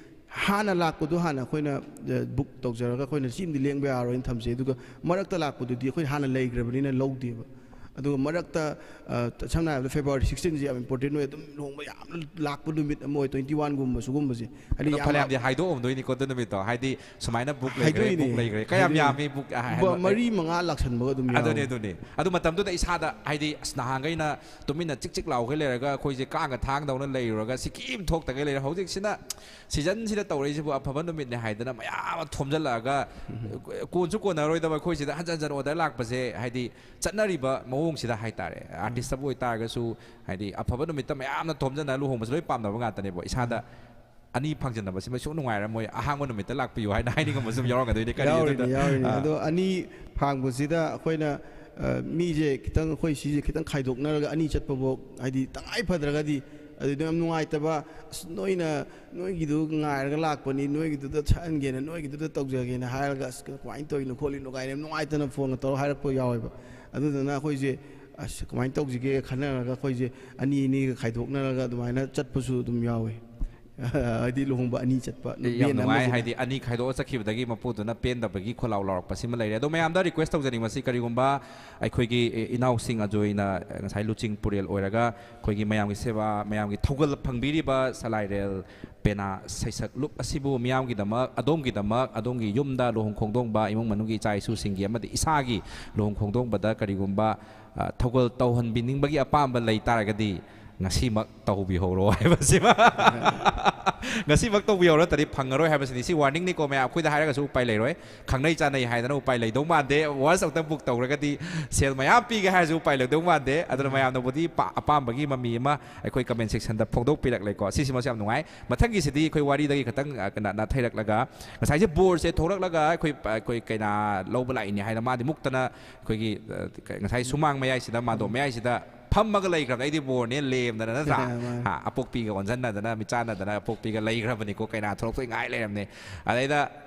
ꯍꯥꯟꯅ ꯂꯥꯛꯄꯗꯣ ꯍꯥꯟꯅ ꯑꯩꯈꯣꯏꯅ, ꯑ, ꯕꯨꯛ ꯇꯧꯖꯔꯒ ꯑꯩꯈꯣꯏꯅ ꯁꯤꯃꯗꯤ ꯂꯦꯡꯕ ꯌꯥꯔꯣꯏꯅ ꯊꯝꯖꯩ꯫ ꯑꯗꯨꯒ ꯃꯔꯛꯇ ꯂꯥꯛꯄꯗꯨꯗꯤ ꯑꯩꯈꯣꯏ ꯍꯥꯟꯅ ꯂꯩꯈ꯭ꯔꯕꯅꯤꯅ ꯂꯧꯗꯦꯕ꯫ ꯑꯗꯨꯒ ꯃꯔꯛꯇ, ꯑ, ꯁꯝꯅ ꯍꯥꯏꯔꯕꯗ ꯐꯦꯕ꯭ꯔꯨꯋꯥꯔꯤ ꯁꯤꯛꯁꯇꯤꯟꯁꯦ ꯌꯥꯝ ꯏꯝꯄꯣꯔꯇꯦꯟ ꯑꯣꯏ꯫ ꯑꯗꯨꯝ ꯂꯨꯍꯣꯡꯕ ꯌꯥꯝꯅ ꯂꯥꯛꯄ ꯅꯨꯃꯤꯠ ꯑꯃ ꯑꯣꯏ, ꯇ꯭ꯋꯦꯟꯇꯤ ꯋꯥꯟꯒꯨꯝꯕ ꯁꯤꯒꯨꯝꯕꯁꯦ꯫ ꯍꯥꯏꯗꯤ ꯑꯗꯣ ꯌꯥꯝꯅ ꯐꯅꯌꯥꯝꯗꯤ ꯍꯥꯏꯗꯣꯛꯑꯝꯗꯣꯏꯅꯤꯀꯣ ꯑꯗꯨ ꯅꯨꯃꯤꯠꯇꯣ, ꯍꯥꯏꯗꯤ ꯁꯨꯃꯥꯏꯅ ꯕꯨꯛ ꯂꯩꯈ꯭ꯔꯦ, ꯍꯥꯏꯗꯣꯛꯏꯅꯦ꯫ ꯕꯨꯛ ꯂꯩꯈ꯭ꯔꯦ꯫ ꯀꯌꯥꯝ ꯍꯥꯏꯗꯣꯛꯏꯅꯦ꯫ ꯌꯥꯝꯃꯤ ꯕꯨꯛ, ꯑ, ꯍꯥꯏ-, ꯕ-, ꯍꯥꯏ-, ꯃꯔꯤ ꯃꯉꯥ ꯂꯥꯛꯁꯟꯕꯒ ꯑꯗꯨꯝ ꯌꯥꯎꯋꯦ꯫ ꯑꯗꯨꯅꯦ, ꯑꯗꯨꯅꯦ꯫ ꯑꯗꯨ ꯃꯇꯝꯗꯨꯗ ꯏꯁꯥꯗ, ꯍꯥꯏꯗꯤ, ꯑꯁ, ꯅꯍꯥꯟꯈꯩꯅ ꯇꯨꯃꯤꯟꯅ ꯆꯤꯛ ꯆꯤꯛ ꯂꯥꯎꯈꯩ ꯂꯩꯔꯒ, ꯑꯩꯈꯣꯏꯁꯦ ꯀꯥꯡꯒ ꯊꯥꯡꯗꯧꯅ ꯂꯩꯔꯨꯔꯒ, ꯁꯤ ꯀꯔꯤꯝ ꯊꯣꯛꯇꯈꯩ ꯂꯩꯔꯦ꯫ ꯍꯧꯖꯤꯛꯁꯤꯅ ꯁꯤꯖꯟꯁꯤꯗ ꯇꯧꯔꯛꯏꯁꯤꯕꯨ ꯑꯐꯕ ꯅꯨꯃꯤꯠꯅꯦ ꯍꯥꯏꯗꯅ ꯃꯌꯥꯝ ꯑꯃ ꯊꯣꯝꯖꯤꯜꯂꯛꯑꯒ, ꯀꯣꯟꯁꯨ ꯀꯣꯟꯅꯔꯣꯏꯗꯕ ꯑꯩꯈꯣꯏ ꯁꯤꯗ ꯍꯟꯖꯟ ꯍꯟꯖꯟ ꯑꯣꯔꯗꯔ ꯂꯥꯛꯄꯁꯦ, ꯍꯥꯏꯗꯤ, ꯆꯠꯅꯔꯤꯕ ꯃꯑꯣꯡꯁꯤꯗ ꯍꯥꯏꯇꯥꯔꯦ꯫ ꯑꯥꯔꯇꯤꯁꯇꯕꯨ ꯑꯣꯏꯇꯥꯔꯒꯁꯨ, ꯍꯥꯏꯗꯤ, ꯑꯐꯕ ꯅꯨꯃꯤꯠꯇ ꯃꯌꯥꯝꯅ ꯊꯣꯝꯖꯤꯟꯅ ꯂꯨꯍꯣꯡꯕꯁꯦ ꯂꯣꯏ ꯄꯥꯝꯅꯕ ꯉꯥꯛꯇꯅꯦꯕ꯫ ꯏꯁꯥꯗ ꯑꯅꯤ ꯐꯪꯖꯟꯅꯕꯁꯤꯃ ꯁꯨꯡ ꯅꯨꯡꯉꯥꯏꯔꯝꯃꯣꯏ, ꯑꯍꯥꯡꯕ ꯅꯨꯃꯤꯠꯇ ꯂꯥꯛꯄꯤꯌꯨ ꯍꯥꯏꯅ ꯍꯥꯏꯅꯤꯡꯕꯁꯨ ꯑꯗꯨꯝ ꯌꯥꯎꯔꯝꯒꯗꯣꯏꯅꯤ꯫ ꯀꯔꯤ ꯌꯥꯎꯔꯤꯅꯤ, ꯑꯗꯨꯗ? ꯌꯥꯎꯔꯤꯅꯤ꯫ ꯑꯥ꯫ ꯑꯗꯣ ꯑꯅꯤ ꯐꯥꯡꯕꯁꯤꯗ ꯑꯩꯈꯣꯏꯅ, ꯑ, ꯃꯤꯁꯦ ꯈꯤꯇꯪ, ꯑꯩꯈꯣꯏ ꯁꯤꯁꯦ ꯈꯤꯇꯪ ꯈꯥꯏꯗꯣꯛꯅꯔꯒ ꯑꯅꯤ ꯆꯠꯄꯐꯥꯎ, ꯍꯥꯏꯗꯤ, ꯇꯉꯥꯏ ꯐꯗ꯭ꯔꯒꯗꯤ, ꯑꯗꯨꯗ ꯌꯥꯝ ꯅꯨꯡꯉꯥꯏꯇꯕ, "ꯑꯁ, ꯅꯣꯏꯅ, ꯅꯣꯏꯒꯤꯗꯨ ꯉꯥꯏꯔꯒ ꯂꯥꯛꯄꯅꯤ, ꯅꯣꯏꯒꯤꯗꯨꯗ ꯁꯛꯍꯟꯒꯦꯅ, ꯅꯣꯏꯒꯤꯗꯨꯗ ꯇꯧꯖꯒꯦꯅ" ꯍꯥꯏꯔꯒ, "ꯑꯁ, ꯀꯃꯥꯏꯅ ꯇꯧꯔꯤꯅꯣ ꯈꯣꯠꯂꯤꯅꯣ?" ꯀꯥꯏꯅ ꯌꯥꯝ ꯅꯨꯡꯉꯥꯏꯇꯅ ꯐꯣꯟꯒ ꯇꯧꯔꯒ ꯍꯥꯏꯔꯛꯄ ꯌꯥꯎꯋꯦꯕ꯫ ꯑꯗꯨꯗꯨꯅ ꯑꯩꯈꯣꯏꯁꯦ, "ꯑꯁ, ꯀꯃꯥꯏꯅ ꯇꯧꯁꯤꯒꯦ?" ꯈꯟꯅꯔꯒ ꯑꯩꯈꯣꯏꯁꯦ ꯑꯅꯤ ꯑꯅꯤꯒ ꯈꯥꯏꯗꯣꯛꯅꯔꯒ ꯑꯗꯨꯃꯥꯏꯅ ꯆꯠꯄꯁꯨ ꯑꯗꯨꯝ ꯌꯥꯎꯋꯦ꯫ ꯍꯥꯏꯗꯤ ꯂꯨꯍꯣꯡꯕ ꯑꯅꯤ ꯆꯠꯄ ꯅꯨꯄꯤ ꯌꯥꯝ ꯑꯃ ꯅꯨꯡꯉꯥꯏ, ꯑꯃꯁꯤꯅ꯫ ꯍꯥꯏꯗꯤ ꯑꯅꯤ ꯈꯥꯏꯗꯣꯛꯑ ꯆꯠꯈꯤꯕꯗꯒꯤ ꯃꯄꯨꯗꯨꯅ ꯄꯦꯟꯗꯕꯒꯤ ꯈꯣꯜꯂꯥꯎ ꯂꯥꯎꯔꯛꯄꯁꯤꯃ ꯂꯩꯔꯦ꯫ ꯑꯗꯣ ꯃꯌꯥꯝꯗ ꯔꯤꯀ꯭ꯋꯦꯁ ꯇꯧꯖꯅꯤꯡꯕꯁꯤ, ꯀꯔꯤꯒꯨꯝꯕ ꯑꯩꯈꯣꯏꯒꯤ, ꯑꯦ, ꯏꯅꯥꯎꯁꯤꯡ ꯑꯖꯣꯏꯅ ꯉꯁꯥꯏ ꯂꯨꯆꯤꯡ ꯄꯨꯔꯦꯜ ꯑꯣꯏꯔꯒ ꯑꯩꯈꯣꯏꯒꯤ ꯃꯌꯥꯝꯒꯤ ꯁꯦꯕꯥ, ꯃꯌꯥꯝꯒꯤ ꯊꯧꯒꯜ ꯐꯪꯕꯤꯔꯤꯕ ꯁꯂꯥꯏꯔꯦꯜ ꯄꯦꯅꯥ ꯁꯩꯁꯛꯂꯨꯞ ꯑꯁꯤꯕꯨ ꯃꯤꯌꯥꯝꯒꯤꯗꯃꯛ, ꯑꯗꯣꯝꯒꯤꯗꯃꯛ, ꯑꯗꯣꯝꯒꯤ ꯌꯨꯝꯗ ꯂꯨꯍꯣꯡ ꯈꯣꯡꯗꯣꯡꯕ, ꯏꯃꯨꯡ ꯃꯅꯨꯡꯒꯤ ꯏꯆꯥ ꯏꯁꯨꯁꯤꯡꯒꯤ ꯑꯃꯗꯤ ꯏꯁꯥꯒꯤ ꯂꯨꯍꯣꯡ ꯈꯣꯡꯗꯣꯡꯕꯗ ꯀꯔꯤꯒꯨꯝꯕ, ꯑ, ꯊꯧꯒꯜ ꯇꯧꯍꯟꯕꯤꯅꯤꯡꯕꯒꯤ ꯑꯄꯥꯝꯕ ꯂꯩ ꯇꯥꯔꯒꯗꯤ, ꯉꯁꯤꯃꯛ ꯇꯧꯕꯤꯍꯧꯔꯣ ꯍꯥꯏꯕꯁꯤꯃ꯫ ꯉꯁꯤꯃꯛ ꯇꯧꯕꯤꯍꯧꯔꯣ, ꯅꯠꯇ꯭ꯔꯗꯤ ꯐꯪꯉꯔꯣꯏ ꯍꯥꯏꯕꯁꯤꯅꯤ꯫ ꯁꯤ ꯋꯥꯔꯅꯤꯡꯅꯤꯀꯣ ꯃꯌꯥꯝ, ꯑꯩꯈꯣꯏꯗ ꯍꯥꯏꯔꯒꯁꯨ ꯎꯄꯥꯏ ꯂꯩꯔꯣꯏ꯫ ꯈꯪꯅꯩ ꯆꯥꯟꯅꯩ ꯍꯥꯏꯗꯅ ꯎꯄꯥꯏ ꯂꯩꯗꯧ ꯃꯥꯟꯗꯦ꯫ ꯋꯥꯟꯁ ꯑꯃꯨꯛꯇꯪ ꯕꯨꯛ ꯇꯧꯔꯒꯗꯤ ꯁꯦꯜ ꯃꯌꯥꯝ ꯄꯤꯒꯦ ꯍꯥꯏꯔꯁꯨ ꯎꯄꯥꯏ ꯂꯩꯗꯧ ꯃꯥꯟꯗꯦ꯫ ꯑꯗꯨꯅ ꯃꯌꯥꯝꯅꯕꯨꯗꯤ ꯄꯥ-, ꯑꯄꯥꯝꯕꯒꯤ ꯃꯃꯤ ꯑꯃ ꯑꯩꯈꯣꯏ ꯀꯃꯦꯟ ꯁꯦꯛꯁꯟꯗ ꯐꯣꯡꯗꯣꯛꯄꯤꯔꯛꯂꯦꯀꯣ꯫ ꯁꯤꯁꯤꯃꯁꯨ ꯌꯥꯝ ꯅꯨꯡꯉꯥꯏ꯫ ꯃꯊꯪꯒꯤꯁꯤꯗꯤ ꯑꯩꯈꯣꯏ ꯋꯥꯔꯤꯗꯒꯤ ꯈꯤꯇꯪ, ꯑ, ꯀꯩꯅꯣ, ꯅꯥꯊꯩꯔꯛꯂꯒ, ꯉꯁꯥꯏꯁꯦ ꯕꯣꯔꯁꯦ ꯊꯣꯛꯂꯛꯂꯒ ꯑꯩꯈꯣꯏ, ꯑꯩꯈꯣꯏ ꯀꯩꯅꯥ ꯂꯧꯕ ꯂꯥꯛꯏꯅꯦ ꯍꯥꯏꯅ ꯃꯥꯗꯤ ꯃꯨꯛꯇꯅ ꯑꯩꯈꯣꯏꯒꯤ, ꯑ, ꯉꯁꯥꯏ ꯁꯨꯃꯥꯡ ꯃꯌꯥꯏꯁꯤꯗ, ꯃꯥꯗꯣ ꯃꯌꯥꯏꯁꯤꯗ ꯐꯝꯃꯒ ꯂꯩꯈ꯭ꯔꯕꯅꯦ꯫ "ꯑꯩꯗꯤ ꯕꯣꯔꯅꯦ" ꯂꯦꯝꯗꯅ, ꯅꯠꯇ꯭ꯔꯥ? ꯃꯥꯅꯦ꯫ ꯍꯥ, ꯑꯄꯣꯛꯄꯤꯒ ꯑꯣꯟꯁꯤꯟꯅꯗꯅ, ꯃꯤꯆꯥꯟꯅꯗꯅ ꯑꯄꯣꯛꯄꯤꯒ ꯂꯩꯈ꯭ꯔꯕꯅꯤꯀꯣ꯫ ꯀꯩꯅꯥ ꯊꯣꯛꯂꯛꯄꯩ ꯉꯥꯏ ꯂꯩꯔꯕꯅꯦ꯫ ꯑꯗꯩꯗ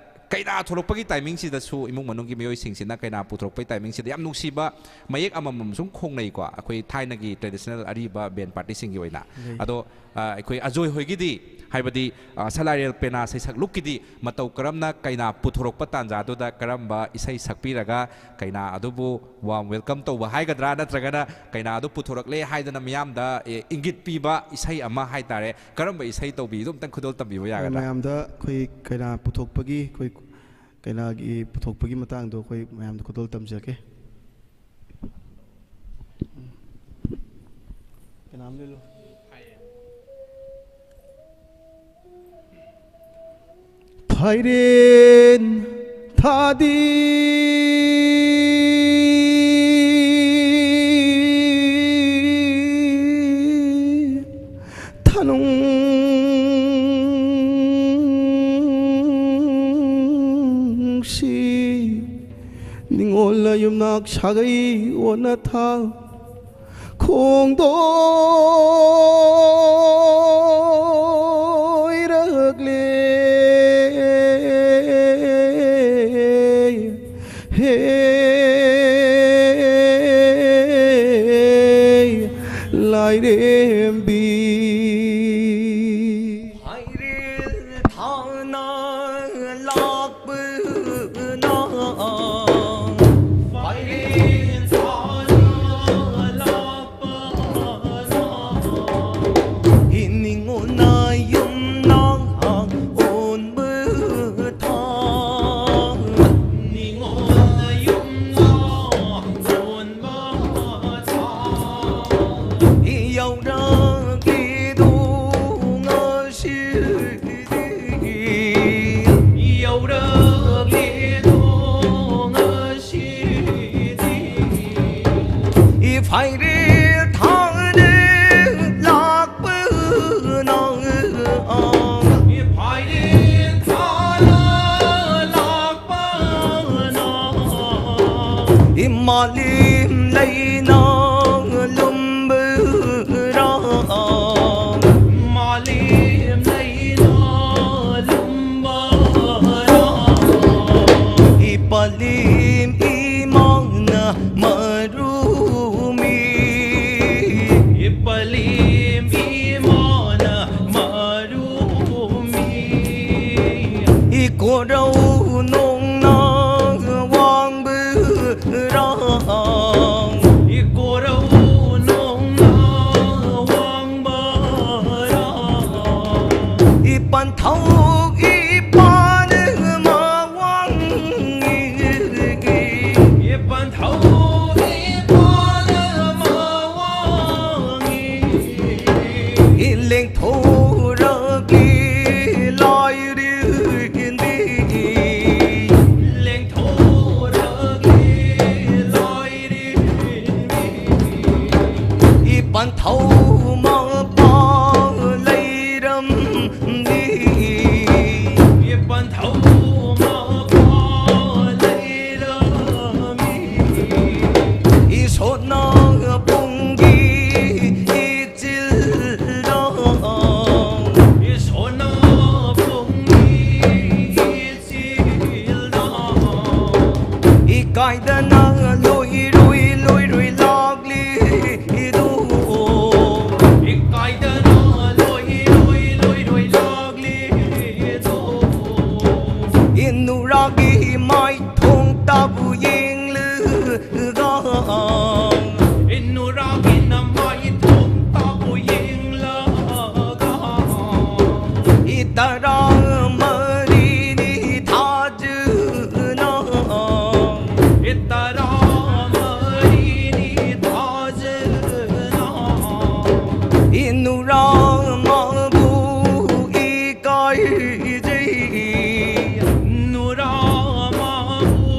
ꯀꯩꯅꯥ ꯊꯣꯛꯂꯛꯄꯒꯤ ꯇꯥꯏꯃꯤꯡꯁꯤꯗꯁꯨ ꯏꯃꯨꯡ ꯃꯅꯨꯡꯒꯤ ꯃꯤꯑꯣꯏꯁꯤꯡꯁꯤꯅ ꯀꯩꯅꯥ ꯄꯨꯊꯣꯔꯛꯄꯒꯤ ꯇꯥꯏꯃꯤꯡꯁꯤꯗ ꯌꯥꯝ ꯅꯨꯡꯁꯤꯕ ꯃꯌꯦꯛ ꯑꯃꯃꯝ ꯁꯨꯝ ꯈꯣꯡꯅꯩꯀꯣ, ꯑꯩꯈꯣꯏ ꯊꯥꯏꯅꯒꯤ ꯇ꯭ꯔꯦꯗꯤꯁꯅꯦꯜ ꯑꯔꯤꯕ ꯕꯦꯟ ꯄꯥꯔꯇꯤꯁꯤꯡꯒꯤ ꯑꯣꯏꯅ꯫ ꯂꯩ꯫ ꯑꯗꯣ, ꯑ, ꯑꯩꯈꯣꯏ ꯑꯖꯣꯏ ꯍꯣꯏꯒꯤꯗꯤ, ꯍꯥꯏꯕꯗꯤ, ꯑ, ꯁꯂꯥꯏꯔꯦꯜ ꯄꯦꯅꯥ ꯁꯩꯁꯛ ꯂꯨꯞꯀꯤꯗꯤ ꯃꯇꯧ ꯀꯔꯝꯅ ꯀꯩꯅꯥ ꯄꯨꯊꯣꯔꯛꯄ ꯇꯥꯟꯖꯥꯗꯨꯗ ꯀꯔꯝꯕ ꯏꯁꯩ ꯁꯛꯄꯤꯔꯒ ꯀꯩꯅꯥ ꯑꯗꯨꯕꯨ ꯋꯥꯔꯝ ꯋꯦꯜꯀꯝ ꯇꯧꯕ ꯍꯥꯏꯒꯗ꯭ꯔꯥ, ꯅꯠꯇ꯭ꯔꯒꯅ ꯀꯩꯅꯥ ꯑꯗꯨ ꯄꯨꯊꯣꯔꯛꯂꯦ ꯍꯥꯏꯗꯅ ꯃꯤꯌꯥꯝꯗ, ꯑꯦ, ꯏꯪꯒꯤꯠ ꯄꯤꯕ ꯏꯁꯩ ꯑꯃ ꯍꯥꯏꯇꯥꯔꯦ, ꯀꯔꯝꯕ ꯏꯁꯩ ꯇꯧꯕꯤꯗꯨ ꯑꯝꯇꯪ ꯈꯨꯗꯣꯜ ꯇꯝꯕꯤꯕ ꯌꯥꯒꯗ꯭ꯔꯥ? ꯃꯌꯥꯝꯗ ꯑꯩꯈꯣꯏ ꯀꯩꯅꯥ ꯄꯨꯊꯣꯛꯄꯒꯤ, ꯑꯩꯈꯣꯏ ꯀꯩꯅꯥꯒꯤ ꯄꯨꯊꯣꯛꯄꯒꯤ ꯃꯇꯥꯡꯗꯣ ꯑꯩꯈꯣꯏ ꯃꯌꯥꯝꯗ ꯈꯨꯗꯣꯜ ꯇꯝꯖꯔꯛꯀꯦ꯫ ꯀꯩꯅꯥ ꯑꯃ ꯂꯤꯠꯂꯨ꯫ ꯐꯥꯏꯔꯦꯟ ꯊꯥꯗꯤ ꯊꯅꯨꯡꯁꯤ ꯅꯤꯡꯉꯣꯜꯅ ꯌꯨꯝꯅꯥꯛ ꯁꯥꯒꯩ ꯑꯣꯟꯅ ꯊꯥ ꯈꯣꯡꯗꯣꯏꯔꯛꯂꯦ꯫ ꯍꯦ ꯂꯥꯏꯔꯦꯝꯕꯤ꯫ ꯐꯥꯏꯔꯦꯜ ꯊꯥꯅ ꯂꯥꯛꯄꯅ, ꯐꯥꯏꯔꯦꯜ ꯊꯥꯅ ꯂꯥꯛꯄꯅ, ꯏꯅꯤꯡꯉꯣꯅ ꯌꯨꯝꯅꯥꯛ ꯏꯄꯥꯂꯤꯝ ꯂꯩꯅ ꯂꯨꯝꯕꯔꯥ? ꯃꯥꯂꯤꯝ ꯂꯩꯅ ꯂꯨꯝꯕꯔꯥ? ꯏꯄꯥꯂꯤꯝ ꯏꯃꯥꯅ ꯃꯔꯨꯃꯤ꯫ ꯏꯄꯥꯂꯤꯝ ꯏꯃꯥꯅ ꯃꯔꯨꯃꯤ꯫ ꯏꯀꯣꯔꯧ ꯅꯣꯡꯅ ꯋꯥꯡꯕꯔꯥ? ꯏꯀꯣꯔꯧ ꯅꯣꯡꯅ ꯋꯥꯡꯕꯔꯥ? ꯏꯄꯟꯊꯧ ꯏꯄꯥꯅ ꯃꯋꯥꯡꯉꯤ꯫ ꯏꯄꯟꯊꯧ ꯏꯄꯥꯅ ꯃꯋꯥꯡꯉꯤ꯫ ꯏꯂꯦꯡ ꯊꯣꯔꯛꯂꯤ ꯂꯥꯏꯔꯦꯝꯕꯤ꯫ ꯂꯦꯡꯊꯣꯔꯛꯂꯤ ꯂꯥꯏꯔꯦꯝꯕꯤ꯫ ꯏꯄꯟꯊꯧ ꯃꯄꯥ ꯂꯩꯔꯝꯃꯤ꯫ ꯏꯄꯟꯊꯧ ꯃꯄꯥ ꯂꯩꯔꯝꯃꯤ꯫ ꯏꯁꯣꯔꯅ ꯄꯨꯡꯒꯤ ꯏꯆꯤꯜꯗ꯫ ꯏꯁꯣꯔꯅ ꯄꯨꯡꯒꯤ ꯏꯆꯤꯜꯗ꯫ ꯏꯀꯥꯏꯗꯅ ꯂꯣꯏꯔꯣꯏ ꯂꯣꯏꯔꯣꯏ ꯂꯥꯛꯂꯤꯗꯣ꯫ ꯏꯀꯥꯏꯗꯅ ꯂꯣꯏꯔꯣꯏ ꯂꯣꯏꯔꯣꯏ ꯂꯥꯛꯂꯤꯗꯣ꯫ ꯏꯅꯨꯔꯥꯒꯤ ꯃꯥꯏ ꯊꯣꯡ ꯇꯥꯕꯨ ꯌꯦꯡꯂꯒ꯫ ꯏꯅꯨꯔꯥꯒꯤ ꯅꯃꯥꯏ ꯊꯣꯡ ꯇꯥꯕꯨ ꯌꯦꯡꯂꯒ꯫ ꯏ ꯇꯔꯥ ꯃꯔꯤꯅꯤ ꯊꯥꯖꯅ꯫ ꯏ ꯇꯔꯥ ꯃꯔꯤꯅꯤ ꯊꯥꯖꯅ꯫ ꯏꯅꯨꯔꯥ ꯃꯥꯕꯨ ꯏꯀꯥꯏꯖꯩ꯫ ꯅꯨꯔꯥ ꯃꯥꯕꯨ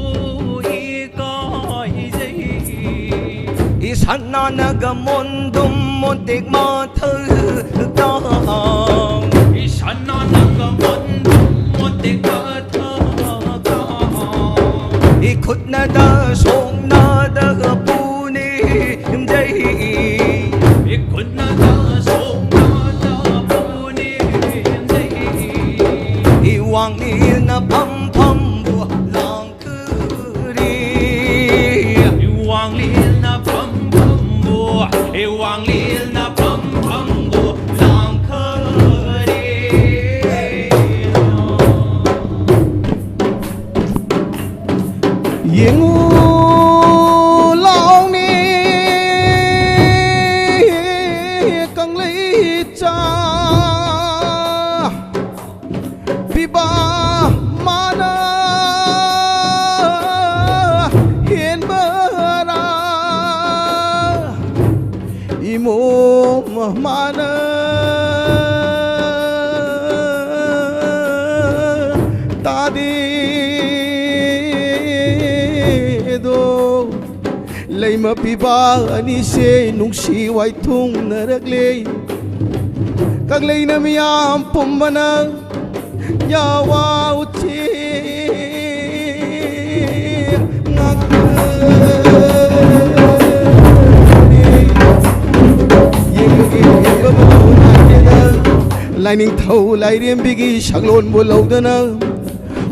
ꯏꯀꯥꯏꯖꯩ꯫ ꯏꯁꯥꯟꯅꯅꯒ ꯃꯣꯟꯗꯨꯝ ꯃꯣꯟꯇꯦꯛ ꯃꯊꯛꯇ꯫ ꯏꯁꯥꯟꯅꯅꯒ ꯃꯣꯟꯗꯨꯝ ꯃꯣꯟꯇꯦꯛ ꯃꯊꯛꯇ꯫ ꯏꯈꯨꯠꯅꯗ ꯁꯣꯛꯅ ꯋꯥꯡꯂꯦꯟꯅ ꯐꯝꯐꯝꯕꯨ ꯂꯥꯡꯈꯔꯦ꯫ ꯋꯥꯡꯂꯦꯟꯅ ꯐꯝꯐꯝꯕꯨ, ꯑꯦ, ꯋꯥꯡꯂꯦꯟꯅ ꯐꯝꯐꯝꯕꯨ ꯂꯥꯡꯈꯔꯦ꯫ ꯌꯦꯡꯉꯨ ꯂꯥꯎꯅꯦ ꯀꯪꯂꯩꯆꯥ꯫ ꯄꯤꯕ ꯃꯥꯅ ꯍꯦꯟꯕꯔꯥ? ꯏꯃꯣꯝ ꯃꯥꯅ ꯇꯥꯗꯦꯗꯣ꯫ ꯂꯩꯃ ꯄꯤꯕ ꯑꯅꯤꯁꯦ ꯅꯨꯡꯁꯤ ꯋꯥꯏꯊꯨꯡꯅꯔꯛꯂꯦ꯫ ꯀꯪꯂꯩꯅ ꯃꯤꯌꯥꯝ ꯄꯨꯝꯕꯅ ꯌꯥꯋꯥ ꯎꯆꯦ ꯉꯥꯛꯇꯅꯤ꯫ ꯌꯦꯡꯕꯒꯤ ꯌꯦꯡꯕ ꯃꯇꯧ ꯅꯥꯏꯗꯦꯗ꯫ ꯂꯥꯏꯅꯤꯡꯊꯧ ꯂꯥꯏꯔꯦꯝꯕꯤꯒꯤ ꯁꯛꯂꯣꯟꯕꯨ ꯂꯧꯗꯅ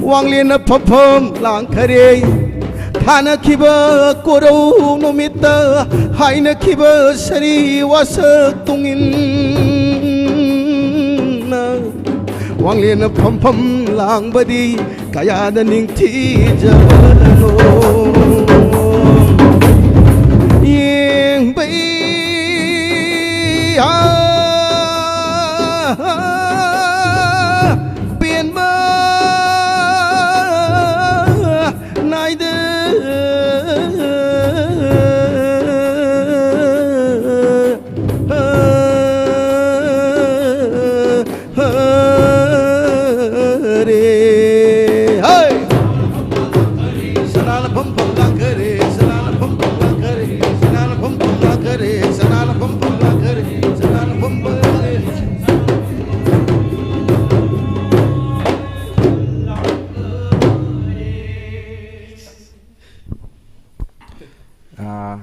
ꯋꯥꯡꯂꯦꯟꯅ ꯐꯝꯐꯝ ꯂꯥꯡꯈꯔꯦ꯫ ꯊꯥꯅꯈꯤꯕ ꯀꯣꯔꯧ ꯅꯨꯃꯤꯠꯇ ꯍꯥꯏꯅꯈꯤꯕ ꯁꯥꯔꯤ ꯋꯥꯁꯛ ꯇꯨꯡꯏꯟꯅ ꯋꯥꯡꯂꯦꯟꯅ ꯐꯝꯐꯝ ꯂꯥꯡꯕꯗꯤ ꯀꯌꯥꯗ ꯅꯤꯡꯊꯤꯖꯕꯅꯣ꯫ ꯌꯦꯡꯕꯩ ꯄꯦꯟꯕ ꯅꯥꯏꯗ ꯔꯦ꯫ ꯍꯩ! ꯁꯅꯥꯅ ꯐꯝ ꯐꯝ ꯂꯥꯡꯈꯔꯦ, ꯁꯅꯥꯅ ꯐꯝ ꯐꯝ ꯂꯥꯡꯈꯔꯦ, ꯁꯅꯥꯅ ꯐꯝ ꯐꯝ ꯂꯥꯡꯈꯔꯦ, ꯁꯅꯥꯅ ꯐꯝ ꯐꯝ ꯂꯥꯡꯈꯔꯦ, ꯁꯅꯥꯅ ꯐꯝ ꯐꯝ ꯂꯥꯡꯈꯔꯦ꯫ ꯑꯥ,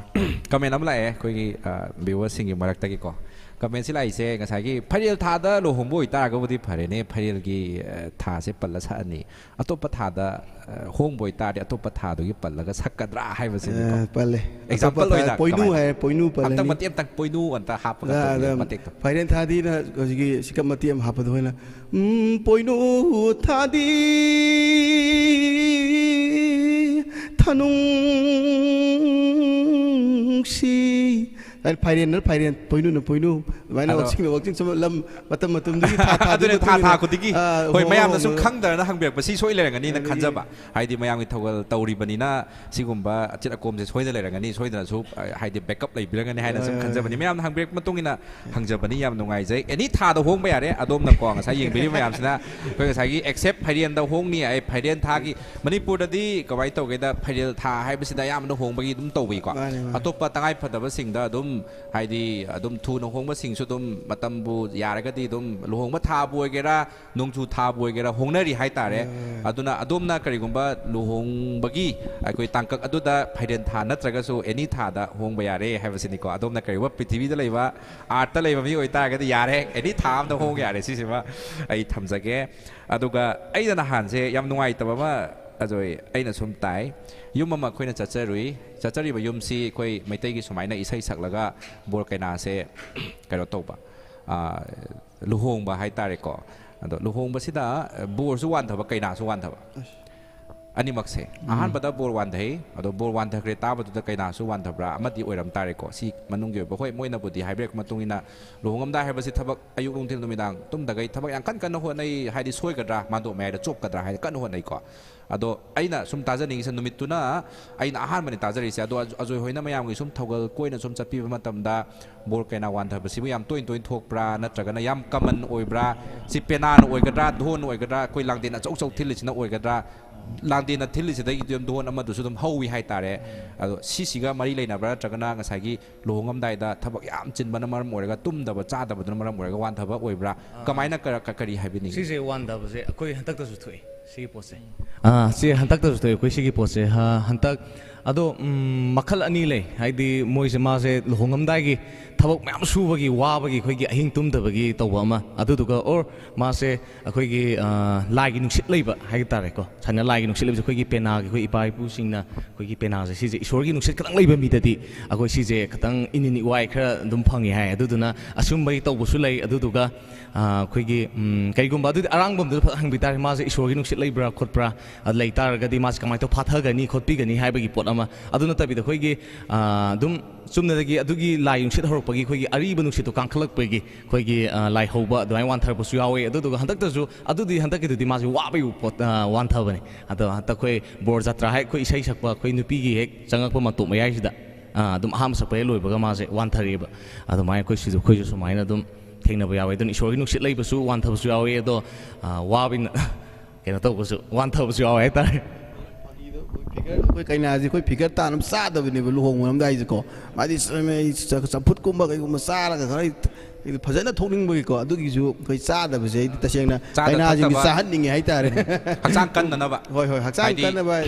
ꯀꯃꯦꯟ ꯑꯃ ꯂꯥꯛꯑꯦ ꯑꯩꯈꯣꯏꯒꯤ, ꯑꯥ, ꯚ꯭ꯌꯨꯋꯔꯁꯤꯡꯒꯤ ꯃꯔꯛꯇꯒꯤꯀꯣ꯫ ꯀꯃꯦꯟꯁꯤ ꯂꯥꯛꯏꯁꯦ ꯉꯁꯥꯏꯒꯤ ꯐꯩꯔꯦꯜ ꯊꯥꯗ ꯂꯨꯍꯣꯡꯕ ꯑꯣꯏꯇꯥꯔꯒꯕꯨꯗꯤ ꯐꯔꯦꯅꯦ, ꯐꯩꯔꯦꯜꯒꯤ ꯑ, ꯊꯥꯁꯦ ꯄꯜꯂ ꯁꯛꯑꯅꯤ, ꯑꯇꯣꯞꯄ ꯊꯥꯗ ꯑ, ꯍꯣꯡꯕ ꯑꯣꯏꯇꯥꯔꯗꯤ ꯑꯇꯣꯞꯄ ꯊꯥꯗꯨꯒꯤ ꯄꯜꯂꯒ ꯁꯛꯀꯗ꯭ꯔꯥ ꯍꯥꯏꯕꯁꯤꯅꯤꯀꯣ꯫ ꯑ, ꯄꯜꯂꯦ꯫ Example ꯑꯇꯣꯞꯄ ꯊꯥ ꯑꯣꯏꯅ ꯄꯣꯏꯅꯨ ꯀꯃꯥꯏꯅ? ꯍꯥꯏ, ꯄꯣꯏꯅꯨ ꯑꯝꯇꯪ ꯄꯜꯂꯅꯤ꯫ ꯃꯇꯦꯛ ꯑꯝꯇꯪ ꯄꯣꯏꯅꯨ ꯑꯝꯇ ꯍꯥꯞꯄꯒ ꯑ, ꯇꯧꯕꯤꯌꯨ, ꯑꯗ ꯃꯇꯦꯛꯇꯣ꯫ ꯐꯩꯔꯦꯟ ꯊꯥꯗꯤꯅ ꯍꯧꯖꯤꯛꯀꯤ ꯁꯤꯀꯞ ꯃꯇꯦꯛ ꯑꯃ ꯍꯥꯞꯄꯗꯣ ꯑꯩꯈꯣꯏꯅ, "ꯎꯝ, ꯄꯣꯏꯅꯨ ꯊꯥꯗꯤ ꯊꯅꯨꯡꯁꯤ", ꯍꯥꯏꯅ ꯐꯩꯔꯦꯟꯅ ꯐꯩꯔꯦꯟ, ꯄꯣꯏꯅꯨꯅ ꯄꯣꯏꯅꯨ, ꯑꯗꯨꯃꯥꯏꯅ ꯑꯗꯣ ꯋꯥꯛꯆꯤꯡꯅ ꯋꯥꯛꯆꯤꯡ ꯁꯨꯝ ꯂꯝ ꯃꯇꯝ ꯃꯇꯝꯗꯨꯒꯤ ꯊꯥ ꯊꯥꯗꯨꯒꯤ ꯑꯗꯨꯅꯦ, ꯊꯥ ꯃꯇꯨꯡ ꯊꯥ ꯏꯟꯅ, ꯈꯨꯗꯤꯡꯒꯤ꯫ ꯑ, ꯍꯣꯏ, ꯍꯣ-, ꯃꯌꯥꯝꯅ ꯁꯨꯝ ꯍꯣ-, ꯈꯪꯗꯗꯅ ꯍꯪꯕꯤꯔꯛꯄꯁꯤ ꯁꯣꯏ ꯂꯩꯔꯝꯒꯅꯤꯅ ꯑꯗꯒꯤ ꯈꯟꯖꯕ꯫ ꯍꯥꯏꯗꯤ ꯃꯌꯥꯝꯒꯤ ꯊꯧꯒꯜ ꯇꯧꯔꯤꯕꯅꯤꯅ ꯁꯤꯒꯨꯝꯕ ꯑꯆꯤꯠ ꯑꯀꯣꯝꯁꯦ ꯁꯣꯏꯗꯅ ꯂꯩꯔꯝꯒꯅꯤ, ꯁꯣꯏꯗꯅꯁꯨ, ꯑ, ꯍꯥꯏꯗꯤ backup ꯂꯩꯕꯤꯔꯝꯒꯅꯤ ꯍꯥꯏꯅ ꯁꯨꯝ ꯑ, ꯈꯟꯖꯕꯅꯤ꯫ ꯃꯌꯥꯝꯅ ꯍꯪꯕꯤꯔꯛꯄ ꯃꯇꯨꯡ ꯏꯟꯅ ꯍꯪꯖꯕꯅꯤ꯫ ꯌꯥꯝ ꯅꯨꯡꯉꯥꯏꯖꯩ꯫ Any ꯊꯥꯗ ꯍꯣꯡꯕ ꯌꯥꯔꯦ꯫ ꯑꯗꯣꯝꯅꯀꯣ, ꯉꯁꯥꯏ ꯌꯦꯡꯕꯤꯔꯤꯕ ꯃꯌꯥꯝꯁꯤꯅ ꯑꯩꯈꯣꯏ ꯉꯁꯥꯏꯒꯤ except ꯐꯩꯔꯦꯟꯗ ꯍꯣꯡꯅꯤ꯫ ꯑꯩ ꯐꯩꯔꯦꯟ ꯊꯥꯒꯤ, ꯃꯅꯤꯄꯨꯔꯗꯗꯤ ꯀꯃꯥꯏꯅ ꯇꯧꯒꯦꯗ, ꯐꯩꯔꯦꯜ ꯊꯥ ꯍꯥꯏꯕꯁꯤꯗ ꯑꯌꯥꯝꯕꯅ ꯍꯣꯡꯕꯒꯤ ꯑꯗꯨꯝ ꯇꯧꯕꯤꯀꯣ꯫ ꯃꯥꯅꯦ, ꯃꯥꯅꯦ꯫ ꯑꯇꯣꯞꯄ ꯇꯉꯥꯏ ꯐꯗꯕꯁꯤꯡꯗ ꯑꯗꯨꯝ, ꯍꯥꯏꯗꯤ ꯑꯗꯨꯝ ꯊꯨꯅ ꯍꯣꯡꯕꯁꯤꯡꯁꯨ ꯑꯗꯨꯝ ꯃꯇꯝꯕꯨ ꯌꯥꯔꯒꯗꯤ ꯑꯗꯨꯝ ꯂꯨꯍꯣꯡꯕ ꯊꯥꯕꯨ ꯑꯣꯏꯒꯦꯔꯥ, ꯅꯣꯡꯖꯨ ꯊꯥꯕꯨ ꯑꯣꯏꯒꯦꯔꯥ ꯍꯣꯡꯅꯔꯤ ꯍꯥꯏꯇꯥꯔꯦ꯫ ꯎꯝ꯫ ꯑꯗꯨꯅ ꯑꯗꯣꯝꯅ ꯀꯔꯤꯒꯨꯝꯕ ꯂꯨꯍꯣꯡꯕꯒꯤ ꯑꯩꯈꯣꯏ ꯇꯥꯡꯀꯛ ꯑꯗꯨꯗ ꯐꯩꯔꯦꯟ ꯊꯥ ꯅꯠꯇ꯭ꯔꯒꯁꯨ any ꯊꯥꯗ ꯍꯣꯡꯕ ꯌꯥꯔꯦ ꯍꯥꯏꯕꯁꯤꯅꯤꯀꯣ꯫ ꯑꯗꯣꯝꯅ ꯀꯔꯤꯒꯨꯝꯕ ꯄ꯭ꯔꯤꯊꯤꯕꯤꯗ ꯂꯩꯕ, earth ꯇ ꯂꯩꯕ ꯃꯤ ꯑꯣꯏꯇꯥꯔꯒꯗꯤ ꯌꯥꯔꯦ, any ꯊꯥ ꯑꯝꯗ ꯍꯣꯡ ꯌꯥꯔꯦ꯫ ꯁꯤꯁꯤꯃ ꯑꯩ ꯊꯝꯖꯒꯦ꯫ ꯑꯗꯨꯒ ꯑꯩꯅ ꯅꯍꯥꯟꯁꯦ ꯌꯥꯝ ꯅꯨꯡꯉꯥꯏꯇꯕ ꯑꯃ, ꯑꯖꯣꯏ, ꯑꯩꯅ ꯁꯨꯝ ꯇꯥꯏ꯫ ꯌꯨꯝ ꯑꯃ ꯑꯩꯈꯣꯏꯅ ꯆꯠꯆꯔꯨꯏ꯫ ꯆꯠꯆꯔꯤꯕ ꯌꯨꯝꯁꯤ ꯑꯩꯈꯣꯏ ꯃꯩꯇꯩꯒꯤ ꯁꯨꯃꯥꯏꯅ ꯏꯁꯩ ꯁꯛꯂꯒ ꯕꯣꯔ ꯀꯩꯅꯥꯁꯦ ꯀꯩꯅꯣ ꯇꯧꯕ, ꯑꯥ, ꯂꯨꯍꯣꯡꯕ ꯍꯥꯏꯇꯥꯔꯦꯀꯣ꯫ ꯑꯗꯣ ꯂꯨꯍꯣꯡꯕꯁꯤꯗ, ꯑ, ꯕꯣꯔꯁꯨ ꯋꯥꯟꯊꯕ, ꯀꯩꯅꯥꯁꯨ ꯋꯥꯟꯊꯕ꯫ ꯑꯅꯤꯃꯛꯁꯦ꯫ ꯎꯝ꯫ ꯑꯍꯥꯟꯕꯗ ꯕꯣꯔ ꯋꯥꯟꯊꯩ꯫ ꯑꯗꯣ ꯕꯣꯔ ꯋꯥꯟꯊꯈ꯭ꯔꯦ ꯇꯥꯕꯗꯨꯗ ꯀꯩꯅꯥꯁꯨ ꯋꯥꯟꯊꯕ꯭ꯔꯥ ꯑꯃꯗꯤ ꯑꯣꯏꯔꯝ ꯇꯥꯔꯦꯀꯣ꯫ ꯁꯤ ꯃꯅꯨꯡꯒꯤ ꯑꯣꯏꯕ, ꯍꯣꯏ, ꯃꯣꯏꯅꯕꯨꯗꯤ ꯍꯥꯏꯕꯤꯔꯛꯄ ꯃꯇꯨꯡ ꯏꯟꯅ ꯂꯨꯍꯣꯡꯉꯝꯗꯥꯏ ꯍꯥꯏꯕꯁꯤ ꯊꯕꯛ ꯑꯌꯨꯛ ꯅꯨꯡꯊꯤꯜ ꯅꯨꯃꯤꯗꯥꯡ ꯇꯨꯝꯗꯈꯩ ꯊꯕꯛ ꯌꯥꯝ ꯀꯟ ꯀꯟꯅ ꯍꯣꯠꯅꯩ, ꯍꯥꯏꯗꯤ ꯁꯣꯏꯒꯗ꯭ꯔꯥ, ꯃꯥꯟꯗꯣꯞ ꯃꯌꯥꯏꯗ ꯆꯣꯞꯀꯗ꯭ꯔꯥ ꯍꯥꯏꯅ ꯀꯟꯅ ꯍꯣꯠꯅꯩꯀꯣ꯫ ꯑꯗꯣ ꯑꯩꯅ ꯁꯨꯝ ꯇꯥꯖꯅꯤꯡꯉꯤꯁꯦ, ꯅꯨꯃꯤꯠꯇꯨꯅ ꯑꯩꯅ ꯑꯍꯥꯟꯕꯅꯤ ꯇꯥꯖꯔꯤꯁꯦ, ꯑꯗꯣ ꯑꯖ-, ꯑꯖꯣꯏ ꯍꯣꯏꯅ ꯃꯌꯥꯝꯒꯤ ꯁꯨꯝ ꯊꯧꯒꯜ ꯀꯣꯏꯅ ꯁꯨꯝ ꯆꯠꯄꯤꯕ ꯃꯇꯝꯗ ꯕꯣꯔ ꯀꯩꯅꯥ ꯋꯥꯟꯊꯕꯁꯤꯕꯨ ꯌꯥꯝ ꯇꯣꯏꯅ ꯇꯣꯏꯅ ꯊꯣꯛꯄ꯭ꯔꯥ, ꯅꯠꯇ꯭ꯔꯒꯅ ꯌꯥꯝ common ꯑꯣꯏꯕ꯭ꯔꯥ? ꯁꯤ ꯄꯦꯅꯥꯅ ꯑꯣꯏꯒꯗ꯭ꯔꯥ, ꯙꯣꯟꯅ ꯑꯣꯏꯒꯗ꯭ꯔꯥ, ꯑꯩꯈꯣꯏ ꯂꯥꯡꯗꯦꯟ ꯑꯆꯧ ꯑꯆꯧ ꯊꯤꯜꯂꯤꯁꯤꯅ ꯑꯣꯏꯒꯗ꯭ꯔꯥ? ꯂꯥꯡꯗꯦꯟꯅ ꯊꯤꯜꯂꯤꯁꯤꯗꯒꯤꯗꯤ ꯑꯗꯨꯝ ꯙꯣꯟ ꯑꯃꯗꯨꯁꯨ ꯑꯗꯨꯝ ꯍꯧꯋꯤ ꯍꯥꯏꯇꯥꯔꯦ꯫ ꯑꯗꯣ ꯁꯤꯁꯤꯒ ꯃꯔꯤ ꯂꯩꯅꯕ꯭ꯔꯥ, ꯅꯠꯇ꯭ꯔꯒꯅ ꯉꯁꯥꯏꯒꯤ ꯂꯨꯍꯣꯡꯉꯝꯗꯥꯏꯗ ꯊꯕꯛ ꯌꯥꯝ ꯆꯤꯟꯕꯅ ꯃꯔꯝ ꯑꯣꯏꯔꯒ, ꯇꯨꯝꯗꯕ ꯆꯥꯗꯕꯗꯨꯅ ꯃꯔꯝ ꯑꯣꯏꯔꯒ ꯋꯥꯟꯊꯕ ꯑꯣꯏꯕ꯭ꯔꯥ? ꯑꯥ꯫ ꯀꯃꯥꯏꯅ ꯀ-, ꯀ-, ꯀꯔꯤ ꯍꯥꯏꯕꯤꯅꯤꯡꯉꯤ? ꯁꯤꯁꯦ ꯋꯥꯟꯊꯕꯁꯦ ꯑꯩꯈꯣꯏ ꯍꯟꯗꯛꯇꯁꯨ ꯊꯣꯛꯏ꯫ ꯁꯤꯒꯤ ꯄꯣꯠꯁꯦ꯫ ꯑꯥ, ꯁꯤ ꯍꯟꯗꯛꯇꯁꯨ ꯊꯣꯛꯑꯦ ꯑꯩꯈꯣꯏ ꯁꯤꯒꯤ ꯄꯣꯠꯁꯦ꯫ ꯑꯥ, ꯍꯟꯗꯛ ꯑꯗꯣ, ꯎꯝ, ꯃꯈꯜ ꯑꯅꯤ ꯂꯩ꯫ ꯍꯥꯏꯗꯤ ꯃꯣꯏꯁꯦ, ꯃꯥꯁꯦ ꯂꯨꯍꯣꯡꯉꯝꯗꯥꯏꯒꯤ ꯊꯕꯛ ꯃꯌꯥꯝ ꯁꯨꯕꯒꯤ ꯋꯥꯕꯒꯤ ꯑꯩꯈꯣꯏꯒꯤ ꯑꯍꯤꯡ ꯇꯨꯝꯗꯕꯒꯤ ꯇꯧꯕ ꯑꯃ, ꯑꯗꯨꯗꯨꯒ or ꯃꯥꯁꯦ ꯑꯩꯈꯣꯏꯒꯤ, ꯑꯥ, ꯂꯥꯏꯒꯤ ꯅꯨꯡꯁꯤꯠ ꯂꯩꯕ ꯍꯥꯏ ꯇꯥꯔꯦꯀꯣ꯫ ꯁꯨꯃꯥꯏꯅ ꯂꯥꯏꯒꯤ ꯅꯨꯡꯁꯤꯠ ꯂꯩꯕꯁꯦ ꯑꯩꯈꯣꯏꯒꯤ ꯄꯦꯅꯥꯒꯤ, ꯑꯩꯈꯣꯏ ꯏꯄꯥ ꯏꯄꯨꯁꯤꯡꯅ ꯑꯩꯈꯣꯏꯒꯤ ꯄꯦꯅꯥꯁꯦ, ꯁꯤꯁꯦ ꯏꯁꯣꯔꯒꯤ ꯅꯨꯡꯁꯤꯠ ꯈꯤꯇꯪ ꯂꯩꯕ ꯃꯤꯗꯗꯤ ꯑꯩꯈꯣꯏ ꯁꯤꯁꯦ ꯈꯤꯇꯪ ꯏꯅꯤꯟ ꯏꯋꯥꯏ ꯈꯔ ꯑꯗꯨꯝ ꯐꯪꯉꯤ ꯍꯥꯏ꯫ ꯑꯗꯨꯗꯨꯅ ꯑꯁꯨꯝꯕꯒꯤ ꯇꯧꯕꯁꯨ ꯂꯩ꯫ ꯑꯗꯨꯗꯨꯒ, ꯑꯥ, ꯑꯩꯈꯣꯏꯒꯤ, ꯎꯝ, ꯀꯩꯒꯨꯝꯕ ꯑꯗꯨꯗꯤ ꯑꯔꯥꯡꯕꯝꯗꯨꯗ ꯐꯠ ꯍꯪꯕꯤ ꯇꯥꯔꯦ, ꯃꯥꯁꯦ ꯏꯁꯣꯔꯒꯤ ꯅꯨꯡꯁꯤꯠ ꯂꯩꯕ꯭ꯔꯥ ꯈꯣꯠꯄ꯭ꯔꯥ, ꯑ, ꯂꯩ ꯇꯥꯔꯒꯗꯤ ꯃꯥꯁꯦ ꯀꯃꯥꯏꯅ ꯇꯧ ꯐꯥꯊꯒꯅꯤ ꯈꯣꯠꯄꯤꯒꯅꯤ ꯍꯥꯏꯕꯒꯤ ꯄꯣꯠ ꯑꯃ꯫ ꯑꯗꯨ ꯅꯠꯇꯕꯤꯗ ꯑꯩꯈꯣꯏꯒꯤ, ꯑꯥ, ꯑꯗꯨꯝ ꯆꯨꯝꯅꯗꯒꯤ ꯑꯗꯨꯒꯤ ꯂꯥꯏ ꯅꯨꯡꯁꯤꯠ ꯍꯧꯔꯛꯄꯒꯤ ꯑꯩꯈꯣꯏꯒꯤ ꯑꯔꯤꯕ ꯅꯨꯡꯁꯤꯠꯇꯣ ꯀꯥꯡꯈꯠꯂꯛꯄꯒꯤ ꯑꯩꯈꯣꯏꯒꯤ, ꯑ, ꯂꯥꯏ ꯍꯧꯕ ꯑꯗꯨꯃꯥꯏꯅ ꯋꯥꯟꯊꯔꯛꯄꯁꯨ ꯌꯥꯎꯋꯦ꯫ ꯑꯗꯨꯗꯨꯒ ꯍꯟꯗꯛꯇꯁꯨ, ꯑꯗꯨꯗꯤ ꯍꯟꯗꯛꯀꯤꯗꯨꯗꯤ ꯃꯥꯁꯦ ꯋꯥꯕꯒꯤ ꯄꯣꯠ, ꯑ, ꯋꯥꯟꯊꯕꯅꯦ꯫ ꯑꯗꯣ ꯍꯟꯗꯛ ꯑꯩꯈꯣꯏ ꯕꯣꯔ ꯖꯥꯇ꯭ꯔꯥ ꯍꯦꯛ ꯑꯩꯈꯣꯏ ꯏꯁꯩ ꯁꯛꯄ ꯑꯩꯈꯣꯏ ꯅꯨꯄꯤꯒꯤ ꯍꯦꯛ ꯆꯪꯉꯛꯄ ꯃꯇꯣꯞ ꯃꯌꯥꯏꯁꯤꯗ, ꯑ, ꯑꯗꯨꯝ ꯑꯍꯥꯟꯕ ꯁꯛꯄ ꯍꯦꯛ ꯂꯣꯏꯕꯒ ꯃꯥꯁꯦ ꯋꯥꯟꯊꯔꯛꯑꯦꯕ꯫ ꯑꯗꯨꯃꯥꯏꯅ ꯑꯩꯈꯣꯏ ꯁꯤꯁꯨ, ꯑꯩꯈꯣꯏꯁꯨ ꯁꯨꯃꯥꯏꯅ ꯑꯗꯨꯝ ꯊꯦꯡꯅꯕ ꯌꯥꯎꯋꯦ꯫ ꯑꯗꯨꯅ ꯏꯁꯣꯔꯒꯤ ꯅꯨꯡꯁꯤꯠ ꯂꯩꯕꯁꯨ ꯋꯥꯟꯊꯕꯁꯨ ꯌꯥꯎꯋꯦ꯫ ꯑꯗꯣ, ꯑ, ꯋꯥꯕꯅ ꯀꯩꯅꯣ ꯇꯧꯕꯁꯨ, ꯋꯥꯟꯊꯕꯁꯨ ꯌꯥꯎꯋꯦ ꯍꯥꯏꯇꯥꯔꯦ꯫ ꯐꯥꯒꯤꯗꯣ ꯑꯩꯈꯣꯏ figure, ꯑꯩꯈꯣꯏ ꯀꯩꯅꯥꯁꯦ ꯑꯩꯈꯣꯏ figure ꯇꯥꯅꯕ ꯆꯥꯗꯕꯅꯦꯕ ꯂꯨꯍꯣꯡꯕ ꯂꯝꯗꯥꯏꯁꯦꯀꯣ꯫ ꯃꯥꯗꯤ ꯆ-, ꯆ-, ꯆꯝꯐꯨꯠꯀꯨꯝꯕ ꯀꯩꯒꯨꯝꯕ ꯆꯥꯔꯒ ꯈꯔ ꯐꯖꯅ ꯊꯣꯛꯅꯤꯡꯕꯒꯤꯀꯣ꯫ ꯑꯗꯨꯒꯤꯁꯨ ꯑꯩꯈꯣꯏ ꯆꯥꯗꯕꯁꯦ ꯑꯩꯗꯤ ꯇꯁꯦꯡꯅ ꯆꯥꯗ ꯀꯩꯅꯥꯁꯤꯡꯁꯦ ꯊꯛꯇꯕ꯫ ꯆꯥꯍꯟꯅꯤꯡꯉꯦ ꯍꯥꯏꯇꯥꯔꯦ꯫ ꯍꯛꯆꯥꯡ ꯀꯟꯅꯅꯕ꯫ ꯍꯣꯏ, ꯍꯣꯏ, ꯍꯛꯆꯥꯡ ꯍꯥꯏꯗꯤ ꯀꯟꯅꯕ꯫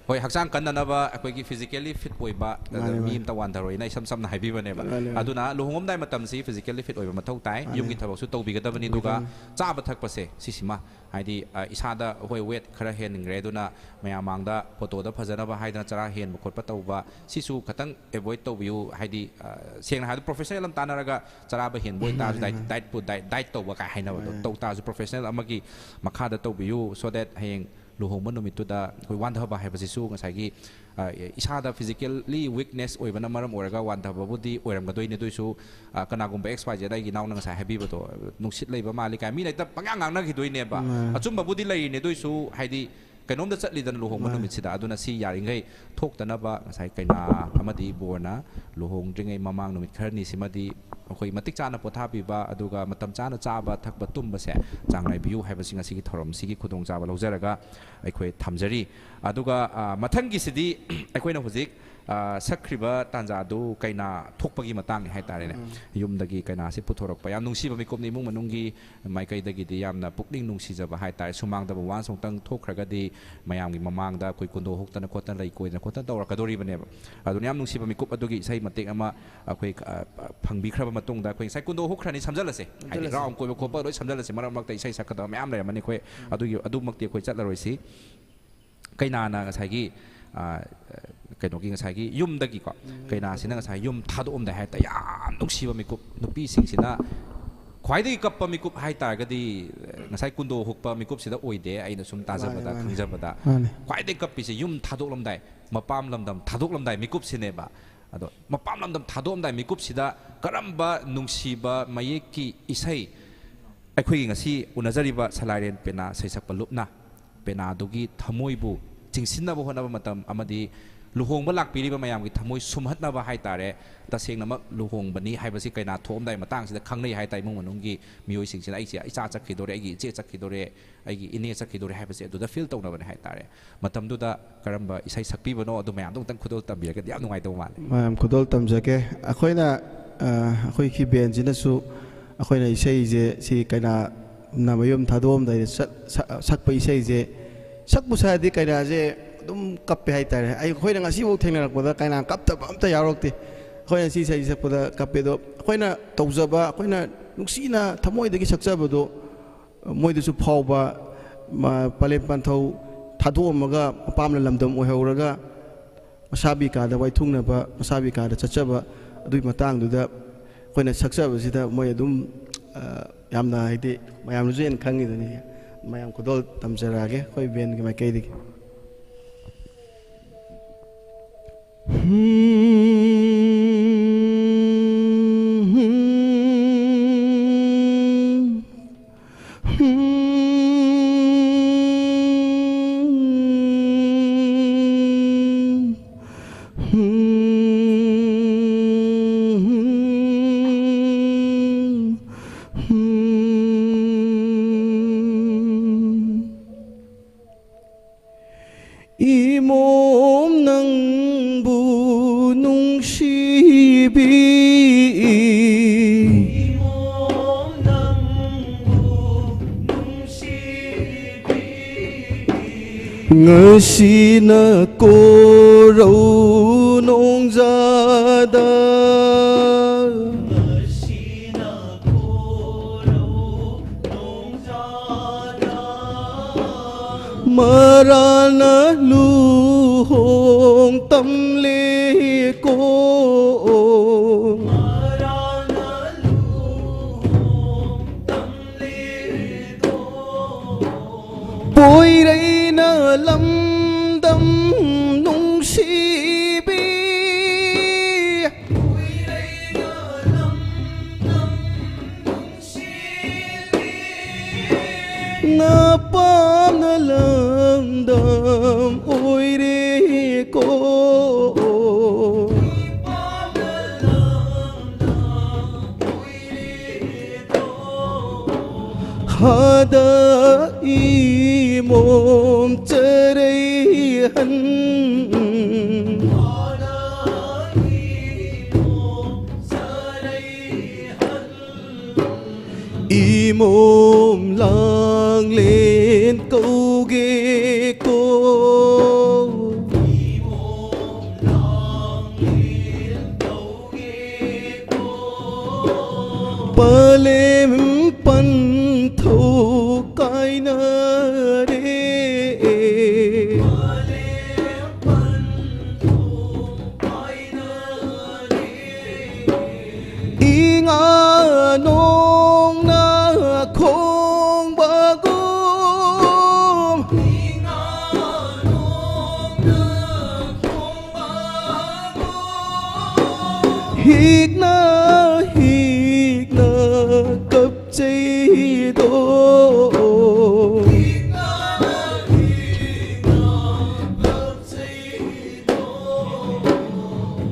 ꯍꯣꯏ, ꯍꯛꯆꯥꯡ ꯀꯟꯅꯅꯕ ꯑꯩꯈꯣꯏꯒꯤ physically fit ꯑꯣꯏꯕ ꯃꯥꯅꯦ, ꯃꯤ ꯃꯥꯅꯦ꯫ ꯑꯝꯇ ꯋꯥꯟꯊꯔꯣꯏꯅ ꯏꯁꯝ ꯁꯝꯅ ꯍꯥꯏꯕꯤꯕꯅꯦꯕ꯫ ꯃꯥꯅꯦ, ꯃꯥꯅꯦ꯫ ꯑꯗꯨꯅ ꯂꯨꯍꯣꯡꯉꯝꯗꯥꯏ ꯃꯇꯝꯁꯤ physically fit ꯑꯣꯏꯕ ꯃꯊꯧ ꯇꯥꯏ꯫ ꯃꯥꯅꯦ꯫ ꯌꯨꯝꯒꯤ ꯊꯕꯛꯁꯨ ꯇꯧꯕꯤꯒꯗꯕꯅꯤ, ꯑꯗꯨꯒ ꯇꯧꯕꯤꯒꯗꯕꯅꯤ꯫ ꯆꯥꯕ ꯊꯛꯄꯁꯦ ꯁꯤꯁꯤꯃ, ꯍꯥꯏꯗꯤ, ꯑ, ꯏꯁꯥꯗ, ꯍꯣꯏ, weight ꯈꯔ ꯍꯦꯟꯈ꯭ꯔꯦ, ꯑꯗꯨꯅ ꯃꯌꯥꯝ ꯃꯥꯡꯗ photoꯗ ꯐꯖꯅꯕ ꯍꯥꯏꯗꯅ ꯆꯔꯥ ꯍꯦꯟꯕ ꯈꯣꯠꯄ ꯇꯧꯕ, ꯁꯤꯁꯨ ꯈꯇꯪ avoid ꯇꯧꯕꯤꯌꯨ꯫ ꯍꯥꯏꯗꯤ, ꯑ, ꯁꯦꯡꯅ ꯍꯥꯏꯔꯕꯗ professional ꯑꯃ ꯇꯥꯟꯅꯔꯒ ꯆꯔꯥꯕ ꯍꯦꯟꯕ ꯑꯣꯏꯇꯥꯔꯁꯨ, ꯃꯥꯅꯦ, diet, ꯃꯥꯅꯦ꯫ diet food, diet, diet ꯇꯧꯕ ꯀꯥꯏ ꯍꯥꯏꯅꯕꯗꯣ ꯃꯥꯅꯦ꯫ ꯇꯧ ꯇꯥꯔꯁꯨ, professional ꯑꯃꯒꯤ ꯃꯈꯥꯗ ꯇꯧꯕꯤꯌꯨ, so that ꯍꯌꯦꯡ ꯂꯨꯍꯣꯡꯕ ꯅꯨꯃꯤꯠꯇꯨꯗ ꯑꯩꯈꯣꯏ ꯋꯥꯟꯊꯕ ꯍꯥꯏꯕꯁꯤꯁꯨ ꯉꯁꯥꯏꯒꯤ, ꯑ, ꯏꯁꯥꯗ physically weakness ꯑꯣꯏꯕꯅ ꯃꯔꯝ ꯑꯣꯏꯔꯒ ꯋꯥꯟꯊꯕꯕꯨꯗꯤ ꯑꯣꯏꯔꯝꯒꯗꯣꯏꯅꯤ꯫ ꯑꯗꯨꯏꯁꯨ, ꯑ, ꯀꯅꯥꯒꯨꯝꯕ X Y Z, ꯑꯩꯒꯤ ꯏꯅꯥꯎꯅ ꯉꯁꯥꯏ ꯍꯥꯏꯕꯤꯕꯗꯣ, ꯅꯨꯡꯁꯤꯠ ꯂꯩꯕ ꯃꯥꯜꯂꯤ ꯀꯥꯏ ꯃꯤꯅ ꯍꯦꯛꯇ ꯄꯪꯉꯥꯡ ꯉꯥꯡꯅꯈꯤꯗꯣꯏꯅꯦꯕ꯫ ꯃꯥꯅꯦ꯫ ꯑꯆꯨꯝꯕꯕꯨꯗꯤ ꯂꯩꯔꯤꯅꯦ, ꯑꯗꯨꯏꯁꯨ ꯍꯥꯏꯗꯤ ꯀꯩꯅꯣꯝꯗ ꯆꯠꯂꯤꯗꯅ ꯂꯨꯍꯣꯡꯕ ꯃꯥꯅꯦ꯫ ꯅꯨꯃꯤꯠꯁꯤꯗ꯫ ꯑꯗꯨꯅ ꯁꯤ ꯌꯥꯔꯤꯈꯩ ꯊꯣꯛꯇꯅꯕ ꯉꯁꯥꯏ ꯀꯩꯅꯥ ꯑꯃꯗꯤ ꯕꯣꯔꯅ ꯂꯨꯍꯣꯡꯗ꯭ꯔꯤꯉꯩ ꯃꯃꯥꯡ ꯅꯨꯃꯤꯠ ꯈꯔꯅꯤꯁꯤꯃꯗꯤ ꯑꯩꯈꯣꯏ ꯃꯇꯤꯛ ꯆꯥꯅ ꯄꯣꯊꯥꯕꯤꯕ, ꯑꯗꯨꯒ ꯃꯇꯝ ꯆꯥꯅ ꯆꯥꯕ ꯊꯛꯄ ꯇꯨꯝꯕꯁꯦ ꯆꯥꯡ ꯅꯥꯏꯕꯤꯌꯨ ꯍꯥꯏꯕꯁꯤ ꯉꯁꯤꯒꯤ ꯊꯧꯔꯝꯁꯤꯒꯤ ꯈꯨꯗꯣꯡꯆꯥꯕ ꯂꯧꯖꯔꯒ ꯑꯩꯈꯣꯏ ꯊꯝꯖꯔꯤ꯫ ꯑꯗꯨꯒ, ꯑ, ꯃꯊꯪꯒꯤꯁꯤꯗꯤ ꯑꯩꯈꯣꯏꯅ ꯍꯧꯖꯤꯛ ꯑ, ꯁꯛꯈ꯭ꯔꯤꯕ ꯇꯥꯟꯖꯥꯗꯨ ꯀꯩꯅꯥ ꯊꯣꯛꯄꯒꯤ ꯃꯇꯥꯡꯅꯤ ꯍꯥꯏꯇꯥꯔꯦꯅꯦ꯫ ꯎꯝ꯫ ꯌꯨꯝꯗꯒꯤ ꯀꯩꯅꯥꯁꯤ ꯄꯨꯊꯣꯔꯛꯄ ꯌꯥꯝ ꯅꯨꯡꯁꯤꯕ ꯃꯤꯀꯨꯞꯅꯤ꯫ ꯏꯃꯨꯡ ꯃꯅꯨꯡꯒꯤ ꯃꯥꯏꯀꯩꯗꯒꯤꯗꯤ ꯌꯥꯝꯅ ꯄꯨꯛꯅꯤꯡ ꯅꯨꯡꯁꯤꯖꯕ ꯍꯥꯏꯇꯥꯔꯦ꯫ ꯁꯨꯃꯥꯡꯗꯕꯨ ꯋꯥꯟꯁ ꯑꯃꯨꯛꯇꯪ ꯊꯣꯛꯈ꯭ꯔꯒꯗꯤ ꯃꯌꯥꯝꯒꯤ ꯃꯃꯥꯡꯗ ꯑꯩꯈꯣꯏ ꯀꯨꯟꯗꯣ ꯍꯨꯛꯇꯅ ꯈꯣꯠꯇꯅ, ꯂꯩ ꯀꯣꯏꯗꯅ ꯈꯣꯠꯇꯅ ꯇꯧꯔꯛꯀꯗꯣꯔꯤꯕꯅꯦꯕ꯫ ꯑꯗꯨꯅ ꯌꯥꯝ ꯅꯨꯡꯁꯤꯕ ꯃꯤꯀꯨꯞ ꯑꯗꯨꯒꯤ ꯏꯁꯩ ꯃꯇꯦꯛ ꯑꯃ ꯑꯩꯈꯣꯏ, ꯑ, ꯐꯪꯕꯤꯈ꯭ꯔꯕ ꯃꯇꯨꯡꯗ, ꯑꯩꯈꯣꯏ ꯉꯁꯥꯏ ꯀꯨꯟꯗꯣ ꯍꯨꯛꯈ꯭ꯔꯅꯤ, ꯁꯝꯖꯜꯂꯁꯦ꯫ ꯍꯥꯏꯗꯤ ꯁꯝꯖꯜꯂꯁꯦ꯫ ꯔꯥꯎꯟ ꯀꯣꯏꯕ ꯈꯣꯠꯄ ꯂꯣꯏ ꯁꯝꯖꯜꯂꯁꯦ꯫ ꯃꯔꯛ ꯃꯔꯛꯇ ꯏꯁꯩ ꯁꯛꯀꯗꯕ ꯃꯌꯥꯝ ꯂꯩꯔꯝꯃꯅꯤ꯫ ꯑꯩꯈꯣꯏ ꯑꯗꯨꯒꯤ, ꯑꯗꯨꯃꯛꯇꯤ ꯑꯩꯈꯣꯏ ꯆꯠꯂꯔꯣꯏꯁꯤ꯫ ꯀꯩꯅꯥꯅ ꯉꯁꯥꯏꯒꯤ, ꯑ, ꯀꯩꯅꯣꯒꯤ, ꯉꯁꯥꯏꯒꯤ ꯌꯨꯝꯗꯒꯤꯀꯣ, ꯎꯝ꯫ ꯀꯩꯅꯥꯁꯤꯅ ꯉꯁꯥꯏ ꯌꯨꯝ ꯊꯥꯗꯣꯛꯑꯝꯗꯥꯏ ꯍꯥꯏꯇꯥꯔꯦ, ꯌꯥꯝ ꯅꯨꯡꯁꯤꯕ ꯃꯤꯀꯨꯞ, ꯅꯨꯄꯤꯁꯤꯡꯁꯤꯅ ꯈ꯭ꯋꯥꯏꯗꯒꯤ ꯀꯞꯄ ꯃꯤꯀꯨꯞ ꯍꯥꯏꯇꯥꯔꯒꯗꯤ, ꯉꯁꯥꯏ ꯀꯨꯟꯗꯣ ꯍꯨꯛꯄ ꯃꯤꯀꯨꯞꯁꯤꯗ ꯑꯣꯏꯗꯦ, ꯑꯩꯅ ꯁꯨꯝ ꯇꯥꯖꯕꯗ, ꯃꯥꯅꯦ, ꯃꯥꯅꯦ꯫ ꯈꯪꯖꯕꯗ꯫ ꯃꯥꯅꯦ꯫ ꯈ꯭ꯋꯥꯏꯗꯒꯤ ꯀꯞꯄꯤꯁꯦ ꯌꯨꯝ ꯊꯥꯗꯣꯛꯂꯝꯗꯥꯏ, ꯃꯄꯥꯝ ꯂꯝꯗꯝ ꯊꯥꯗꯣꯛꯂꯝꯗꯥꯏ ꯃꯤꯀꯨꯞꯁꯤꯅꯦꯕ꯫ ꯑꯗꯣ ꯃꯄꯥꯝ ꯂꯝꯗꯝ ꯊꯥꯗꯣꯛꯑꯝꯗꯥꯏ ꯃꯤꯀꯨꯞꯁꯤꯗ ꯀꯔꯝꯕ ꯅꯨꯡꯁꯤꯕ ꯃꯌꯦꯛꯀꯤ ꯏꯁꯩ ꯑꯩꯈꯣꯏꯒꯤ ꯉꯁꯤ ꯎꯅꯖꯔꯤꯕ ꯁꯂꯥꯏꯔꯦꯟ ꯄꯦꯅꯥ ꯁꯩꯁꯛꯄ ꯂꯨꯞꯅ ꯄꯦꯅꯥꯗꯨꯒꯤ ꯊꯃꯣꯏꯕꯨ ꯆꯤꯡꯁꯤꯟꯅꯕ ꯍꯣꯠꯅꯕ ꯃꯇꯝ ꯑꯃꯗꯤ ꯂꯨꯍꯣꯡꯕ ꯂꯥꯛꯄꯤꯔꯤꯕ ꯃꯌꯥꯝꯒꯤ ꯊꯃꯣꯏ ꯁꯨꯝꯍꯠꯅꯕ ꯍꯥꯏꯇꯥꯔꯦ꯫ ꯇꯁꯦꯡꯅꯃꯛ ꯂꯨꯍꯣꯡꯕꯅꯤ ꯍꯥꯏꯕꯁꯤ ꯀꯩꯅꯥ ꯊꯣꯛꯑꯝꯗꯥꯏ ꯃꯇꯥꯡꯁꯤꯗ ꯈꯪꯅꯩ ꯍꯥꯏꯇꯥꯔꯦ꯫ ꯏꯃꯨꯡ ꯃꯅꯨꯡꯒꯤ ꯃꯤꯑꯣꯏꯁꯤꯡꯁꯤꯅ, "ꯑꯩꯁꯦ ꯏꯆꯥ ꯆꯠꯈꯤꯗꯣꯔꯦ, ꯑꯩꯒꯤ ꯏꯆꯦ ꯆꯠꯈꯤꯗꯣꯔꯦ, ꯑꯩꯒꯤ ꯏꯅꯦ ꯆꯠꯈꯤꯗꯣꯔꯦ" ꯍꯥꯏꯕꯁꯦ ꯑꯗꯨꯗ ꯐꯤꯜ ꯇꯧꯅꯕꯅꯦ ꯍꯥꯏꯇꯥꯔꯦ꯫ ꯃꯇꯝꯗꯨꯗ ꯀꯔꯝꯕ ꯏꯁꯩ ꯁꯛꯄꯤꯕꯅꯣ, ꯑꯗꯨ ꯃꯌꯥꯝꯗꯣ ꯑꯃꯨꯛꯇꯪ ꯈꯨꯗꯣꯜ ꯇꯝꯕꯤꯔꯒꯗꯤ ꯌꯥꯝ ꯅꯨꯡꯉꯥꯏꯗꯧꯕ ꯃꯥꯜꯂꯦ꯫ ꯃꯌꯥꯝ ꯈꯨꯗꯣꯜ ꯇꯝꯖꯒꯦ꯫ ꯑꯩꯈꯣꯏꯅ, ꯑ, ꯑꯩꯈꯣꯏꯒꯤ ꯕꯦꯟꯁꯤꯅꯁꯨ ꯑꯩꯈꯣꯏꯅ ꯏꯁꯩꯁꯦ, ꯁꯤ ꯀꯩꯅꯥꯅ ꯃꯌꯨꯝ ꯊꯥꯗꯣꯛꯑꯝꯗꯥꯏꯗ ꯁꯛ-, ꯁꯛ-, ꯁꯛꯄ ꯏꯁꯩꯁꯦ, ꯁꯛꯄꯨ ꯁꯛꯑꯗꯤ ꯀꯩꯅꯥꯁꯦ ꯑꯗꯨꯝ ꯀꯞꯄꯦ ꯍꯥꯏꯇꯥꯔꯦ꯫ ꯑꯩꯈꯣꯏꯅ ꯉꯁꯤꯐꯥꯎ ꯊꯦꯡꯅꯔꯛꯄꯗ ꯀꯩꯅꯥ ꯀꯞꯇꯕ ꯑꯝꯇ ꯌꯥꯎꯔꯛꯇꯦ꯫ ꯑꯩꯈꯣꯏꯅ ꯁꯤ ꯏꯁꯩ ꯁꯛꯄꯗ ꯀꯞꯄꯦ꯫ ꯑꯗꯣ ꯑꯩꯈꯣꯏꯅ ꯇꯧꯖꯕ, ꯑꯩꯈꯣꯏꯅ ꯅꯨꯡꯁꯤꯅ ꯊꯃꯣꯏꯗꯒꯤ ꯁꯛꯆꯕꯗꯣ ꯃꯣꯏꯗꯁꯨ ꯐꯥꯎꯕ, ꯃ-, ꯄꯂꯦꯝ ꯄꯟꯊꯧ ꯊꯥꯗꯣꯛꯑꯝꯃꯒ ꯃꯄꯥꯝꯅ ꯂꯝꯗꯝ ꯑꯣꯏꯍꯧꯔꯒ ꯃꯁꯥꯕꯤ ꯀꯥꯗ ꯋꯥꯏꯊꯨꯡꯅꯕ, ꯃꯁꯥꯕꯤ ꯀꯥꯗ ꯆꯠꯆꯕ, ꯑꯗꯨꯒꯤ ꯃꯇꯥꯡꯗꯨꯗ ꯑꯩꯈꯣꯏꯅ ꯁꯛꯆꯕꯁꯤꯗ ꯃꯣꯏ ꯑꯗꯨꯝ, ꯑ, ꯌꯥꯝꯅ, ꯍꯥꯏꯗꯤ, ꯃꯌꯥꯝꯅꯁꯨ ꯍꯦꯟꯅ ꯈꯪꯉꯤꯗꯨꯅꯤ꯫ ꯃꯌꯥꯝ ꯈꯨꯗꯣꯜ ꯇꯝꯖꯔꯛꯑꯒꯦ ꯑꯩꯈꯣꯏ ꯕꯦꯟꯒꯤ ꯃꯥꯏꯀꯩꯗꯒꯤ꯫ ꯏꯃꯣꯝ ꯅꯪꯕꯨ ꯅꯨꯡꯁꯤꯕꯤ꯫ ꯉꯁꯤꯅ ꯀꯣꯔꯧ ꯅꯣꯡꯖꯥꯗ꯫ ꯃꯔꯥꯜꯅ ꯂꯨꯍꯣꯡ ꯇꯝꯂꯦꯀꯣ꯫ ꯄꯣꯏꯔꯩꯅ ꯂꯝꯗꯝ ꯅꯨꯡꯁꯤꯕꯤ꯫ ꯅꯄꯥꯝꯅ ꯂꯝꯗꯝ ꯑꯣꯏꯔꯦꯀꯣ꯫ ꯍꯥꯗ ꯏꯃꯣꯝ ꯆꯔꯩꯍꯟ꯫ ꯏꯃꯣꯝ ꯂꯥꯡꯂꯦꯟ ꯀꯧꯒꯦꯀꯣ꯫ ꯄꯂꯦꯝ ꯄꯟꯊꯧ ꯀꯥꯏꯅꯔꯦ꯫ ꯏꯉꯥ ꯅꯣꯡꯅ ꯈꯣꯡꯕꯒꯨꯝ꯫ ꯍꯤꯛꯅ ꯍꯤꯛꯅ ꯀꯞꯆꯩꯗꯣ꯫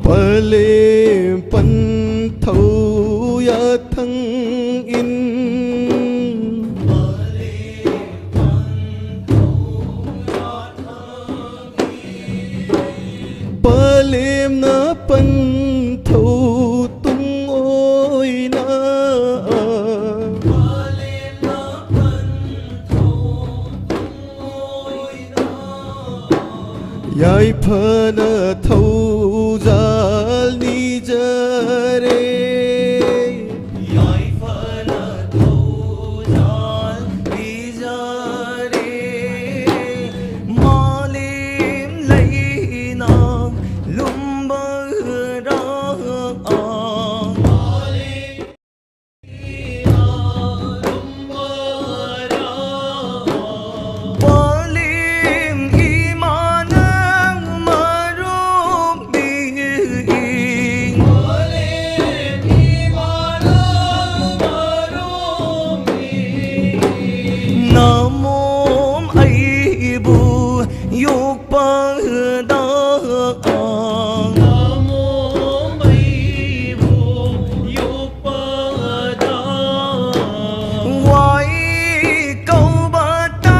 ꯄꯂꯦꯝ ꯄꯟꯊꯧ ꯌꯥꯊꯪ ꯏꯟ꯫ ꯄꯂꯦꯝꯅ ꯄꯟ ꯌꯥꯏꯐꯅ ꯊꯧꯖꯥꯜ ꯅꯤꯖꯔꯦ꯫ ꯌꯥꯏꯐꯅ ꯊꯧꯖꯥꯜ ꯅꯤꯖꯔꯦ꯫ ꯃꯥꯂꯦꯝ ꯂꯩꯅꯥ ꯂꯨꯝꯕꯔꯥ꯫ ꯄꯥꯂꯦꯝ ꯏꯃꯥꯅ ꯃꯔꯨꯝꯕꯤ꯫ ꯅꯃꯣꯝ ꯑꯩꯕꯨ ꯌꯣꯛꯄꯗ꯫ ꯅꯃꯣꯝ ꯑꯩꯕꯨ ꯌꯣꯛ ꯋꯥꯏ ꯀꯧꯕꯇ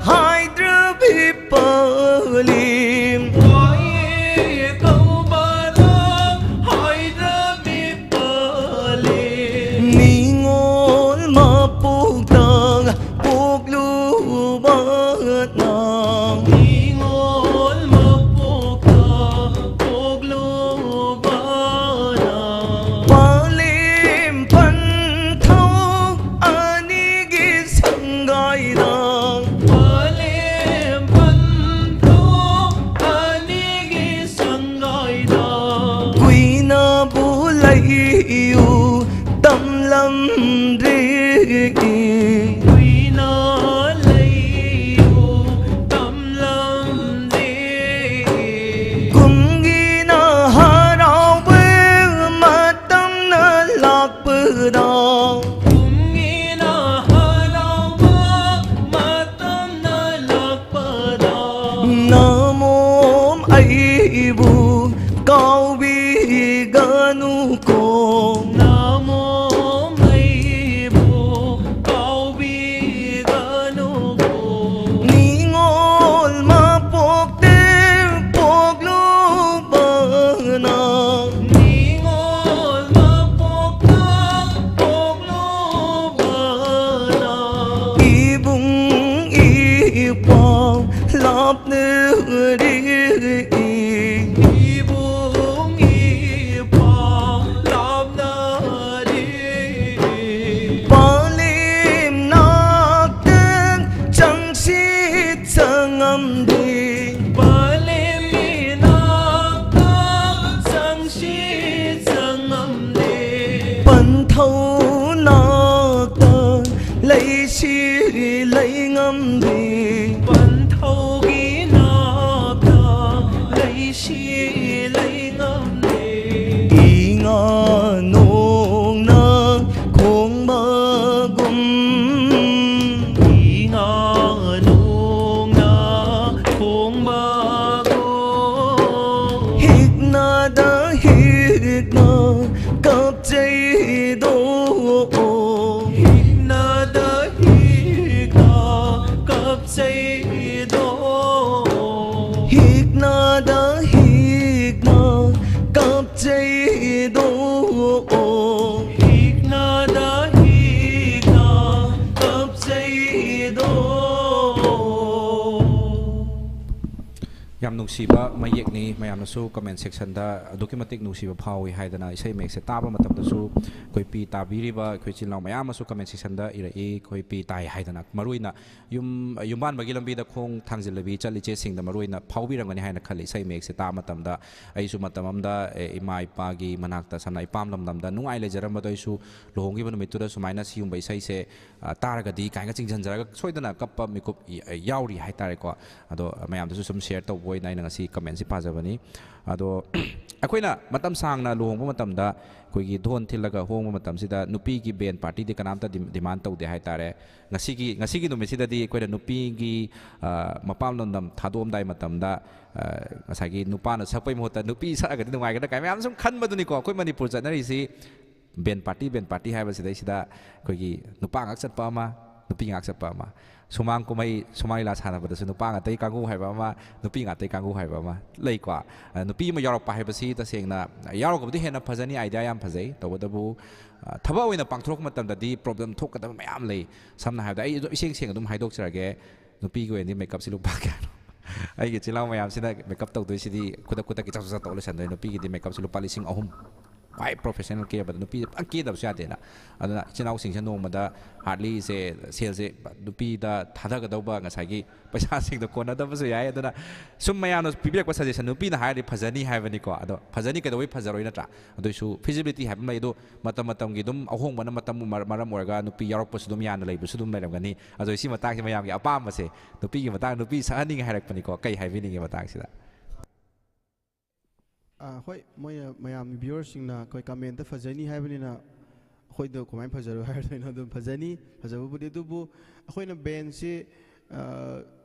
ꯍꯥꯏꯗ꯭ꯔꯕꯤ ꯄꯥꯂꯤ꯫ ꯋꯥꯏ ꯀꯧꯕꯇ ꯍꯥꯏꯗ꯭ꯔꯕꯤ ꯄꯥꯂꯤ꯫ ꯅꯤꯉꯣꯜ ꯃꯄꯣꯛꯇ ꯄꯣꯛꯂꯨꯕꯅ꯫ ꯅꯤꯉꯣꯜ ꯃꯄꯣꯛꯇ ꯄꯣꯛꯂꯨꯕꯅ꯫ ꯄꯥꯂꯦꯝ ꯄꯟꯊꯧ ꯑꯅꯤꯒꯤ ꯁꯪꯒꯥꯏꯗ꯫ ꯄꯥꯂꯦꯝ ꯄꯟꯊꯧ ꯑꯅꯤꯒꯤ ꯁꯪꯒꯥꯏꯗ꯫ ꯀꯨꯏꯅꯕꯨ ꯂꯩꯌꯨ ꯇꯝꯂꯝꯗ꯭ꯔꯦ꯫ ꯀꯨꯏꯅ ꯂꯩꯌꯨ ꯇꯝꯂꯝꯗꯦ꯫ ꯀꯨꯝꯒꯤꯅ ꯍꯔꯥꯎꯕ ꯃꯇꯝꯅ ꯂꯥꯛꯄꯗ꯫ ꯀꯨꯝꯒꯤꯅ ꯍꯔꯥꯎꯕ ꯃꯇꯝꯅ ꯂꯥꯛꯄꯗ꯫ ꯅꯃꯣꯝ ꯑꯩꯕꯨ ꯀꯥꯎꯕꯤꯒꯅꯨꯀꯣ꯫ ꯅꯃꯣꯝ ꯑꯩꯕꯨ ꯀꯥꯎꯕꯤꯒꯅꯨꯀꯣ꯫ ꯅꯤꯉꯣꯜ ꯃꯄꯣꯛꯇ ꯄꯣꯛꯂꯨꯕꯅ꯫ ꯅꯤꯉꯣꯜ ꯃꯄꯣꯛꯇ ꯄꯣꯛꯂꯨꯕꯅ꯫ ꯏꯕꯨꯡ ꯏꯄ꯭ꯋꯥ ꯂꯥꯞꯅꯔꯤ ꯉꯝꯗꯦ꯫ ꯄꯥꯂꯦꯝꯒꯤ ꯅꯥꯛꯇ ꯆꯪꯁꯤ ꯆꯪꯉꯝꯗꯦ꯫ ꯄꯟꯊꯧꯅꯥꯛꯇ ꯂꯩꯁꯤ ꯂꯩꯉꯝꯗꯦ꯫ ꯄꯟꯊꯧꯒꯤ ꯅꯥꯛꯇ ꯂꯩꯁꯤ ꯂꯩꯉꯝꯗꯦ꯫ ꯏꯉꯥ ꯅꯣꯡꯅ ꯈꯣꯡꯕꯒꯨꯝ꯫ ꯏꯉꯥ ꯅꯣꯡꯅ ꯈꯣꯡꯕꯒꯨꯝ꯫ ꯍꯤꯛꯅꯗ ꯍꯤꯛꯅ ꯀꯞꯆꯩꯗꯣ꯫ ꯍꯤꯛꯅꯗ ꯍꯤꯛꯅ ꯀꯞꯆꯩꯗꯣ꯫ ꯍꯤꯛꯅꯗ ꯍꯤꯛꯅ ꯀꯞꯆꯩꯗꯣ꯫ ꯍꯤꯛꯅꯗ ꯍꯤꯛꯅ ꯀꯞꯆꯩꯗꯣ꯫ ꯌꯥꯝ ꯅꯨꯡꯁꯤꯕ ꯃꯌꯦꯛꯅꯤ꯫ ꯃꯌꯥꯝꯅꯁꯨ comment sectionꯗ ꯑꯗꯨꯛꯀꯤ ꯃꯇꯤꯛ ꯅꯨꯡꯁꯤꯕ ꯐꯥꯎꯏ ꯍꯥꯏꯗꯅ, ꯏꯁꯩ ꯃꯌꯦꯛꯁꯦ ꯇꯥꯕ ꯃꯇꯝꯗꯁꯨ ꯑꯩꯈꯣꯏ ꯄꯤ ꯇꯥꯕꯤꯔꯤꯕ ꯑꯩꯈꯣꯏ ꯏꯆꯤꯜ ꯏꯅꯥꯎ ꯃꯌꯥꯝ ꯑꯃꯁꯨ comment sectionꯗ ꯏꯔꯛꯏ, ꯑꯩꯈꯣꯏ ꯄꯤ ꯇꯥꯏ ꯍꯥꯏꯗꯅ꯫ ꯃꯔꯨꯑꯣꯏꯅ ꯌꯨꯝ, ꯌꯨꯝꯕꯥꯟꯕꯒꯤ ꯂꯝꯕꯤꯗ ꯈꯣꯡ ꯊꯥꯡꯖꯤꯜꯂꯕꯤ ꯆꯠꯂꯤꯆꯦꯁꯤꯡꯗ ꯃꯔꯨꯑꯣꯏꯅ ꯐꯥꯎꯕꯤꯔꯝꯒꯅꯤ ꯍꯥꯏꯅ ꯈꯜꯂꯤ꯫ ꯏꯁꯩ ꯃꯌꯦꯛꯁꯦ ꯇꯥꯕ ꯃꯇꯝꯗ ꯑꯩꯁꯨ ꯃꯇꯝ ꯑꯃꯗ, ꯑꯦ, ꯏꯃꯥ ꯏꯄꯥꯒꯤ ꯃꯅꯥꯛꯇ, ꯁꯝꯅ ꯏꯄꯥꯝ ꯂꯝꯗꯝꯗ ꯅꯨꯡꯉꯥꯏ ꯂꯩꯖꯔꯝꯕꯗꯣ, ꯑꯩꯁꯨ ꯂꯨꯍꯣꯡꯈꯤꯕ ꯅꯨꯃꯤꯠꯇꯨꯗ ꯁꯨꯃꯥꯏꯅ ꯁꯤꯒꯨꯝꯕ ꯏꯁꯩꯁꯦ, ꯑ, ꯇꯥꯔꯒꯗꯤ ꯀꯥꯏꯅꯒ ꯆꯤꯡꯁꯤꯟꯖꯔꯒ ꯁꯣꯏꯗꯅ ꯀꯞꯄ ꯃꯤꯀꯨꯞ ꯏ-, ꯌꯥꯎꯔꯤ ꯍꯥꯏꯇꯥꯔꯦꯀꯣ꯫ ꯑꯗꯣ ꯃꯌꯥꯝꯗꯁꯨ ꯁꯨꯝ share ꯇꯧꯕ ꯑꯣꯏꯅ ꯑꯩꯅ ꯉꯁꯤ commentꯁꯤ ꯄꯥꯖꯕꯅꯤ꯫ ꯑꯗꯣ ꯑꯩꯈꯣꯏꯅ ꯃꯇꯝ ꯁꯥꯡꯅ ꯂꯨꯍꯣꯡꯕ ꯃꯇꯝꯗ ꯑꯩꯈꯣꯏꯒꯤ ꯙꯣꯟ ꯊꯤꯜꯂꯒ ꯍꯣꯡꯕ ꯃꯇꯝꯁꯤꯗ ꯅꯨꯄꯤꯒꯤ band partyꯗꯤ ꯀꯅꯥꯝꯇ ꯗꯤꯝ-, demand ꯇꯧꯗꯦ ꯍꯥꯏꯇꯥꯔꯦ꯫ ꯉꯁꯤꯒꯤ, ꯉꯁꯤꯒꯤ ꯅꯨꯃꯤꯠꯁꯤꯗꯗꯤ ꯑꯩꯈꯣꯏꯅ ꯅꯨꯄꯤꯒꯤ, ꯑ, ꯃꯄꯥꯝ ꯂꯝꯗꯝ ꯊꯥꯗꯣꯛꯑꯝꯗꯥꯏ ꯃꯇꯝꯗ, ꯑ, ꯉꯁꯥꯏꯒꯤ ꯅꯨꯄꯥꯅ ꯁꯛꯄꯩ ꯃꯍꯨꯠꯇ ꯅꯨꯄꯤ ꯁꯛꯑꯒꯗꯤ ꯅꯨꯡꯉꯥꯏꯒꯗ꯭ꯔꯥ ꯀꯥꯏ ꯃꯌꯥꯝ ꯁꯨꯝ ꯈꯟꯕꯗꯨꯅꯤꯀꯣ꯫ ꯑꯩꯈꯣꯏ Manipur ꯆꯠꯅꯔꯤꯁꯤ band party, band party ꯍꯥꯏꯕꯁꯤꯗꯩꯁꯤꯗ ꯑꯩꯈꯣꯏꯒꯤ ꯅꯨꯄꯥ ꯉꯥꯛ ꯆꯠꯄ ꯑꯃ, ꯅꯨꯄꯤ ꯉꯥꯛ ꯆꯠꯄ ꯑꯃ꯫ ꯁꯨꯃꯥꯡ ꯀꯨꯝꯍꯩ, ꯁꯨꯃꯥꯡ ꯂꯤꯂꯥ ꯁꯥꯟꯅꯕꯗꯁꯨ ꯅꯨꯄꯥ ꯉꯥꯛꯇꯒꯤ ꯀꯥꯡꯕꯨ ꯍꯥꯏꯕ ꯑꯃ, ꯅꯨꯄꯤ ꯉꯥꯛꯇꯒꯤ ꯀꯥꯡꯕꯨ ꯍꯥꯏꯕ ꯑꯃ ꯂꯩꯀꯣ꯫ ꯑ, ꯅꯨꯄꯤ ꯑꯃ ꯌꯥꯎꯔꯛꯄ ꯍꯥꯏꯕꯁꯤ ꯇꯁꯦꯡꯅ ꯌꯥꯎꯔꯒꯕꯨꯗꯤ ꯍꯦꯟꯅ ꯐꯖꯅꯤ, idea ꯌꯥꯝ ꯐꯖꯩ꯫ ꯇꯧꯕꯇꯕꯨ, ꯑ, ꯊꯕꯛ ꯑꯣꯏꯅ ꯄꯥꯡꯊꯣꯔꯛꯄ ꯃꯇꯝꯗꯗꯤ problem ꯊꯣꯛꯀꯗꯕ ꯃꯌꯥꯝ ꯂꯩ꯫ ꯁꯝꯅ ꯍꯥꯏꯔꯕꯗ ꯑꯩ ꯑꯗꯨꯝ ꯏꯁꯦꯡ ꯁꯦꯡꯅ ꯑꯗꯨꯝ ꯍꯥꯏꯗꯣꯛꯆꯔꯒꯦ, ꯅꯨꯄꯤꯒꯤ ꯑꯣꯏꯅꯗꯤ makeupꯁꯤ ꯂꯨꯄꯥ ꯀꯌꯥꯅꯣ? ꯑꯩꯒꯤ ꯏꯆꯤꯜ ꯏꯅꯥꯎ ꯃꯌꯥꯝꯁꯤꯅ makeup ꯇꯧꯗꯣꯏꯁꯤꯗꯤ ꯈꯨꯗꯛ ꯈꯨꯗꯛꯀꯤ ꯆꯥꯛ ꯆꯥ ꯇꯧ ꯂꯣꯏꯁꯟꯗꯣꯏꯅꯤ꯫ ꯅꯨꯄꯤꯒꯤꯗꯤ makeupꯁꯤ ꯂꯨꯄꯥ ꯂꯤꯁꯤꯡ ꯑꯍꯨꯝ꯫ ꯈ꯭ꯋꯥꯏ ꯄ꯭ꯔꯣꯐꯦꯁꯅꯦꯜ ꯀꯦꯕꯗ ꯅꯨꯄꯤꯁꯦ ꯄꯨꯔꯥ ꯀꯦꯗꯕꯁꯨ ꯌꯥꯗꯦꯅ꯫ ꯑꯗꯨꯅ ꯏꯆꯤꯟ ꯏꯅꯥꯎꯁꯤꯡꯁꯦ ꯅꯣꯡꯃꯗ ꯍꯥꯔꯗꯂꯤꯁꯦ ꯁꯦꯜꯁꯦ ꯅꯨꯄꯤꯗ ꯊꯥꯗꯒꯗꯧꯕ ꯉꯁꯥꯏꯒꯤ ꯄꯩꯁꯥꯁꯤꯡꯗꯣ ꯀꯣꯟꯅꯗꯕꯁꯨ ꯌꯥꯏ꯫ ꯑꯗꯨꯅ ꯁꯨꯝ ꯃꯌꯥꯝꯅ ꯄꯤꯕꯤꯔꯛꯄ ꯁꯖꯦꯁꯟ, ꯅꯨꯄꯤꯅ ꯍꯥꯏꯔꯗꯤ ꯐꯖꯅꯤ ꯍꯥꯏꯕꯅꯤꯀꯣ꯫ ꯑꯗꯣ ꯐꯖꯅꯤ ꯀꯩꯗꯧꯕꯩ ꯐꯖꯔꯣꯏ, ꯅꯠꯇ꯭ꯔꯥ? ꯑꯗꯨꯏꯁꯨ ꯐꯤꯖꯤꯕꯤꯂꯤꯇꯤ ꯍꯥꯏꯕ ꯑꯃ ꯂꯩ꯫ ꯑꯗꯣ ꯃꯇꯝ ꯃꯇꯝꯒꯤ ꯑꯗꯨꯝ ꯑꯍꯣꯡꯕꯅ ꯃꯇꯝ ꯃꯔ- ꯃꯔꯝ ꯑꯣꯏꯔꯒ ꯅꯨꯄꯤ ꯌꯥꯎꯔꯛꯄꯁꯨ ꯑꯗꯨꯝ ꯌꯥꯅ ꯂꯩꯕꯁꯨ ꯑꯗꯨꯝ ꯂꯩꯔꯝꯒꯅꯤ꯫ ꯑꯗꯣ ꯁꯤ ꯃꯇꯥꯡꯁꯦ ꯃꯌꯥꯝꯒꯤ ꯑꯄꯥꯝꯕꯁꯦ, ꯅꯨꯄꯤꯒꯤ ꯃꯇꯥꯡ, ꯅꯨꯄꯤ ꯁꯛꯍꯟꯅꯤꯡꯉꯦ ꯍꯥꯏꯔꯛꯄꯅꯤꯀꯣ꯫ ꯀꯩ ꯍꯥꯏꯕꯤꯅꯤꯡꯉꯦ ꯃꯇꯥꯡꯁꯤꯗ? ꯑꯥ, ꯍꯣꯏ, ꯃꯣꯏꯅ, ꯃꯌꯥꯝꯒꯤ ꯚ꯭ꯌꯨꯋꯔꯁꯤꯡꯅ ꯑꯩꯈꯣꯏ ꯀꯃꯦꯟꯇ ꯐꯖꯅꯤ ꯍꯥꯏꯕꯅꯤꯅ ꯑꯩꯈꯣꯏꯗ ꯀꯃꯥꯏꯅ ꯐꯖꯔꯣꯏ ꯍꯥꯏꯔꯗꯣꯏꯅꯣ? ꯑꯗꯨꯝ ꯐꯖꯅꯤ, ꯐꯖꯕꯕꯨꯗꯤ꯫ ꯑꯗꯨꯕꯨ ꯑꯩꯈꯣꯏꯅ ꯕꯦꯟꯁꯤ, ꯑꯥ,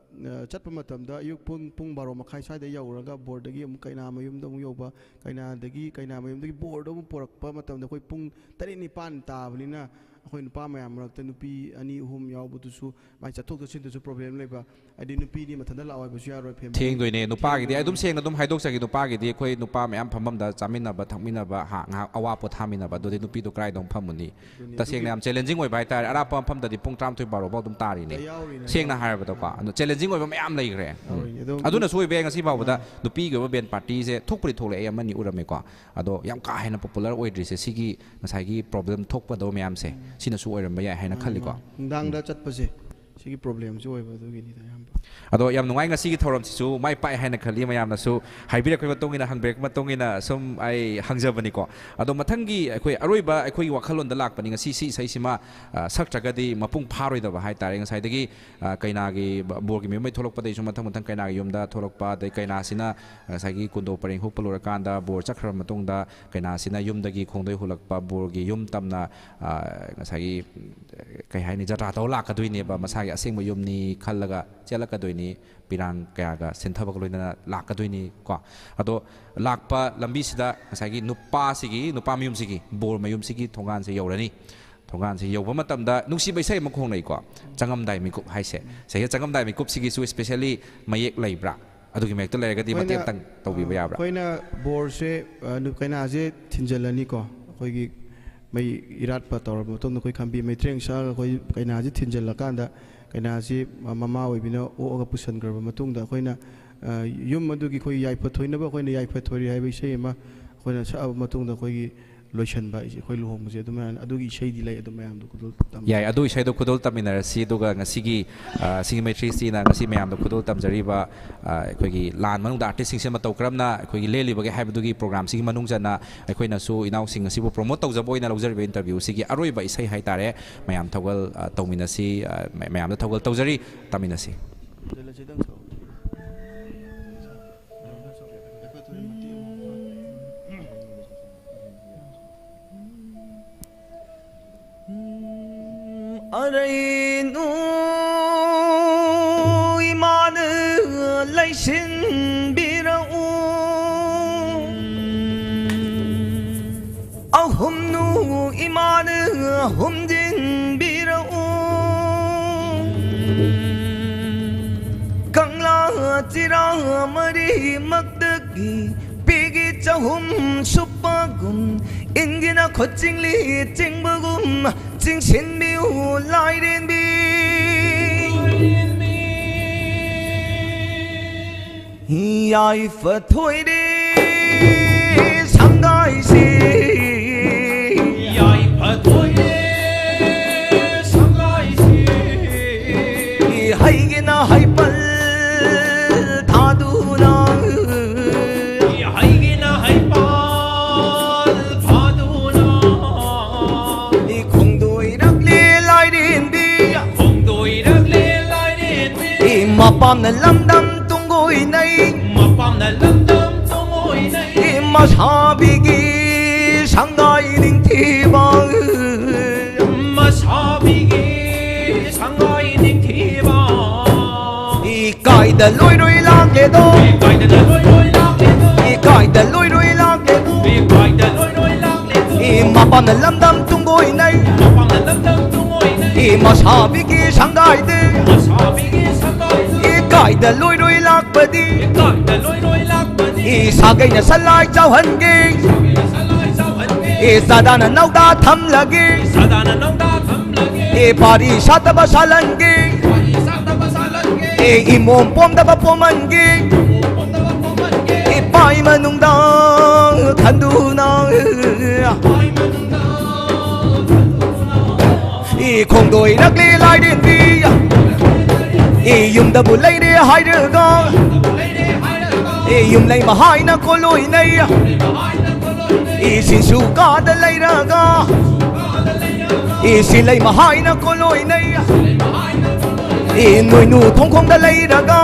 ꯑꯥ, ꯆꯠꯄ ꯃꯇꯝꯗ ꯑꯌꯨꯛ ꯄꯨꯡ, ꯄꯨꯡ ꯕꯥꯔꯣ ꯃꯈꯥꯏ ꯁ꯭ꯋꯥꯏꯗ ꯌꯧꯔꯒ ꯕꯣꯔꯗꯒꯤ ꯑꯃꯨꯛ ꯀꯩꯅꯥ ꯃꯌꯨꯝꯗ ꯑꯃꯨꯛ ꯌꯧꯕ, ꯀꯩꯅꯥꯗꯒꯤ, ꯀꯩꯅꯥ ꯃꯌꯨꯝꯗꯒꯤ ꯕꯣꯔꯗ ꯑꯃꯨꯛ ꯄꯨꯔꯛꯄ ꯃꯇꯝꯗ ꯑꯩꯈꯣꯏ ꯄꯨꯡ ꯇꯔꯦꯠ ꯅꯤꯄꯥꯟ ꯇꯥꯕꯅꯤꯅ ꯑꯩꯈꯣꯏ ꯅꯨꯄꯥ ꯃꯌꯥꯝ ꯃꯔꯛꯇ ꯅꯨꯄꯤ ꯑꯅꯤ ꯑꯍꯨꯝ ꯌꯥꯎꯕꯗꯨꯁꯨ ꯃꯥꯏ ꯆꯠꯊꯣꯛ ꯆꯠꯁꯤꯟꯗꯁꯨ ꯄ꯭ꯔꯣꯕ꯭ꯂꯦꯝ ꯂꯩꯕ, ꯍꯥꯏꯗꯤ ꯅꯨꯄꯤꯗꯤ ꯃꯊꯟꯇ ꯂꯥꯛꯑꯣ ꯍꯥꯏꯕꯁꯨ ꯌꯥꯔꯣꯏ, ꯐꯦꯃꯤꯂꯤ ꯊꯦꯡꯗꯣꯏꯅꯦ꯫ ꯅꯨꯄꯥꯒꯤꯗꯤ ꯑꯩ ꯑꯗꯨꯝ ꯊꯦꯡꯗꯣꯏꯅꯦ꯫ ꯁꯦꯡꯅ ꯑꯗꯨꯝ ꯍꯥꯏꯗꯣꯛꯆꯒꯦ, ꯅꯨꯄꯥꯒꯤꯗꯤ ꯑꯩꯈꯣꯏ ꯅꯨꯄꯥ ꯃꯌꯥꯝ ꯐꯝꯐꯝꯗ ꯆꯥꯃꯤꯟꯅꯕ ꯊꯛꯃꯤꯟꯅꯕ, ꯍꯥ, ꯉꯥꯏꯍꯥꯛ ꯑꯋꯥ ꯄꯣꯊꯥꯃꯤꯟꯅꯕ, ꯑꯗꯨꯗꯤ ꯅꯨꯄꯤꯗꯣ ꯀꯗꯥꯏꯗ ꯑꯃꯨꯛ ꯐꯝꯃꯨꯅꯤ? ꯑꯗꯨꯅꯤ, ꯇꯁꯦꯡꯅ ꯑꯗꯨꯒꯤ ꯌꯥꯝ ꯆꯦꯂꯦꯟꯖꯤꯡ ꯑꯣꯏꯕ ꯍꯥꯏꯇꯥꯔꯦ꯫ ꯑꯔꯥꯞꯄ ꯃꯐꯝꯗꯗꯤ ꯄꯨꯡ ꯇꯔꯥꯃꯥꯊꯣꯏ ꯕꯥꯔꯣ ꯐꯥꯎ ꯑꯗꯨꯝ ꯇꯥꯔꯤꯅꯦ꯫ ꯌꯥꯎꯔꯤꯅꯦ, ꯁꯦꯡꯅ ꯌꯥꯎꯔꯤꯅꯦ꯫ ꯍꯥꯏꯔꯕꯗꯀꯣ, ꯑꯗꯣ ꯆꯦꯂꯦꯟꯖꯤꯡ ꯑꯣꯏꯕ ꯃꯌꯥꯝ ꯂꯩꯈ꯭ꯔꯦ꯫ ꯎꯝ꯫ ꯌꯥꯎꯔꯤꯅꯦ꯫ ꯑꯗꯣ ꯑꯗꯨꯅꯁꯨ ꯑꯣꯏꯕ ꯌꯥꯏ, ꯉꯁꯤ ꯐꯥꯎꯕꯗ ꯅꯨꯄꯤꯒꯤ ꯑꯣꯏꯕ ꯕꯦꯟ ꯄꯥꯔꯇꯤꯁꯦ ꯊꯣꯛꯄꯗꯤ ꯊꯣꯛꯂꯛꯑꯦ, ꯑꯃꯅꯤ ꯎꯔꯝꯃꯦꯀꯣ꯫ ꯑꯗꯣ ꯌꯥꯝ ꯀꯥ ꯍꯦꯟꯅ ꯄꯣꯄꯨꯂꯔ ꯑꯣꯏꯗ꯭ꯔꯤꯁꯦ ꯁꯤꯒꯤ ꯉꯁꯥꯏꯒꯤ ꯄ꯭ꯔꯣꯕ꯭ꯂꯦꯝ ꯊꯣꯛꯀꯗꯕ ꯃꯌꯥꯝꯁꯦ, ꯁꯤꯅꯁꯨ ꯑꯣꯏꯔꯝꯕ ꯌꯥꯏ ꯍꯥꯏꯅ ꯈꯜꯂꯤꯀꯣ꯫ ꯅꯨꯡꯗꯥꯡꯗ ꯆꯠꯄꯁꯦ ꯁꯤꯒꯤ ꯄ꯭ꯔꯣꯕ꯭ꯂꯦꯝꯁꯦ ꯑꯣꯏꯕ, ꯑꯗꯨꯒꯤꯅꯤꯗ ꯑꯌꯥꯝꯕ꯫ ꯑꯗꯣ ꯌꯥꯝ ꯅꯨꯡꯉꯥꯏ, ꯉꯁꯤꯒꯤ ꯊꯧꯔꯝꯁꯤꯁꯨ ꯃꯥꯏ ꯄꯥꯛꯑꯦ ꯍꯥꯏꯅ ꯈꯜꯂꯤ꯫ ꯃꯌꯥꯝꯅꯁꯨ ꯍꯥꯏꯕꯤꯔꯛꯄꯒꯤ ꯃꯇꯨꯡ ꯏꯟꯅ, ꯍꯪꯕꯤꯔꯛꯄꯒꯤ ꯃꯇꯨꯡ ꯏꯟꯅ ꯁꯨꯝ ꯑꯩ ꯍꯪꯖꯕꯅꯤꯀꯣ꯫ ꯑꯗꯣ ꯃꯊꯪꯒꯤ ꯑꯩꯈꯣꯏ ꯑꯔꯣꯏꯕ ꯑꯩꯈꯣꯏꯒꯤ ꯋꯥꯈꯜꯂꯣꯟꯗ ꯂꯥꯛꯄꯅꯤ, ꯉꯁꯤ ꯁꯤ ꯏꯁꯩꯁꯤꯃ, ꯑ, ꯁꯛꯇ꯭ꯔꯒꯗꯤ ꯃꯄꯨꯡ ꯐꯥꯔꯣꯏꯗꯕ ꯍꯥꯏꯇꯥꯔꯦ꯫ ꯉꯁꯥꯏꯗꯒꯤ, ꯑ, ꯀꯩꯅꯥꯒꯤ ꯕ-, ꯕꯣꯔꯒꯤ ꯃꯌꯨꯝꯗꯩ ꯊꯣꯛꯂꯛꯄꯗꯒꯤ ꯁꯨꯝ ꯃꯊꯪ ꯃꯊꯪ ꯀꯩꯅꯥꯒꯤ ꯌꯨꯝꯗ ꯊꯣꯛꯂꯛꯄ, ꯑꯗꯩ ꯀꯩꯅꯥꯁꯤꯅ ꯉꯁꯥꯏꯒꯤ ꯀꯨꯟꯗꯣ ꯄꯔꯦꯡ ꯍꯨꯛꯄ ꯂꯣꯏꯔꯀꯥꯟꯗ ꯕꯣꯔ ꯆꯠꯈ꯭ꯔꯕ ꯃꯇꯨꯡꯗ ꯀꯩꯅꯥꯁꯤꯅ ꯌꯨꯝꯗꯒꯤ ꯈꯣꯡꯗꯩ ꯍꯨꯜꯂꯛꯄ, ꯕꯣꯔꯒꯤ ꯌꯨꯝ ꯇꯝꯅ, ꯑ, ꯉꯁꯥꯏꯒꯤ, ꯀꯩ ꯍꯥꯏꯅꯤ, ꯖꯇ꯭ꯔꯥ ꯇꯧꯔ ꯂꯥꯛꯀꯗꯣꯏꯅꯦꯕ, ꯃꯁꯥꯒꯤ ꯑꯁꯦꯡꯕ ꯌꯨꯝꯅꯤ ꯈꯜꯂꯒ ꯆꯦꯜꯂꯛꯀꯗꯣꯏꯅꯤ, ꯄꯤꯔꯥꯡ ꯀꯌꯥꯒ ꯁꯤꯟꯊꯕꯒ ꯂꯣꯏꯅꯅ ꯂꯥꯛꯀꯗꯣꯏꯅꯤ ꯀꯣ꯫ ꯑꯗꯣ ꯂꯥꯛꯄ ꯂꯝꯕꯤꯁꯤꯗ ꯉꯁꯥꯏꯒꯤ ꯅꯨꯄꯥꯁꯤꯒꯤ, ꯅꯨꯄꯥ ꯃꯌꯨꯝꯁꯤꯒꯤ, ꯕꯣꯔ ꯃꯌꯨꯝꯁꯤꯒꯤ ꯊꯣꯡꯒꯥꯟꯁꯦ ꯌꯧꯔꯅꯤ꯫ ꯊꯣꯡꯒꯥꯟꯁꯦ ꯌꯧꯕ ꯃꯇꯝꯗ ꯅꯨꯡꯁꯤꯕ ꯏꯁꯩ ꯑꯃ ꯈꯣꯡꯅꯩꯀꯣ, "ꯆꯪꯉꯝꯗꯥꯏ ꯃꯤꯀꯨꯞ" ꯍꯥꯏꯁꯦ꯫ ꯁꯤꯁꯦ "ꯆꯪꯉꯝꯗꯥꯏ ꯃꯤꯀꯨꯞꯁꯤꯒꯤꯁꯨ" ꯁ꯭ꯄꯦꯁꯦꯜꯂꯤ ꯃꯌꯦꯛ ꯂꯩꯕ꯭ꯔꯥ? ꯑꯗꯨꯒꯤ ꯃꯌꯦꯛꯇ ꯂꯩꯔꯒꯗꯤ ꯃꯇꯦꯛ ꯑꯃꯇꯪ ꯇꯧꯕꯤꯕ ꯌꯥꯕ꯭ꯔꯥ? ꯑꯩꯈꯣꯏꯅ ꯕꯣꯔꯁꯦ, ꯑ, ꯅꯨ-, ꯀꯩꯅꯥꯁꯦ ꯊꯤꯟꯖꯜꯂꯅꯤꯀꯣ꯫ ꯑꯩꯈꯣꯏꯒꯤ ꯃꯩ ꯏꯔꯥꯠꯄ ꯇꯧꯔꯕ ꯃꯇꯨꯡꯗ ꯑꯩꯈꯣꯏ ꯈꯝꯕꯤ ꯃꯩꯇ꯭ꯔꯦꯡ ꯁꯛꯑꯒ ꯑꯩꯈꯣꯏ ꯀꯩꯅꯥꯁꯦ ꯊꯤꯟꯖꯜꯂꯀꯥꯟꯗ ꯀꯩꯅꯥꯁꯤ ꯃ-, ꯃꯃꯥ ꯑꯣꯏꯕꯤꯅ ꯑꯣꯛꯑꯒ ꯄꯨꯁꯟꯈ꯭ꯔꯕ ꯃꯇꯨꯡꯗ ꯑꯩꯈꯣꯏꯅ, ꯑ, ꯌꯨꯝ ꯑꯗꯨꯒꯤ ꯑꯩꯈꯣꯏ ꯌꯥꯏꯐ ꯊꯣꯏꯅꯕ ꯑꯩꯈꯣꯏꯅ "ꯌꯥꯏꯐ ꯊꯣꯏꯔꯤ" ꯍꯥꯏꯕ ꯏꯁꯩ ꯑꯃ ꯑꯩꯈꯣꯏꯅ ꯁꯛꯑꯕ ꯃꯇꯨꯡꯗ ꯑꯩꯈꯣꯏꯒꯤ ꯂꯣꯏꯁꯟꯕ ꯍꯥꯏꯁꯦ ꯑꯩꯈꯣꯏ ꯂꯨꯍꯣꯡꯕꯁꯦ ꯑꯗꯨꯃꯥꯏꯅ, ꯑꯗꯨꯒꯤ ꯏꯁꯩꯗꯤ ꯂꯩ, ꯑꯗꯨ ꯃꯌꯥꯝꯗꯣ ꯈꯨꯗꯣꯜ ꯇꯝ- ꯌꯥꯏ, ꯑꯗꯨ ꯏꯁꯩꯗꯣ ꯈꯨꯗꯣꯜ ꯇꯝꯃꯤꯟꯅꯔꯁꯤ꯫ ꯑꯗꯨꯒ ꯉꯁꯤꯒꯤ, ꯑ, ꯁꯤꯡꯒꯤ ꯃꯩꯇ꯭ꯔꯤꯁꯤꯅ ꯉꯁꯤ ꯃꯌꯥꯝꯗ ꯈꯨꯗꯣꯜ ꯇꯝꯖꯔꯤꯕ, ꯑ, ꯑꯩꯈꯣꯏꯒꯤ ꯂꯥꯟ ꯃꯅꯨꯡꯗ ꯑꯥꯔꯇꯤꯁꯁꯤꯡꯁꯦ ꯃꯇꯧ ꯀꯔꯝꯅ ꯑꯩꯈꯣꯏꯒꯤ ꯂꯦꯜꯂꯤꯕꯒꯦ ꯍꯥꯏꯕꯗꯨꯒꯤ ꯄ꯭ꯔꯣꯒ꯭ꯔꯥꯝꯁꯤꯒꯤ ꯃꯅꯨꯡ ꯆꯟꯅ ꯑꯩꯈꯣꯏꯅꯁꯨ ꯏꯅꯥꯎꯁꯤꯡ ꯑꯁꯤꯕꯨ ꯄ꯭ꯔꯣꯃꯣꯠ ꯇꯧꯖꯕ ꯑꯣꯏꯅ ꯂꯧꯖꯔꯤꯕ ꯏꯟꯇꯔꯚ꯭ꯌꯨꯁꯤꯒꯤ ꯑꯔꯣꯏꯕ ꯏꯁꯩ ꯍꯥꯏꯇꯥꯔꯦ꯫ ꯃꯌꯥꯝ ꯊꯧꯒꯜ, ꯑ, ꯇꯧꯃꯤꯟꯅꯁꯤ, ꯑ, ꯃ-, ꯃꯌꯥꯝꯗ ꯊꯧꯒꯜ ꯇꯧꯖꯔꯤ, ꯇꯝꯃꯤꯟꯅꯁꯤ꯫ ꯑꯔꯩꯅꯨ ꯏꯃꯥꯅ ꯂꯩꯁꯤꯟꯕꯤꯔꯛꯎ, ꯑꯍꯨꯝꯅꯨ ꯏꯃꯥꯅ ꯍꯨꯝꯖꯤꯟꯕꯤꯔꯛꯎ꯫ ꯀꯪꯂꯥ ꯆꯤꯔꯥ ꯃꯔꯤꯃꯛꯇꯒꯤ ꯄꯤꯒꯤ ꯆꯍꯨꯝ ꯁꯨꯞꯄꯒꯨꯝ, ꯏꯟꯒꯤꯅ ꯈꯨꯠ ꯆꯤꯡꯂꯤ ꯆꯤꯡꯕꯒꯨꯝ ꯆꯤꯡꯁꯤꯟꯕꯤꯌꯨ ꯂꯥꯏꯔꯦꯝꯕꯤ꯫ ꯌꯥꯏꯐ ꯊꯣꯏꯔꯦ ꯁꯪꯒꯥꯏꯁꯤ, ꯌꯥꯏꯐ ꯊꯣꯏꯔꯦ ꯁꯪꯒꯥꯏꯁꯤ꯫ ꯍꯩꯒꯤꯅ ꯍꯩꯄꯜ ꯊꯥꯗꯨꯅ, ꯍꯩꯒꯤꯅ ꯍꯩꯄꯜ ꯊꯥꯗꯨꯅ, ꯈꯣꯡꯗꯣꯏꯔꯛꯂꯦ ꯂꯥꯏꯔꯦꯝꯕꯤ, ꯈꯣꯡꯗꯣꯏꯔꯛꯂꯦ ꯂꯥꯏꯔꯦꯝꯕꯤ꯫ ꯃꯄꯥꯝꯅ ꯂꯝꯗꯝ ꯇꯨꯡꯒꯣꯏꯅꯩ, ꯃꯄꯥꯝꯅ ꯂꯝꯗꯝ ꯇꯨꯡꯒꯣꯏꯅꯩ꯫ ꯃꯁꯥꯕꯤꯒꯤ ꯁꯪꯒꯥꯏ ꯅꯤꯡꯊꯤꯕ, ꯃꯁꯥꯕꯤꯒꯤ ꯁꯪꯒꯥꯏ ꯅꯤꯡꯊꯤꯕ꯫ ꯏꯀꯥꯏꯗ ꯂꯣꯏꯔꯣꯏ ꯂꯥꯛꯂꯦꯗꯣ, ꯏꯀꯥꯏꯗꯅ ꯂꯣꯏꯔꯣꯏ ꯂꯥꯛꯂꯦꯗꯣ, ꯏꯀꯥꯏꯗ ꯂꯣꯏꯔꯣꯏ ꯂꯥꯛꯂꯦꯗꯣ, ꯏꯀꯥꯏꯗ ꯂꯣꯏꯔꯣꯏ ꯂꯥꯛꯂꯦꯗꯣ꯫ ꯃꯄꯥꯝꯅ ꯂꯝꯗꯝ ꯇꯨꯡꯒꯣꯏꯅꯩ, ꯃꯄꯥꯝꯅ ꯂꯝꯗꯝ ꯇꯨꯡꯒꯣꯏꯅꯩ꯫ ꯃꯁꯥꯕꯤꯒꯤ ꯁꯪꯒꯥꯏꯗ, ꯃꯁꯥꯕꯤꯒꯤ ꯁꯪꯒꯥꯏꯗ꯫ ꯏꯀꯥꯏꯗ ꯂꯣꯏꯔꯣꯏ ꯂꯥꯛꯄꯗꯤ, ꯏꯀꯥꯏꯗ ꯂꯣꯏꯔꯣꯏ ꯂꯥꯛꯄꯗꯤ꯫ ꯁꯥꯒꯩꯅ ꯁꯂꯥꯏ ꯆꯥꯎꯍꯟꯒꯦ, ꯁꯥꯒꯩꯅ ꯁꯂꯥꯏ ꯆꯥꯎꯍꯟꯒꯦ꯫ ꯆꯥꯗꯥꯅ ꯅꯧꯗꯥ ꯊꯝꯂꯒꯦ, ꯆꯥꯗꯥꯅ ꯅꯧꯗꯥ ꯊꯝꯂꯒꯦ꯫ ꯄꯥꯔꯤ ꯁꯥꯠꯇꯕ ꯁꯥꯠꯍꯟꯒꯦ, ꯄꯥꯔꯤ ꯁꯥꯠꯇꯕ ꯁꯥꯠꯍꯟꯒꯦ꯫ ꯏꯃꯣꯝ ꯄꯣꯝꯗꯕ ꯄꯣꯝꯍꯟꯒꯦ, ꯏꯃꯣꯝ ꯄꯣꯝꯗꯕ ꯄꯣꯝꯍꯟꯒꯦ꯫ ꯏꯄꯥꯏ ꯃꯅꯨꯡꯗ ꯈꯟꯗꯨꯅ ꯏ ꯈꯣꯡꯗꯣꯏꯔꯛꯂꯤ ꯂꯥꯏꯔꯦꯝꯕꯤ꯫ ꯏ ꯌꯨꯝꯗꯕꯨ ꯂꯩꯔꯦ ꯍꯥꯏꯔꯒ ꯏ ꯌꯨꯝꯂꯩ ꯃꯍꯥꯏꯅ ꯀꯣꯂꯣꯏꯅꯩ꯫ ꯏ ꯁꯤꯁꯨ ꯀꯥꯗ ꯂꯩꯔꯒ ꯏ ꯁꯤꯂꯩ ꯃꯍꯥꯏꯅ ꯀꯣꯂꯣꯏꯅꯩ꯫ ꯏ ꯅꯣꯏꯅꯨ ꯊꯣꯡꯈꯣꯡꯗ ꯂꯩꯔꯒ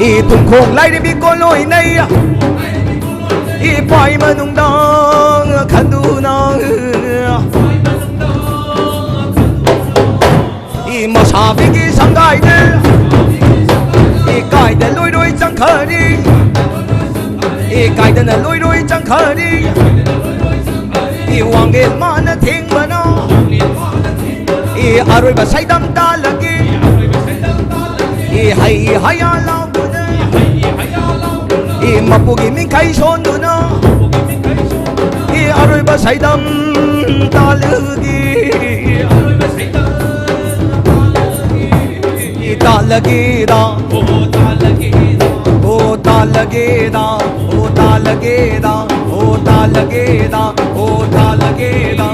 ꯏ ꯊꯨꯝꯈꯣꯡ ꯂꯥꯏꯔꯦꯝꯕꯤ ꯀꯣꯂꯣꯏꯅꯩ꯫ ꯏ ꯄꯥꯏ ꯃꯅꯨꯡꯗ ꯈꯟꯗꯨꯅ ꯏ ꯃꯁꯥꯕꯤꯒꯤ ꯁꯪꯒꯥꯏꯗ ꯏ ꯀꯥꯏꯗ ꯂꯣꯏꯔꯣꯏ ꯆꯪꯈꯔꯤ꯫ ꯏ ꯀꯥꯏꯗꯅ ꯂꯣꯏꯔꯣꯏ ꯆꯪꯈꯔꯤ꯫ ꯏ ꯋꯥꯡꯒꯦꯜ ꯃꯥꯅ ꯊꯦꯡꯕꯅ ꯏ ꯑꯔꯣꯏꯕ ꯁꯩꯗꯝ ꯇꯥꯜꯂꯒꯦ꯫ ꯏ ꯍꯩ ꯍꯩꯌꯥ ꯂꯥꯎꯕꯗ ꯏ ꯃꯄꯨꯒꯤ ꯃꯤꯡꯈꯩ ꯁꯣꯟꯗꯨꯅ ꯏ ꯑꯔꯣꯏꯕ ꯁꯩꯗꯝ ꯇꯥꯜꯂꯒꯦ꯫ ꯏ ꯇꯥꯜꯂꯒꯦꯗ꯫ ꯑꯣ ꯇꯥꯜꯂꯒꯦꯗ꯫ ꯑꯣ ꯇꯥꯜꯂꯒꯦꯗ꯫ ꯑꯣ ꯇꯥꯜꯂꯒꯦꯗ꯫ ꯑꯣ ꯇꯥꯜꯂꯒꯦꯗ꯫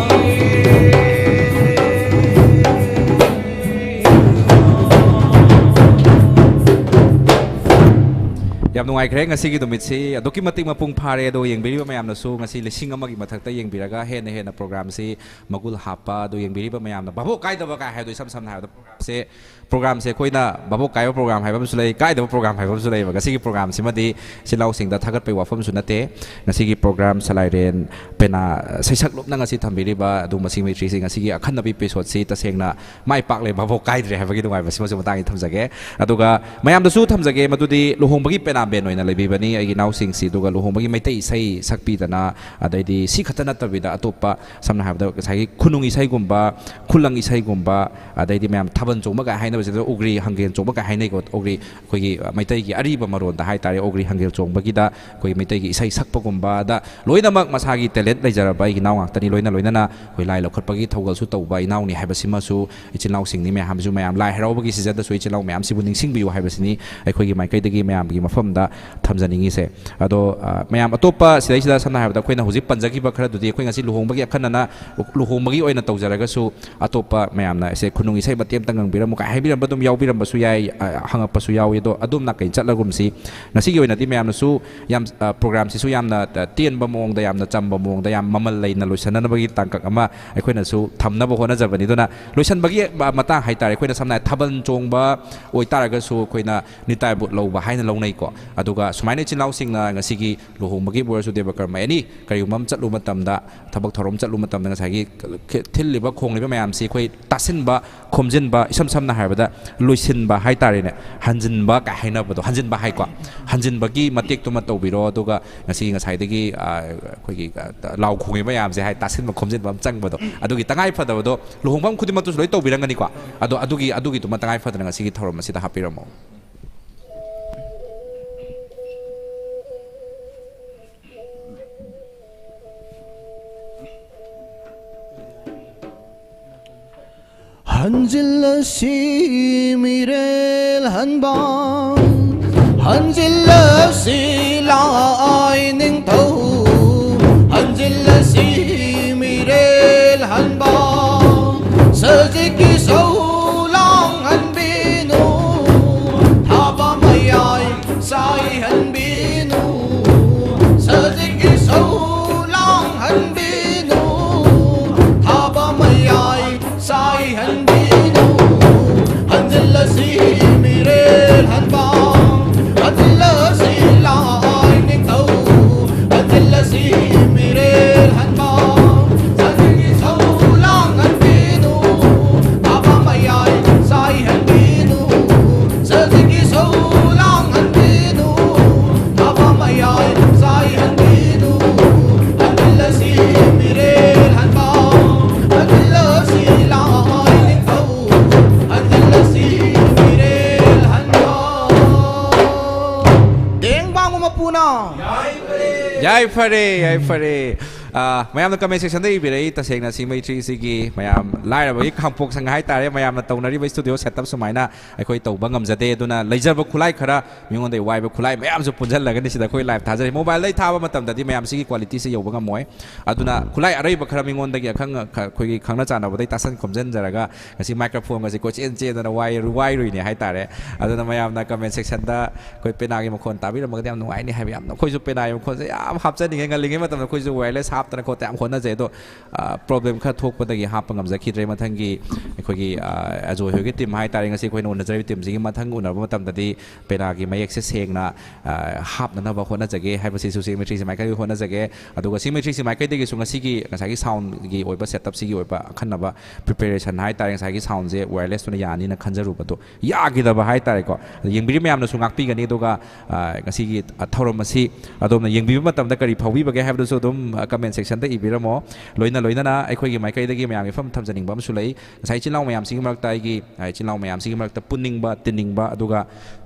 ꯌꯥꯝ ꯅꯨꯡꯉꯥꯏꯈ꯭ꯔꯦ ꯉꯁꯤꯒꯤ ꯅꯨꯃꯤꯠꯁꯤ꯫ ꯑꯗꯨꯛꯀꯤ ꯃꯇꯤꯛ ꯃꯄꯨꯡ ꯐꯥꯔꯦ꯫ ꯑꯗꯣ ꯌꯦꯡꯕꯤꯔꯤꯕ ꯃꯌꯥꯝꯅꯁꯨ ꯉꯁꯤ ꯂꯤꯁꯤꯡ ꯑꯃꯒꯤ ꯃꯊꯛꯇ ꯌꯦꯡꯕꯤꯔꯒ ꯍꯦꯟꯅ ꯍꯦꯟꯅ ꯄ꯭ꯔꯣꯒ꯭ꯔꯥꯝꯁꯤ ꯃꯒꯨꯜ ꯍꯥꯞꯄ, ꯑꯗꯣ ꯌꯦꯡꯕꯤꯔꯤꯕ ꯃꯌꯥꯝꯅ ꯚꯥꯕꯣꯛ ꯀꯥꯏꯗꯕ ꯀꯥꯏ ꯍꯥꯏꯗꯣ, ꯏꯁꯝ ꯁꯝꯅ ꯍꯥꯏꯔꯕꯗ ꯄ꯭ꯔꯣꯒ꯭ꯔꯥꯝꯁꯦ, ꯄ꯭ꯔꯣꯒ꯭ꯔꯥꯝꯁꯦ ꯑꯩꯈꯣꯏꯅ ꯚꯥꯕꯣꯛ ꯀꯥꯏꯕ ꯄ꯭ꯔꯣꯒ꯭ꯔꯥꯝ ꯍꯥꯏꯕ ꯑꯃꯁꯨ ꯂꯩ, ꯀꯥꯏꯗꯕ ꯄ꯭ꯔꯣꯒ꯭ꯔꯥꯝ ꯍꯥꯏꯕ ꯑꯃꯁꯨ ꯂꯩꯌꯦꯕ꯫ ꯉꯁꯤꯒꯤ ꯄ꯭ꯔꯣꯒ꯭ꯔꯥꯝꯁꯤꯃꯗꯤ ꯏꯆꯤꯜ ꯏꯅꯥꯎꯁꯤꯡꯗ ꯊꯥꯒꯠꯄꯒꯤ ꯋꯥꯐꯝꯁꯨ ꯅꯠꯇꯦ꯫ ꯉꯁꯤꯒꯤ ꯄ꯭ꯔꯣꯒ꯭ꯔꯥꯝ ꯁꯂꯥꯏꯔꯦꯟ ꯄꯦꯅꯥ ꯁꯩꯁꯛꯂꯨꯞꯅ ꯉꯁꯤ ꯊꯝꯕꯤꯔꯤꯕ ꯑꯗꯨ ꯃꯁꯤ ꯃꯩꯇ꯭ꯔꯤꯁꯤꯡ ꯉꯁꯤꯒꯤ ꯑꯈꯟꯅꯕ ꯏꯄꯤꯁꯣꯠꯁꯤ ꯇꯁꯦꯡꯅ ꯃꯥꯏ ꯄꯥꯛꯂꯦ, ꯚꯥꯕꯣꯛ ꯀꯥꯏꯗ꯭ꯔꯦ ꯍꯥꯏꯕꯒꯤ ꯅꯨꯡꯉꯥꯏꯕꯁꯤꯃꯁꯨ ꯃꯇꯥꯡꯗ ꯊꯝꯖꯒꯦ꯫ ꯑꯗꯨꯒ ꯃꯌꯥꯝꯗꯁꯨ ꯊꯝꯖꯒꯦ, ꯃꯗꯨꯗꯤ ꯂꯨꯍꯣꯡꯕꯒꯤ ꯄꯦꯅꯥ ꯕꯦꯟ ꯑꯣꯏꯅ ꯂꯩꯕꯤꯕꯅꯤ ꯑꯩꯒꯤ ꯏꯅꯥꯎꯁꯤꯡꯁꯤ꯫ ꯑꯗꯨꯒ ꯂꯨꯍꯣꯡꯕꯒꯤ ꯃꯩꯇꯩ ꯏꯁꯩ ꯁꯛꯄꯤꯗꯅ, ꯑꯗꯩꯗꯤ ꯁꯤ ꯈꯛꯇ ꯅꯠꯇꯕꯤꯗ ꯑꯇꯣꯞꯄ, ꯁꯝꯅ ꯍꯥꯏꯔꯕꯗ ꯉꯁꯥꯏꯒꯤ ꯈꯨꯅꯨꯡ ꯏꯁꯩꯒꯨꯝꯕ, ꯈꯨꯂꯪ ꯏꯁꯩꯒꯨꯝꯕ, ꯑꯗꯩꯗꯤ ꯃꯌꯥꯝ ꯊꯥꯕꯜ ꯆꯣꯡꯕꯒ ꯍꯥꯏꯅ ꯁꯤꯗ ꯎꯒ꯭ꯔꯤ ꯍꯪꯒꯦꯜ ꯆꯣꯡꯕ ꯀꯥꯏ ꯍꯥꯏꯅꯩꯀꯣ꯫ ꯎꯒ꯭ꯔꯤ ꯑꯩꯈꯣꯏꯒꯤ, ꯑ, ꯃꯩꯇꯩꯒꯤ ꯑꯔꯤꯕ ꯃꯔꯣꯟꯗ ꯍꯥꯏꯇꯥꯔꯦ, ꯎꯒ꯭ꯔꯤ ꯍꯪꯒꯦꯜ ꯆꯣꯡꯕꯒꯤꯗ ꯑꯩꯈꯣꯏ ꯃꯩꯇꯩꯒꯤ ꯏꯁꯩ ꯁꯛꯄꯒꯨꯝꯕꯗ ꯂꯣꯏꯅꯃꯛ ꯃꯁꯥꯒꯤ talent ꯂꯩꯖꯔꯕ ꯑꯩꯒꯤ ꯏꯅꯥꯎ ꯉꯥꯛꯇꯅꯤ꯫ ꯂꯣꯏꯅ ꯂꯣꯏꯅꯅ ꯑꯩꯈꯣꯏ ꯂꯥꯏ ꯂꯧꯈꯠꯄꯒꯤ ꯊꯧꯒꯜꯁꯨ ꯇꯧꯕ ꯏꯅꯥꯎꯅꯤ ꯍꯥꯏꯕꯁꯤꯃꯁꯨ ꯏꯆꯤꯜ ꯏꯅꯥꯎꯁꯤꯡꯅꯤ꯫ ꯃꯌꯥꯝꯁꯨ, ꯃꯌꯥꯝ ꯂꯥꯏ ꯍꯔꯥꯎꯕꯒꯤ seasonꯗꯁꯨ ꯏꯆꯤꯜ ꯏꯅꯥꯎ ꯃꯌꯥꯝꯁꯤꯕꯨ ꯅꯤꯡꯁꯤꯡꯕꯤꯌꯨ ꯍꯥꯏꯕꯁꯤꯅꯤ ꯑꯩꯈꯣꯏꯒꯤ ꯃꯥꯏꯀꯩꯗꯒꯤ ꯃꯌꯥꯝꯒꯤ ꯃꯐꯝꯗ ꯊꯝꯖꯅꯤꯡꯉꯤꯁꯦ꯫ ꯑꯗꯣ, ꯑ, ꯃꯌꯥꯝ ꯑꯇꯣꯞꯄ ꯁꯤꯗꯩꯁꯤꯗ ꯁꯝꯅ ꯍꯥꯏꯔꯕꯗ ꯑꯩꯈꯣꯏꯅ ꯍꯧꯖꯤꯛ ꯄꯟꯖꯈꯤꯕ ꯈꯔꯗꯨꯗꯤ ꯑꯩꯈꯣꯏ ꯉꯁꯤ ꯂꯨꯍꯣꯡꯕꯒꯤ ꯑꯈꯟꯅꯅ ꯂꯨꯍꯣꯡꯕꯒꯤ ꯑꯣꯏꯅ ꯇꯧꯖꯔꯒꯁꯨ, ꯑꯇꯣꯞꯄ ꯃꯌꯥꯝꯅ ꯑꯩꯁꯦ ꯈꯨꯅꯨꯡ ꯏꯁꯩ ꯃꯇꯦꯛ ꯑꯃꯇ ꯉꯪꯕꯤꯔꯝꯃꯨ ꯀꯥꯏ ꯍꯥꯏꯕꯤꯔꯝꯕ ꯑꯗꯨꯝ ꯌꯥꯎꯕꯤꯔꯝꯕꯁꯨ ꯌꯥꯏ, ꯑ, ꯍꯪꯉꯛꯄꯁꯨ ꯌꯥꯎꯏ꯫ ꯑꯗꯣ ꯑꯗꯨꯝ ꯅꯥꯀꯩ ꯆꯠꯂꯒꯨꯝꯁꯤ꯫ ꯉꯁꯤꯒꯤ ꯑꯣꯏꯅꯗꯤ ꯃꯌꯥꯝꯅꯁꯨ ꯌꯥꯝ, ꯑ, programꯁꯤꯁꯨ ꯌꯥꯝꯅ, ꯑ, ꯇꯦꯟꯕ ꯃꯑꯣꯡꯗ, ꯌꯥꯝꯅ ꯆꯝꯕ ꯃꯑꯣꯡꯗ, ꯌꯥꯝ ꯃꯃꯜ ꯂꯩꯅ ꯂꯣꯏꯁꯤꯟꯅꯅꯕꯒꯤ ꯇꯥꯡꯀꯛ ꯑꯃ ꯑꯩꯈꯣꯏꯅꯁꯨ ꯊꯝꯅꯕ ꯍꯣꯠꯅꯖꯕꯅꯤ꯫ ꯑꯗꯨꯅ ꯂꯣꯏꯁꯤꯟꯕꯒꯤ ꯃ-, ꯃꯇꯥꯡ ꯍꯥꯏꯇꯥꯔꯦ, ꯑꯩꯈꯣꯏꯅ ꯁꯝꯅ ꯍꯥꯏ ꯊꯥꯕꯜ ꯆꯣꯡꯕ ꯑꯣꯏꯇꯥꯔꯒꯁꯨ ꯑꯩꯈꯣꯏꯅ ꯅꯤꯇꯥꯏꯕꯨꯠ ꯂꯧꯕ ꯍꯥꯏꯅ ꯂꯧꯅꯩꯀꯣ꯫ ꯑꯗꯨꯒ ꯁꯨꯃꯥꯏꯅ ꯏꯆꯤꯜ ꯏꯅꯥꯎꯁꯤꯡꯅ ꯉꯁꯤꯒꯤ ꯂꯨꯍꯣꯡꯕꯒꯤꯕꯨ ꯑꯣꯏꯔꯁꯨ, ꯗꯦꯕ ꯀꯔꯃ, any ꯀꯔꯤꯒꯨꯝꯕ ꯑꯃ ꯆꯠꯂꯨꯕ ꯃꯇꯝꯗ, ꯊꯕꯛ ꯊꯧꯔꯝ ꯆꯠꯂꯨꯕ ꯃꯇꯝꯗ ꯉꯁꯥꯏꯒꯤ ꯊꯤꯜꯂꯤꯕ ꯈꯣꯡꯂꯤꯕ ꯃꯌꯥꯝꯁꯤ ꯑꯩꯈꯣꯏ ꯇꯥꯁꯤꯟꯕ, ꯈꯣꯝꯖꯤꯟꯕ, ꯏꯁꯝ ꯁꯝꯅ ꯍꯥꯏꯔꯕꯗ ꯂꯣꯏꯁꯤꯟꯕ ꯍꯥꯏꯇꯥꯔꯦꯅꯦ, ꯍꯟꯖꯤꯟꯕ ꯀꯥꯏ ꯍꯥꯏꯅꯕꯗꯣ, ꯍꯟꯖꯤꯟꯕ ꯍꯥꯏꯀꯣ, ꯍꯟꯖꯤꯟꯕꯒꯤ ꯃꯇꯦꯛꯇꯨꯃ ꯇꯧꯕꯤꯔꯣ꯫ ꯑꯗꯨꯒ ꯉꯁꯤ ꯉꯁꯥꯏꯗꯒꯤ, ꯑ, ꯑꯩꯈꯣꯏꯒꯤ, ꯑ, ꯂꯥꯎ ꯈꯣꯡꯉꯤꯕ ꯃꯌꯥꯝꯁꯦ ꯍꯥꯏ ꯇꯥꯁꯤꯟꯕ ꯈꯣꯝꯖꯤꯟꯕ ꯑꯃ ꯆꯪꯕꯗꯣ, ꯑꯗꯨꯒꯤ ꯇꯉꯥꯏ ꯐꯗꯕꯗꯣ ꯂꯨꯍꯣꯡꯐꯝ ꯈꯨꯗꯤꯡꯃꯛꯇꯁꯨ ꯂꯣꯏ ꯇꯧꯕꯤꯔꯝꯒꯅꯤꯀꯣ꯫ ꯑꯗꯣ ꯑꯗꯨꯒꯤ, ꯑꯗꯨꯒꯤꯗꯨꯃ ꯇꯉꯥꯏ ꯐꯗꯅ ꯉꯁꯤꯒꯤ ꯊꯧꯔꯝ ꯑꯁꯤꯗ ꯍꯥꯞꯄꯤꯔꯝꯃꯣ꯫ ꯍꯟꯖꯤꯜꯂꯁꯤ ꯃꯤꯔꯦꯜ ꯍꯟꯕ, ꯍꯟꯖꯤꯜꯂꯁꯤ ꯂꯥꯏ ꯅꯤꯡꯊꯧ, ꯍꯟꯖꯤꯜꯂꯁꯤ ꯃꯤꯔꯦꯜ ꯍꯟꯕ, ꯁꯖꯤꯛꯀꯤ ꯁꯧ ꯂꯥꯡꯍꯟꯕꯤꯅꯨ, ꯊꯥꯕ ꯃꯌꯥꯏ ꯆꯥꯏꯍꯟꯕꯤꯅꯨ, ꯁꯖꯤꯛꯀꯤ ꯁꯧ ꯂꯥꯡꯍꯟꯕꯤꯅꯨ, ꯊꯥꯕ ꯃꯌꯥꯏ ꯆꯥꯏꯍꯟꯕꯤꯅꯨ, ꯍꯟꯖꯤꯜꯂꯁꯤ ꯃꯤꯔꯦꯜ ꯍꯟꯕ, ꯍꯟꯖꯤꯜꯂꯁꯤ ꯂꯥꯏ ꯅꯤꯡꯊꯧ, ꯍꯟꯖꯤꯜꯂꯁꯤ ꯃꯤꯔꯦꯜ ꯍꯟꯕ, ꯁꯖꯤꯛꯀꯤ ꯁꯧ ꯂꯥꯡꯍꯟꯕꯤꯅꯨ, ꯌꯥꯏꯐꯔꯦ, ꯌꯥꯏꯐꯔꯦ꯫ ꯑꯥ, ꯃꯌꯥꯝꯅ comment sectionꯗ ꯏꯕꯤꯔꯛꯏ, ꯇꯁꯦꯡꯅ ꯁꯤ ꯃꯩꯇ꯭ꯔꯤꯁꯤꯒꯤ ꯃꯌꯥꯝ ꯂꯥꯏꯔꯕꯒꯤ ꯈꯥꯡꯄꯣꯛ ꯁꯪ ꯍꯥꯏꯇꯥꯔꯦ, ꯃꯌꯥꯝꯅ ꯇꯧꯅꯔꯤꯕ studio setup ꯁꯨꯃꯥꯏꯅ ꯑꯩꯈꯣꯏ ꯇꯧꯕ ꯉꯝꯖꯗꯦ꯫ ꯑꯗꯨꯅ ꯂꯩꯖꯕ ꯈꯨꯠꯂꯥꯏ ꯈꯔ, ꯃꯤꯉꯣꯟꯗꯒꯤ ꯋꯥꯏꯕ ꯈꯨꯠꯂꯥꯏ ꯃꯌꯥꯝꯁꯨ ꯄꯨꯟꯁꯤꯜꯂꯒꯅꯤ ꯁꯤꯗ ꯑꯩꯈꯣꯏ live ꯊꯥꯖꯔꯤ꯫ Mobileꯗꯩ ꯊꯥꯕ ꯃꯇꯝꯗꯗꯤ ꯃꯌꯥꯝ ꯁꯤꯒꯤ qualityꯁꯦ ꯌꯧꯕ ꯉꯝꯃꯣꯏ꯫ ꯑꯗꯨꯅ ꯈꯨꯠꯂꯥꯏ ꯑꯔꯩꯕ ꯈꯔ ꯃꯤꯉꯣꯟꯗꯒꯤ ꯑꯈꯪ-, ꯑꯩꯈꯣꯏꯒꯤ ꯈꯪꯅ ꯆꯥꯟꯅꯕꯗꯩ ꯇꯥꯁꯟ ꯈꯣꯝꯖꯤꯟꯖꯔꯒ ꯉꯁꯤ microphoneꯒꯁꯦ ꯀꯣꯏꯆꯦꯟ ꯆꯦꯟꯗꯅ ꯋꯥꯏ-, ꯋꯥꯏꯔꯨꯏꯅꯦ ꯍꯥꯏꯇꯥꯔꯦ꯫ ꯑꯗꯨꯅ ꯃꯌꯥꯝꯅ comment sectionꯗ ꯑꯩꯈꯣꯏ ꯄꯦꯅꯥꯒꯤ ꯃꯈꯣꯟ ꯇꯥꯕꯤꯔꯝꯃꯒꯗꯤ ꯌꯥꯝ ꯅꯨꯡꯉꯥꯏꯅꯤ ꯍꯥꯏꯕ, ꯌꯥꯝꯅ ꯑꯩꯈꯣꯏꯁꯨ ꯄꯦꯅꯥꯒꯤ ꯃꯈꯣꯟꯁꯦ ꯌꯥꯝ ꯍꯥꯞꯆꯅꯤꯡꯉꯦ꯫ ꯉꯜꯂꯤꯉꯩ ꯃꯇꯝꯗ ꯑꯩꯈꯣꯏꯁꯨ wireless ꯍꯥꯞꯇꯅ ꯈꯣꯠꯇꯅ ꯌꯥꯝ ꯍꯣꯠꯅꯖꯩ, ꯑꯗꯣ, ꯑ, problem ꯈꯔ ꯊꯣꯛꯄꯗꯒꯤ ꯍꯥꯞꯄ ꯉꯝꯖꯈꯤꯗ꯭ꯔꯦ꯫ ꯃꯊꯪꯒꯤ ꯑꯩꯈꯣꯏꯒꯤ, ꯑ, ꯑꯖꯣꯏ ꯍꯣꯏꯒꯤ team ꯍꯥꯏꯇꯥꯔꯦ, ꯉꯁꯤ ꯑꯩꯈꯣꯏꯅ ꯎꯅꯖꯔꯤꯕ teamꯁꯤꯒꯤ ꯃꯊꯪ ꯎꯅꯕ ꯃꯇꯝꯗꯗꯤ ꯄꯦꯅꯥꯒꯤ ꯃꯌꯦꯛꯁꯦ ꯁꯦꯡꯅ, ꯑ, ꯍꯥꯞꯅꯅꯕ ꯍꯣꯠꯅꯖꯒꯦ ꯍꯥꯏꯕꯁꯤꯁꯨ ꯁꯤ ꯃꯩꯇ꯭ꯔꯤꯁꯤ ꯃꯥꯏꯀꯩꯗꯒꯤ ꯍꯣꯠꯅꯖꯒꯦ꯫ ꯑꯗꯨꯒ ꯁꯤ ꯃꯩꯇ꯭ꯔꯤꯁꯤ ꯃꯥꯏꯀꯩꯗꯒꯤꯁꯨ ꯉꯁꯤꯒꯤ ꯉꯁꯥꯏꯒꯤ soundꯒꯤ ꯑꯣꯏꯕ setupꯁꯤꯒꯤ ꯑꯣꯏꯕ ꯑꯈꯟꯅꯕ preparation ꯍꯥꯏꯇꯥꯔꯦ, ꯉꯁꯥꯏꯒꯤ soundꯁꯦ wirelessꯇꯨꯅ ꯌꯥꯅꯤꯅ ꯈꯟꯖꯔꯨꯕꯗꯣ ꯌꯥꯈꯤꯗꯕ ꯍꯥꯏꯇꯥꯔꯦꯀꯣ꯫ ꯑꯗꯣ ꯌꯦꯡꯕꯤꯔꯤ ꯃꯌꯥꯝꯅꯁꯨ ꯉꯥꯛꯄꯤꯒꯅꯤ꯫ ꯑꯗꯨꯒ, ꯑ, ꯉꯁꯤꯒꯤ, ꯑ, ꯊꯧꯔꯝ ꯑꯁꯤ ꯑꯗꯣꯝꯅ ꯌꯦꯡꯕꯤꯕ ꯃꯇꯝꯗ ꯀꯔꯤ ꯐꯥꯎꯕꯤꯕꯒꯦ ꯍꯥꯏꯕꯗꯨꯁꯨ ꯑꯗꯨꯝ, ꯑ, comment sectionꯗ ꯏꯕꯤꯔꯝꯃꯣ꯫ ꯂꯣꯏꯅ ꯂꯣꯏꯅꯅ ꯑꯩꯈꯣꯏꯒꯤ ꯃꯥꯏꯀꯩꯗꯒꯤ ꯃꯌꯥꯝꯒꯤ ꯃꯐꯝ ꯊꯝꯖꯅꯤꯡꯕ ꯑꯃꯁꯨ ꯂꯩ꯫ ꯉꯁꯥꯏ ꯏꯆꯤꯜ ꯏꯅꯥꯎ ꯃꯌꯥꯝꯁꯤꯒꯤ ꯃꯔꯛꯇ ꯑꯩꯒꯤ, ꯑ, ꯏꯆꯤꯜ ꯏꯅꯥꯎ ꯃꯌꯥꯝꯁꯤꯒꯤ ꯃꯔꯛꯇ ꯄꯨꯟꯅꯤꯡꯕ, ꯇꯤꯟꯅꯤꯡꯕ, ꯑꯗꯨꯒ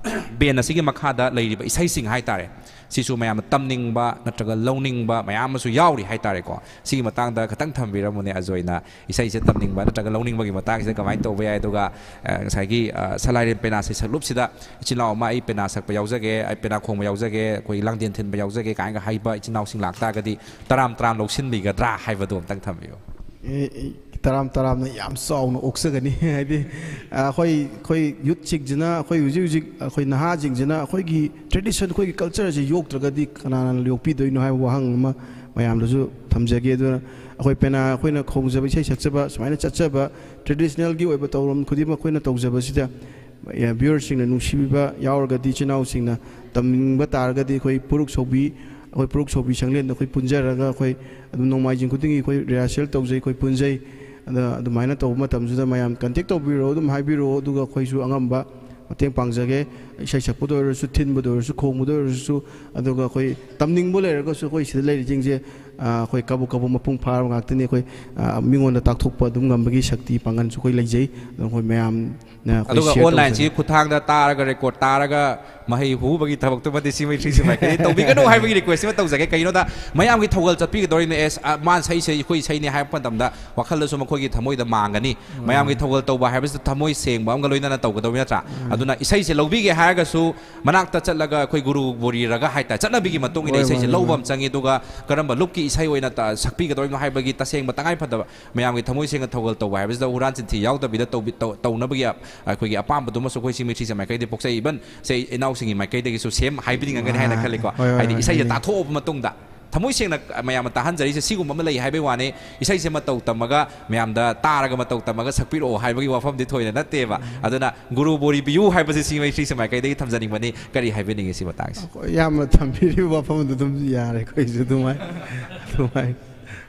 band ꯑꯁꯤꯒꯤ ꯃꯈꯥꯗ ꯂꯩꯔꯤꯕ ꯏꯁꯩꯁꯤꯡ ꯍꯥꯏꯇꯥꯔꯦ, ꯁꯤꯁꯨ ꯃꯌꯥꯝꯅ ꯇꯝꯅꯤꯡꯕ ꯅꯠꯇ꯭ꯔꯒ ꯂꯧꯅꯤꯡꯕ ꯃꯌꯥꯝ ꯑꯃꯁꯨ ꯌꯥꯎꯔꯤ ꯍꯥꯏꯇꯥꯔꯦꯀꯣ꯫ ꯁꯤꯒꯤ ꯃꯇꯥꯡꯗ ꯈꯤꯇꯪ ꯊꯝꯕꯤꯔꯝꯃꯨꯅꯦ, ꯑꯖꯣꯏꯅ ꯏꯁꯩꯁꯦ ꯇꯝꯅꯤꯡꯕ ꯅꯠꯇ꯭ꯔꯒ ꯂꯧꯅꯤꯡꯕꯒꯤ ꯃꯇꯥꯡꯁꯤꯗ ꯀꯃꯥꯏꯅ ꯇꯧꯕ ꯌꯥꯏ? ꯑꯗꯨꯒ, ꯑ, ꯉꯁꯥꯏꯒꯤ, ꯑ, ꯁꯂꯥꯏꯔꯦꯟ ꯄꯦꯅꯥ ꯁꯩꯁꯛꯂꯨꯞꯁꯤꯗ ꯏꯆꯤꯜ ꯏꯅꯥꯎ ꯑꯃ, ꯑꯩ ꯄꯦꯅꯥ ꯁꯛꯄ ꯌꯥꯎꯖꯒꯦ, ꯑꯩ ꯄꯦꯅꯥ ꯈꯣꯡꯕ ꯌꯥꯎꯖꯒꯦ, ꯑꯩꯈꯣꯏ ꯂꯥꯡꯗꯦꯟ ꯊꯤꯟꯕ ꯌꯥꯎꯖꯒꯦ ꯀꯥꯏꯅꯒ ꯍꯥꯏꯕ ꯏꯆꯤꯜ ꯏꯅꯥꯎꯁꯤꯡ ꯂꯥꯛꯇꯥꯔꯒꯗꯤ ꯇꯔꯥꯝ ꯇꯔꯥꯝ ꯂꯧꯁꯤꯟꯕꯤꯒꯗ꯭ꯔꯥ ꯍꯥꯏꯕꯗꯣ ꯑꯝꯇꯪ ꯊꯝꯕꯤꯌꯨ꯫ ꯑꯦ, ꯑꯦ, ꯇꯔꯥꯝ ꯇꯔꯥꯝꯅ ꯌꯥꯝ ꯆꯥꯎꯅ ꯑꯣꯛꯆꯒꯅꯤ꯫ ꯍꯥꯏꯗꯤ, ꯑ, ꯑꯩꯈꯣꯏ, ꯑꯩꯈꯣꯏ youthꯁꯤꯡꯁꯤꯅ, ꯑꯩꯈꯣꯏ ꯍꯧꯖꯤꯛ ꯍꯧꯖꯤꯛ ꯑꯩꯈꯣꯏ ꯅꯍꯥꯁꯤꯡꯁꯤꯅ ꯑꯩꯈꯣꯏꯒꯤ tradition, ꯑꯩꯈꯣꯏꯒꯤ cultureꯁꯦ ꯌꯣꯛꯇ꯭ꯔꯒꯗꯤ ꯀꯅꯥꯅ ꯌꯣꯛꯄꯤꯗꯣꯏꯅꯣ ꯍꯥꯏꯕ ꯋꯥꯍꯪ ꯑꯃ ꯃꯌꯥꯝꯗꯁꯨ ꯊꯝꯖꯒꯦ꯫ ꯑꯗꯨꯅ ꯑꯩꯈꯣꯏ ꯄꯦꯅꯥ, ꯑꯩꯈꯣꯏꯅ ꯈꯣꯡꯖꯕ, ꯏꯁꯩ ꯁꯛꯆꯕ, ꯁꯨꯃꯥꯏꯅ ꯆꯠꯆꯕ traditionalꯒꯤ ꯑꯣꯏꯕ ꯊꯧꯔꯝ ꯈꯨꯗꯤꯡꯃꯛ ꯑꯩꯈꯣꯏꯅ ꯇꯧꯖꯕꯁꯤꯗ, ꯑꯦ, viewerꯁꯤꯡꯅ ꯅꯨꯡꯁꯤꯕꯤꯕ ꯌꯥꯎꯔꯒꯗꯤ, ꯏꯆꯤꯟ ꯏꯅꯥꯎꯁꯤꯡꯅ ꯇꯝꯅꯤꯡꯕ ꯇꯥꯔꯒꯗꯤ, ꯑꯩꯈꯣꯏ ꯄꯨꯔꯨꯛ ꯁꯧꯕꯤ, ꯑꯩꯈꯣꯏ ꯄꯨꯔꯨꯛ ꯁꯧꯕꯤ ꯁꯪꯂꯦꯟꯗ ꯑꯩꯈꯣꯏ ꯄꯨꯟꯖꯔꯒ ꯑꯩꯈꯣꯏ ꯑꯗꯨꯝ ꯅꯣꯡꯃꯥꯏꯖꯤꯡ ꯈꯨꯗꯤꯡꯒꯤ ꯑꯩꯈꯣꯏ rehearsal ꯇꯧꯖꯩ, ꯑꯩꯈꯣꯏ ꯄꯨꯟꯖꯩ꯫ ꯑꯗ ꯑꯗꯨꯃꯥꯏꯅ ꯇꯧꯕ ꯃꯇꯝꯁꯤꯗ ꯃꯌꯥꯝ contact ꯇꯧꯕꯤꯔꯛꯑꯣ, ꯑꯗꯨꯝ ꯍꯥꯏꯕꯤꯔꯛꯑꯣ, ꯑꯗꯨꯒ ꯑꯩꯈꯣꯏꯁꯨ ꯑꯉꯝꯕ ꯃꯇꯦꯡ ꯄꯥꯡꯖꯒꯦ꯫ ꯏꯁꯩ ꯁꯛꯄꯗ ꯑꯣꯏꯔꯁꯨ, ꯊꯤꯟꯕꯗ ꯑꯣꯏꯔꯁꯨ, ꯈꯣꯡꯕꯗ ꯑꯣꯏꯔꯁꯨ, ꯑꯗꯨꯒ ꯑꯩꯈꯣꯏ ꯇꯝꯅꯤꯡꯕ ꯂꯩꯔꯒꯁꯨ ꯑꯩꯈꯣꯏ ꯁꯤꯗ ꯂꯩꯔꯤꯁꯤꯡꯁꯦ, ꯑ, ꯑꯩꯈꯣꯏ ꯀꯕꯣꯛ ꯀꯕꯣꯛ ꯃꯄꯨꯡ ꯐꯥꯔꯕ ꯉꯥꯛꯇꯅꯤ꯫ ꯑꯩꯈꯣꯏ, ꯑ, ꯃꯤꯉꯣꯟꯗ ꯇꯥꯛꯊꯣꯛꯄ ꯑꯗꯨꯝ ꯉꯝꯕꯒꯤ ꯁꯛꯇꯤ ꯄꯥꯡꯒꯜꯁꯨ ꯑꯩꯈꯣꯏ ꯂꯩꯖꯩ꯫ ꯑꯗꯨ ꯑꯩꯈꯣꯏ ꯃꯌꯥꯝꯅ ꯑꯩꯈꯣꯏ ꯑꯗꯨꯒ share online ꯁꯤ ꯇꯧꯖꯒꯦ꯫ ꯈꯨꯠꯊꯥꯡꯗ ꯇꯥꯔꯒ, record ꯇꯥꯔꯒ ꯃꯍꯩ ꯍꯨꯕꯒꯤ ꯊꯕꯛꯇꯨꯃꯗꯤ ꯁꯤ ꯃꯩ ꯊ꯭ꯔꯤ ꯁꯤ ꯃꯥꯏꯀꯩꯗꯒꯤ ꯇꯧꯕꯤꯒꯅꯨ ꯍꯥꯏꯕꯒꯤ request ꯑꯃ ꯇꯧꯖꯒꯦ꯫ ꯀꯩꯒꯤꯅꯣꯗ, ꯃꯌꯥꯝꯒꯤ ꯊꯧꯒꯜ ꯆꯠꯄꯤꯒꯗꯧꯔꯤꯅꯦ꯫ ꯑꯦꯁ, ꯑ, ꯃꯥꯅ ꯁꯛꯏꯁꯦ ꯑꯩꯈꯣꯏ ꯏꯁꯩꯅꯦ ꯍꯥꯏꯔꯛꯄ ꯃꯇꯝꯗ ꯋꯥꯈꯜꯗꯁꯨ ꯃꯈꯣꯏꯒꯤ ꯊꯃꯣꯏꯗ ꯃꯥꯡꯒꯅꯤ꯫ ꯃꯌꯥꯝꯒꯤ ꯊꯧꯒꯜ ꯇꯧꯕ ꯍꯥꯏꯕꯁꯤꯗ ꯊꯃꯣꯏ ꯁꯦꯡꯕ ꯑꯃꯒ ꯂꯣꯏꯅꯅ ꯇꯧꯒꯗꯧꯕꯅꯤ ꯅꯠꯇ꯭ꯔꯥ? ꯑꯗꯨꯅ ꯏꯁꯩꯁꯦ ꯂꯧꯕꯤꯒꯦ ꯍꯥꯏꯔꯒꯁꯨ ꯃꯅꯥꯛꯇ ꯆꯠꯂꯒ ꯑꯩꯈꯣꯏ ꯒꯨꯔꯨ ꯕꯣꯔꯤꯔꯒ ꯍꯥꯏꯇꯥꯔꯦ, ꯆꯠꯅꯕꯤꯒꯤ ꯃꯇꯨꯡ ꯏꯟꯅ ꯍꯣꯏ, ꯏꯁꯩꯁꯦ ꯃꯥꯅꯤ, ꯂꯧꯕ ꯃꯥꯅꯤ꯫ ꯑꯃ ꯆꯪꯉꯤ꯫ ꯑꯗꯨꯒ ꯀꯔꯝꯕ ꯂꯨꯞꯀꯤ ꯏꯁꯩ ꯑꯣꯏꯅ ꯇ-, ꯁꯛꯄꯤꯒꯗꯧꯔꯤꯕꯅꯣ ꯍꯥꯏꯕꯒꯤ ꯇꯁꯦꯡꯕ ꯇꯉꯥꯏ ꯐꯗꯕ ꯃꯌꯥꯝꯒꯤ ꯊꯃꯣꯏ ꯁꯦꯡꯅ ꯊꯧꯒꯜ ꯇꯧꯕ ꯍꯥꯏꯕꯁꯤꯗ ꯍꯨꯔꯥꯟ ꯆꯤꯟꯊꯤ ꯌꯥꯎꯗꯕꯤꯗ ꯇꯧꯕꯤ-, ꯇꯧ-, ꯇꯧꯅꯕꯒꯤ ꯑ-, ꯑꯩꯈꯣꯏꯒꯤ ꯑꯄꯥꯝꯕꯗꯨꯃꯁꯨ ꯑꯩꯈꯣꯏ ꯁꯤ ꯃꯩꯊ꯭ꯔꯤꯁꯦ ꯃꯥꯏꯀꯩꯗꯒꯤ ꯄꯣꯛꯆꯩ꯫ Even ꯁꯦ ꯏꯅꯥꯎꯁꯤꯡꯒꯤ ꯃꯥꯏꯀꯩꯗꯒꯤꯁꯨ ꯁꯦꯝ ꯍꯥꯏꯕꯤꯅꯤꯡꯉꯝꯒꯅꯤ ꯍꯥꯏꯅ ꯑꯥ, ꯈꯜꯂꯤꯀꯣ꯫ ꯍꯣꯏ, ꯍꯣꯏ, ꯍꯥꯏꯗꯤ ꯍꯣꯏ, ꯏꯁꯩꯁꯦ ꯍꯥꯏꯕꯤꯅꯤꯡꯉꯤ꯫ ꯇꯥꯊꯣꯛꯑꯕ ꯃꯇꯨꯡꯗ ꯊꯃꯣꯏ ꯁꯦꯡꯅ ꯃꯌꯥꯝꯅ ꯇꯥꯍꯟꯖꯔꯤꯁꯦ ꯁꯤꯒꯨꯝꯕ ꯑꯃ ꯂꯩ ꯍꯥꯏꯕꯒꯤ ꯋꯥꯅꯤ꯫ ꯏꯁꯩꯁꯦ ꯃꯇꯧ ꯇꯝꯃꯒ ꯃꯌꯥꯝꯗ ꯇꯥꯔꯒ ꯃꯇꯧ ꯇꯝꯃꯒ ꯁꯛꯄꯤꯔꯛꯑꯣ ꯍꯥꯏꯕꯒꯤ ꯋꯥꯐꯝꯗꯤ ꯊꯣꯏꯅ ꯅꯠꯇꯦꯕ꯫ ꯑꯗꯨꯅ ꯒꯨꯔꯨ ꯕꯣꯔꯤꯕꯤꯌꯨ ꯍꯥꯏꯕꯁꯦ ꯁꯤ ꯃꯩꯊ꯭ꯔꯤꯁꯦ ꯃꯥꯏꯀꯩꯗꯒꯤ ꯊꯝꯖꯅꯤꯡꯕꯅꯤ꯫ ꯀꯔꯤ ꯍꯥꯏꯕꯤꯅꯤꯡꯉꯤ ꯁꯤ ꯃꯇꯥꯡꯁꯦ? ꯑꯩꯈꯣꯏ ꯏꯌꯥꯝꯕꯅ ꯊꯝꯕꯤꯔꯤꯕ ꯋꯥꯐꯝꯗꯨ ꯑꯗꯨꯝ ꯌꯥꯔꯦ ꯑꯩꯈꯣꯏꯁꯨ ꯑꯗꯨꯃꯥꯏ-, ꯑꯗꯨꯃꯥꯏ꯫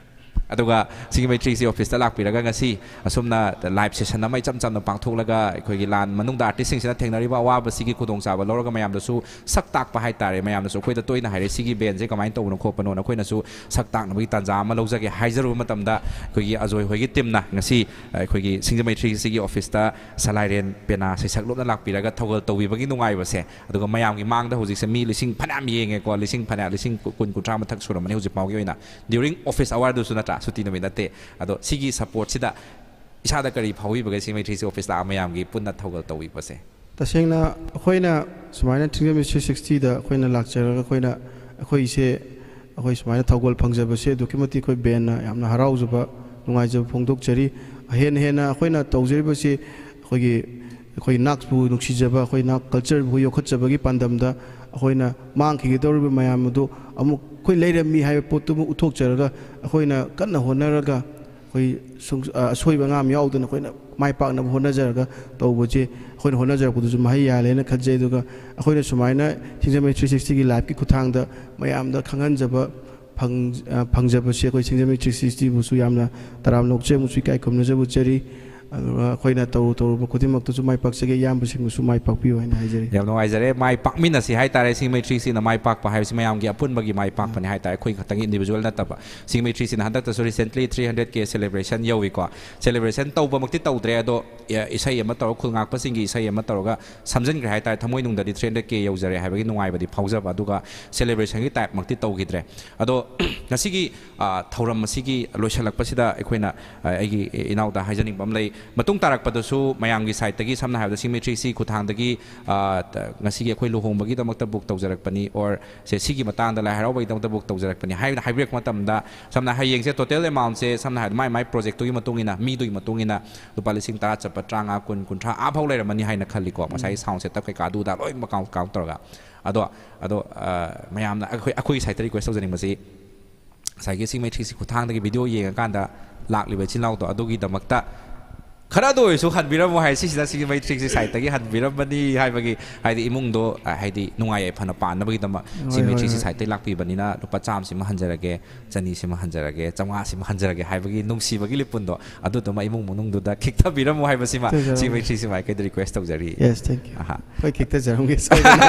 ꯑꯗꯨꯒ ꯁꯤꯒꯤ ꯃꯩꯊ꯭ꯔꯤꯁꯤ ꯑꯣꯐꯤꯁꯇ ꯂꯥꯛꯄꯤꯔꯒ ꯉꯁꯤ ꯑꯁꯨꯝꯅ live session ꯑꯃ ꯏꯆꯝ ꯆꯝꯅ ꯄꯥꯡꯊꯣꯛꯂꯒ ꯑꯩꯈꯣꯏꯒꯤ ꯂꯥꯟ ꯃꯅꯨꯡꯗ artistꯁꯤꯡꯁꯤꯅ ꯊꯦꯡꯅꯔꯤꯕ ꯑꯋꯥꯕꯁꯤꯒꯤ ꯈꯨꯗꯣꯡꯆꯥꯕ ꯂꯧꯔꯒ ꯃꯌꯥꯝꯗꯁꯨ ꯁꯛ ꯇꯥꯛꯄ ꯍꯥꯏꯇꯥꯔꯦ꯫ ꯃꯌꯥꯝꯅꯁꯨ ꯑꯩꯈꯣꯏꯗ ꯇꯣꯏꯅ ꯍꯥꯏꯔꯦ, "ꯁꯤꯒꯤ bandꯁꯦ ꯀꯃꯥꯏꯅ ꯇꯧꯕꯅꯣ ꯈꯣꯠꯄꯅꯣꯅ" ꯑꯩꯈꯣꯏꯅꯁꯨ ꯁꯛ ꯇꯥꯛꯅꯕꯒꯤ ꯇꯥꯟꯖꯥ ꯑꯃ ꯂꯧꯖꯒꯦ ꯍꯥꯏꯖꯔꯨꯕ ꯃꯇꯝꯗ, ꯑꯩꯈꯣꯏꯒꯤ ꯑꯖꯣꯏ ꯍꯣꯏꯒꯤ teamꯅ ꯉꯁꯤ ꯑꯩꯈꯣꯏꯒꯤ ꯁꯤꯡꯖꯃꯩ ꯊ꯭ꯔꯤꯁꯤꯒꯤ ꯑꯣꯐꯤꯁꯇ ꯁꯂꯥꯏꯔꯦꯟ ꯄꯦꯅꯥ ꯁꯩꯁꯛꯂꯣꯞꯅ ꯂꯥꯛꯄꯤꯔꯒ ꯊꯧꯒꯜ ꯇꯧꯕꯤꯕꯒꯤ ꯅꯨꯡꯉꯥꯏꯕꯁꯦ, ꯑꯗꯨꯒ ꯃꯌꯥꯝꯒꯤ ꯃꯥꯡꯗ ꯍꯧꯖꯤꯛꯁꯦ ꯃꯤ ꯂꯤꯁꯤꯡ ꯐꯅꯌꯥꯝ ꯌꯦꯡꯉꯦꯀꯣ, ꯂꯤꯁꯤꯡ ꯐꯅꯌꯥꯝ, ꯂꯤꯁꯤꯡ ꯀꯨꯟ, ꯀꯨꯟꯊ꯭ꯔꯥ ꯃꯊꯛ ꯁꯨꯔꯝꯃꯅꯤ ꯍꯧꯖꯤꯛ ꯐꯥꯎꯒꯤ ꯑꯣꯏꯅ꯫ During office hourꯗꯨꯁꯨ ꯅꯠꯇ꯭ꯔꯥ, ꯁꯨꯇꯤ ꯅꯨꯃꯤꯠ ꯅꯠꯇꯦ꯫ ꯑꯗꯣ ꯁꯤꯒꯤ supportꯁꯤꯗ ꯏꯁꯥꯗ ꯀꯔꯤ ꯐꯥꯎꯕꯤꯕꯒꯦ, ꯁꯤ ꯃꯩꯊ꯭ꯔꯤꯁꯤ ꯑꯣꯐꯤꯁ ꯂꯥꯛꯑ ꯃꯌꯥꯝꯒꯤ ꯄꯨꯟꯅ ꯊꯧꯒꯜ ꯇꯧꯕꯤꯕꯁꯦ? ꯇꯁꯦꯡꯅ ꯑꯩꯈꯣꯏꯅ ꯁꯨꯃꯥꯏꯅ ꯊ꯭ꯔꯤ ꯁꯤꯛꯁꯇꯤꯗ ꯑꯩꯈꯣꯏꯅ ꯂꯥꯛꯆꯔꯒ ꯑꯩꯈꯣꯏꯅ, ꯑꯩꯈꯣꯏꯁꯦ, ꯑꯩꯈꯣꯏ ꯁꯨꯃꯥꯏꯅ ꯊꯧꯒꯜ ꯐꯪꯖꯕꯁꯦ ꯑꯗꯨꯛꯀꯤ ꯃꯇꯤꯛ ꯑꯩꯈꯣꯏ bandꯅ ꯌꯥꯝꯅ ꯍꯔꯥꯎꯖꯕ, ꯅꯨꯡꯉꯥꯏꯖꯕ ꯐꯣꯡꯗꯣꯛꯆꯔꯤ꯫ ꯍꯦꯟꯅ ꯍꯦꯟꯅ ꯑꯩꯈꯣꯏꯅ ꯇꯧꯖꯔꯤꯕꯁꯤ ꯑꯩꯈꯣꯏꯒꯤ, ꯑꯩꯈꯣꯏ ꯅꯥꯠꯄꯨ ꯅꯨꯡꯁꯤꯖꯕ, ꯑꯩꯈꯣꯏ ꯅꯥꯠ cultureꯕꯨ ꯌꯣꯛꯈꯠꯆꯕꯒꯤ ꯄꯥꯟꯗꯝꯗ ꯑꯩꯈꯣꯏꯅ ꯃꯥꯡꯈꯤꯒꯗꯧꯔꯤꯕ ꯃꯌꯥꯝ ꯑꯗꯨ ꯑꯃꯨꯛ ꯑꯩꯈꯣꯏ ꯂꯩꯔꯝꯃꯤ ꯍꯥꯏꯕ ꯄꯣꯠꯇꯨꯃ ꯎꯠꯊꯣꯛꯆꯔꯒ ꯑꯩꯈꯣꯏꯅ ꯀꯟꯅ ꯍꯣꯠꯅꯔꯒ ꯑꯩꯈꯣꯏ ꯁꯨꯡ-, ꯑ, ꯑꯁꯣꯏꯕ ꯑꯉꯥꯝ ꯌꯥꯎꯗꯅ ꯑꯩꯈꯣꯏꯅ ꯃꯥꯏ ꯄꯥꯛꯅꯕ ꯍꯣꯠꯅꯖꯔꯒ ꯇꯧꯕꯁꯦ ꯑꯩꯈꯣꯏꯅ ꯍꯣꯠꯅꯖꯔꯛꯄꯗꯨꯁꯨ ꯃꯍꯩ ꯌꯥꯜꯂꯦꯅ ꯈꯟꯖꯩ꯫ ꯑꯗꯨꯒ ꯑꯩꯈꯣꯏꯅ ꯁꯨꯃꯥꯏꯅ ꯁꯤꯡꯖꯃꯩ ꯊ꯭ꯔꯤ ꯁꯤꯛꯁꯇꯤꯒꯤ liveꯀꯤ ꯈꯨꯠꯊꯥꯡꯗ ꯃꯌꯥꯝꯗ ꯈꯪꯍꯟꯖꯕ ꯐꯪ-, ꯑ, ꯐꯪꯖꯕꯁꯦ ꯑꯩꯈꯣꯏ ꯁꯤꯡꯖꯃꯩ ꯊ꯭ꯔꯤ ꯁꯤꯛꯁꯇꯤꯕꯨꯁꯨ ꯌꯥꯝꯅ ꯇꯔꯥꯝꯅ ꯑꯣꯛꯆꯩ ꯑꯃꯁꯨꯡ ꯏꯀꯥꯏ ꯈꯨꯝꯅꯖꯕ ꯎꯠꯆꯔꯤ꯫ ꯑꯗꯨꯒ ꯑꯩꯈꯣꯏꯅ ꯇꯧꯔꯨ ꯇꯧꯔꯨꯕ ꯈꯨꯗꯤꯡꯃꯛꯇꯁꯨ ꯃꯥꯏ ꯄꯥꯛꯆꯒꯦ, ꯏꯌꯥꯝꯕꯁꯤꯡꯕꯨꯁꯨ ꯃꯥꯏ ꯄꯥꯛꯄꯤꯌꯨ ꯍꯥꯏꯅ ꯍꯥꯏꯖꯔꯤ꯫ ꯌꯥꯝ ꯅꯨꯡꯉꯥꯏꯖꯔꯦ꯫ ꯃꯥꯏ ꯄꯥꯛꯃꯤꯟꯅꯁꯤ ꯍꯥꯏꯇꯥꯔꯦ꯫ ꯁꯤꯡꯃꯩ ꯊ꯭ꯔꯤ ꯁꯤꯛꯁꯇꯤꯅ ꯃꯥꯏ ꯄꯥꯛꯄ ꯍꯥꯏꯕꯁꯤ ꯃꯌꯥꯝꯒꯤ ꯑꯄꯨꯟꯕꯒꯤ ꯃꯥꯏ ꯄꯥꯛꯄꯅꯤ ꯍꯥꯏꯇꯥꯔꯦ꯫ ꯑꯩꯈꯣꯏ ꯈꯛꯇꯪꯒꯤ individual ꯅꯠꯇꯕ꯫ ꯁꯤꯡꯃꯩ ꯊ꯭ꯔꯤ ꯁꯤꯛꯁꯇꯤꯅ ꯍꯟꯗꯛꯇꯁꯨ recently three hundred K celebration ꯌꯧꯏꯀꯣ꯫ Celebration ꯇꯧꯕꯃꯛꯇꯤ ꯇꯧꯗ꯭ꯔꯦ, ꯑꯗꯣ, ꯑ, ꯏꯁꯩ ꯑꯃ ꯇꯧꯔꯒ, ꯈꯨꯜ ꯉꯥꯛꯄꯁꯤꯡꯒꯤ ꯏꯁꯩ ꯑꯃ ꯇꯧꯔꯒ ꯁꯝꯖꯤꯟꯈ꯭ꯔꯦ ꯍꯥꯏꯇꯥꯔꯦ꯫ ꯊꯃꯣꯏꯅꯨꯡꯗꯗꯤ three hundred K ꯌꯧꯖꯔꯦ ꯍꯥꯏꯕꯒꯤ ꯅꯨꯡꯉꯥꯏꯕꯗꯤ ꯐꯥꯎꯖꯕ, ꯑꯗꯨꯒ celebrationꯒꯤ typeꯃꯛꯇꯤ ꯇꯧꯈꯤꯗ꯭ꯔꯦ꯫ ꯑꯗꯣ, ꯉꯁꯤꯒꯤ, ꯑ, ꯊꯧꯔꯝ ꯑꯁꯤꯒꯤ ꯂꯣꯏꯁꯤꯜꯂꯛꯄꯁꯤꯗ ꯑꯩꯈꯣꯏꯅ, ꯑ, ꯑꯩꯒꯤ ꯏꯅꯥꯎꯗ ꯍꯥꯏꯖꯅꯤꯡꯕ ꯑꯃ ꯂꯩ꯫ ꯃꯇꯨꯡ ꯇꯥꯔꯛꯄꯗꯁꯨ ꯃꯌꯥꯝꯒꯤ sideꯇꯒꯤ, ꯁꯝꯅ ꯍꯥꯏꯔꯕꯗ ꯁꯤꯡꯃꯩ ꯊ꯭ꯔꯤ ꯁꯤꯛꯁꯇꯤ ꯈꯨꯠꯊꯥꯡꯗꯒꯤ, ꯑ, ꯉꯁꯤꯒꯤ ꯑꯩꯈꯣꯏ ꯂꯨꯍꯣꯡꯕꯒꯤꯗꯃꯛꯇ book ꯇꯧꯖꯔꯛꯄꯅꯤ, or ꯁꯦ, ꯁꯤꯒꯤ ꯃꯇꯥꯡꯗ ꯂꯥꯏ ꯍꯔꯥꯎꯕꯒꯤꯗꯃꯛꯇ book ꯇꯧꯖꯔꯛꯄꯅꯤ ꯍꯥꯏꯅ ꯍꯥꯏꯕꯤꯔꯛꯄ ꯃꯇꯝꯗ, ꯁꯝꯅ ꯍꯌꯦꯡꯁꯦ total amountꯁꯦ, ꯁꯝꯅ ꯍꯥꯏꯔꯕꯗ ꯃꯥꯏ ꯃꯥꯏ projectꯇꯨꯒꯤ ꯃꯇꯨꯡ ꯏꯟꯅ, ꯃꯤꯗꯨꯒꯤ ꯃꯇꯨꯡ ꯏꯟꯅ ꯂꯨꯄꯥ ꯂꯤꯁꯤꯡ ꯇꯔꯥ ꯆꯠꯄ, ꯇꯔꯥꯃꯉꯥ, ꯀꯨꯟ, ꯀꯨꯟꯊ꯭ꯔꯥ, ꯑꯥ ꯐꯥꯎ ꯂꯩꯔꯝꯃꯅꯤ ꯍꯥꯏꯅ ꯈꯜꯂꯤꯀꯣ꯫ ꯉꯁꯥꯏꯒꯤ sound setup ꯀꯩꯀꯥ ꯑꯗꯨꯗ ꯂꯣꯏꯅꯃꯛ count, count ꯇꯧꯔꯒ꯫ ꯑꯗꯣ, ꯑꯗꯣ, ꯑ, ꯃꯌꯥꯝꯅ ꯑꯩꯈꯣꯏ, ꯑꯩꯈꯣꯏꯒꯤ sideꯇ request ꯇꯧꯖꯅꯤꯡꯕꯁꯤ, ꯉꯁꯥꯏꯒꯤ ꯁꯤꯡꯃꯩ ꯊ꯭ꯔꯤ ꯁꯤꯛꯁꯇꯤ ꯈꯨꯠꯊꯥꯡꯗꯒꯤ video ꯌꯦꯡꯉꯀꯥꯟꯗ ꯂꯥꯛꯂꯤꯕ ꯏꯆꯤꯜ ꯏꯅꯥꯎꯗꯣ, ꯑꯗꯨꯒꯤꯗꯃꯛꯇ ꯈꯔꯗ ꯑꯣꯏꯔꯁꯨ ꯍꯟꯕꯤꯔꯝꯃꯣ ꯍꯥꯏ꯫ ꯁꯤꯁꯤꯅ ꯁꯤꯡꯃꯩ ꯊ꯭ꯔꯤ ꯁꯤꯛꯁꯇꯤ sideꯇꯒꯤ ꯍꯟꯕꯤꯔꯝꯕꯅꯤ ꯍꯥꯏꯕꯒꯤ, ꯍꯥꯏꯗꯤ, ꯏꯃꯨꯡꯗꯣ, ꯑ, ꯍꯥꯏꯗꯤ, ꯅꯨꯡꯉꯥꯏ ꯌꯥꯏꯐꯅ ꯄꯥꯟꯅꯕꯒꯤꯗꯃꯛ ꯍꯣꯏ, ꯁꯤꯡꯃꯩ ꯍꯣꯏ, ꯊ꯭ꯔꯤ ꯁꯤꯛꯁꯇꯤ ꯍꯣꯏ꯫ sideꯇꯒꯤ ꯂꯥꯛꯄꯤꯕꯅꯤꯅ ꯂꯨꯄꯥ ꯆꯥꯝꯃꯁꯤꯃ ꯍꯟꯖꯔꯒꯦ, ꯆꯅꯤꯁꯤꯃ ꯍꯟꯖꯔꯒꯦ, ꯆꯥꯝꯃꯉꯥꯁꯤꯃ ꯍꯟꯖꯔꯒꯦ ꯍꯥꯏꯕꯒꯤ ꯅꯨꯡꯁꯤꯕꯒꯤ ꯂꯤꯄꯨꯟꯗꯣ ꯑꯗꯨꯗꯨꯃ ꯏꯃꯨꯡ ꯃꯅꯨꯡꯗꯨꯗ ꯈꯤꯛꯊꯕꯤꯔꯝꯃꯨ ꯍꯥꯏꯕꯁꯤꯃ ꯈꯤꯛꯊꯖꯔꯝꯃꯨ꯫ ꯁꯤꯡꯃꯩ ꯊ꯭ꯔꯤ ꯁꯤꯛꯁꯇꯤ maidꯀꯩꯗ request ꯇꯧꯖꯔꯤ꯫ Yes, thank you꯫ ꯑꯍꯥ꯫ ꯍꯣꯏ, ꯈꯤꯛꯊꯖꯔꯝꯒꯦ, ꯁꯣꯏꯗꯅ꯫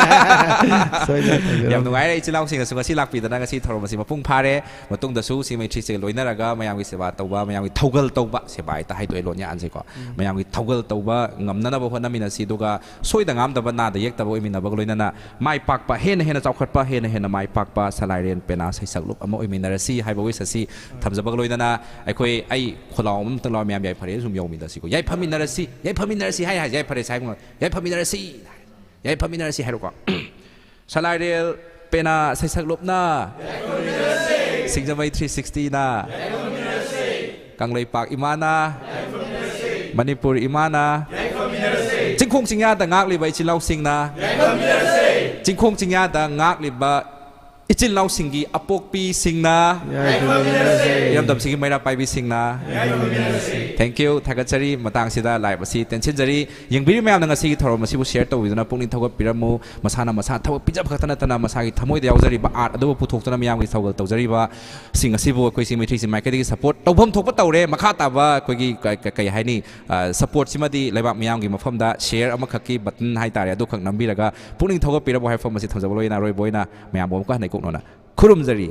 ꯁꯣꯏꯗꯅ ꯇꯧꯖꯔꯝꯒꯦ꯫ ꯌꯥꯝ ꯅꯨꯡꯉꯥꯏꯔꯦ꯫ ꯏꯆꯤꯜ ꯏꯅꯥꯎꯁꯤꯡꯅꯁꯨ ꯉꯁꯤ ꯂꯥꯛꯄꯤꯗꯅ ꯉꯁꯤ ꯊꯧꯔꯝ ꯑꯁꯤ ꯃꯄꯨꯡ ꯐꯥꯔꯦ꯫ ꯃꯇꯨꯡꯗꯁꯨ ꯁꯤꯡꯃꯩ ꯊ꯭ꯔꯤ ꯁꯤꯛꯁꯇꯤꯒ ꯂꯣꯏꯅꯔꯒ ꯃꯌꯥꯝꯒꯤ ꯁꯦꯕꯥ ꯇꯧꯕ, ꯃꯌꯥꯝꯒꯤ ꯊꯧꯒꯜ ꯇꯧꯕ, ꯁꯦꯕꯥ ꯍꯦꯛꯇ ꯍꯥꯏꯗꯣꯛꯑꯦ ꯂꯣꯟ ꯌꯥꯟꯁꯦꯀꯣ꯫ ꯃꯌꯥꯝꯒꯤ ꯊꯧꯒꯜ ꯇꯧꯕ ꯉꯝꯅꯅꯕ ꯍꯣꯠꯅꯃꯤꯟꯅꯁꯤ, ꯑꯗꯨꯒ ꯁꯣꯏꯗ ꯉꯥꯝꯗꯕ, ꯅꯥꯗ ꯌꯦꯛꯇꯕ ꯑꯣꯏꯃꯤꯟꯅꯕꯒ ꯂꯣꯏꯅꯅ ꯃꯥꯏ ꯄꯥꯛꯄ, ꯍꯦꯟꯅ ꯍꯦꯟꯅ ꯆꯥꯎꯈꯠꯄ, ꯍꯦꯟꯅ ꯍꯦꯟꯅ ꯃꯥꯏ ꯄꯥꯛꯄ ꯁꯂꯥꯏꯔꯦꯟ ꯄꯦꯅꯥ ꯁꯩꯁꯛꯂꯨꯞ ꯑꯃ ꯑꯣꯏꯃꯤꯟꯅꯔꯁꯤ ꯍꯥꯏꯕ wish ꯑꯁꯤ ꯊꯝꯖꯕꯒ ꯂꯣꯏꯅꯅ ꯑꯩꯈꯣꯏ, ꯑꯩ ꯈꯣꯜꯂꯥꯎ ꯑꯃꯇ ꯂꯥꯎ, ꯃꯌꯥꯝ ꯌꯥꯏꯐꯔꯦ ꯁꯨꯝ ꯌꯧꯃꯤꯟꯅꯁꯤꯀꯣ꯫ ꯌꯥꯏꯐꯃꯤꯟꯅꯔꯁꯤ, ꯌꯥꯏꯐꯃꯤꯟꯅꯔꯁꯤ ꯍꯥꯏ, ꯍꯥꯏ, ꯌꯥꯏꯐꯔꯦ ꯍꯥꯏ, ꯌꯥꯏꯐꯃꯤꯟꯅꯔꯁꯤ, ꯌꯥꯏꯐꯃꯤꯟꯅꯔꯁꯤ ꯍꯥꯏꯔꯣꯀꯣ꯫ ꯁꯂꯥꯏꯔꯦꯜ ꯄꯦꯅꯥ ꯁꯩꯁꯛꯂꯨꯞꯅ, ꯁꯤꯡꯖꯃꯩ ꯊ꯭ꯔꯤ ꯁꯤꯛꯁꯇꯤꯅ, ꯀꯪꯂꯩꯄꯥꯛ ꯏꯃꯥꯅ, ꯃꯅꯤꯄꯨꯔ ꯏꯃꯥꯅ, ꯆꯤꯡꯈꯣꯡ ꯆꯤꯡꯌꯥꯗ ꯉꯥꯛꯂꯤꯕ ꯏꯆꯤꯜ ꯏꯅꯥꯎꯁꯤꯡꯅ, ꯆꯤꯡꯈꯣꯡ ꯆꯤꯡꯌꯥꯗ ꯉꯥꯛꯂꯤꯕ ꯏꯆꯤꯜ ꯏꯅꯥꯎꯁꯤꯡꯒꯤ ꯑꯄꯣꯛꯄꯤꯁꯤꯡꯅ, ꯌꯥꯏꯐꯃꯤꯟꯅꯁꯦ꯫ ꯏꯔꯝꯗꯝꯁꯤꯒꯤ ꯃꯩꯔꯥ ꯄꯥꯏꯕꯤꯁꯤꯡꯅ꯫ Thank you, ꯊꯥꯒꯠꯆꯔꯤ꯫ ꯃꯇꯥꯡꯁꯤꯗ live ꯑꯁꯤ ꯇꯦꯟꯁꯤꯟꯖꯔꯤ꯫ ꯌꯦꯡꯕꯤꯔꯤꯕ ꯃꯌꯥꯝꯅ ꯉꯁꯤꯒꯤ ꯊꯧꯔꯝ ꯑꯁꯤꯕꯨ share ꯇꯧꯕꯤꯗꯨꯅ ꯄꯨꯛꯅꯤꯡ ꯊꯧꯒꯠꯄꯤꯔꯝꯃꯨ꯫ ꯃꯁꯥꯅ ꯃꯁꯥ ꯊꯕꯛ ꯄꯤꯖꯕ ꯈꯛꯇ ꯅꯠꯇꯅ ꯃꯁꯥꯒꯤ ꯊꯃꯣꯏꯗ ꯌꯥꯎꯖꯔꯤꯕ art ꯑꯗꯨꯕꯨ ꯄꯨꯊꯣꯛꯇꯨꯅ ꯃꯤꯌꯥꯝꯒꯤ ꯊꯧꯒꯜ ꯇꯧꯖꯔꯤꯕꯁꯤꯡ ꯑꯁꯤꯕꯨ ꯑꯩꯈꯣꯏ ꯆꯤꯡꯃꯩ ꯊ꯭ꯔꯤꯁꯤ ꯃꯥꯏꯀꯩꯗꯒꯤ support ꯇꯧꯐꯝ ꯊꯣꯛꯄ ꯇꯧꯔꯦ꯫ ꯃꯈꯥ ꯇꯥꯕ ꯑꯩꯈꯣꯏꯒꯤ ꯀ-, ꯀ-, ꯀꯩ ꯍꯥꯏꯅꯤ, ꯑ, supportꯁꯤꯃꯗꯤ ꯂꯩꯕꯥꯛ ꯃꯤꯌꯥꯝꯒꯤ ꯃꯐꯝꯗ share ꯑꯃꯈꯛꯀꯤ button ꯍꯥꯏꯇꯥꯔꯦ, ꯑꯗꯨꯈꯛ ꯅꯝꯕꯤꯔꯒ ꯄꯨꯛꯅꯤꯡ ꯊꯧꯒꯠꯄꯤꯔꯝꯃꯨ ꯍꯥꯏꯕ ꯋꯥꯐꯝ ꯑꯁꯤ ꯊꯝꯖꯕ ꯂꯣꯏꯅ ꯑꯔꯣꯏꯕ ꯑꯣꯏꯅ ꯃꯌꯥꯝꯕꯨ ꯑꯃꯨꯛꯀ ꯍꯟꯅ ꯏꯀꯣꯛꯅꯅ ꯈꯨꯔꯨꯝꯖꯔꯤ꯫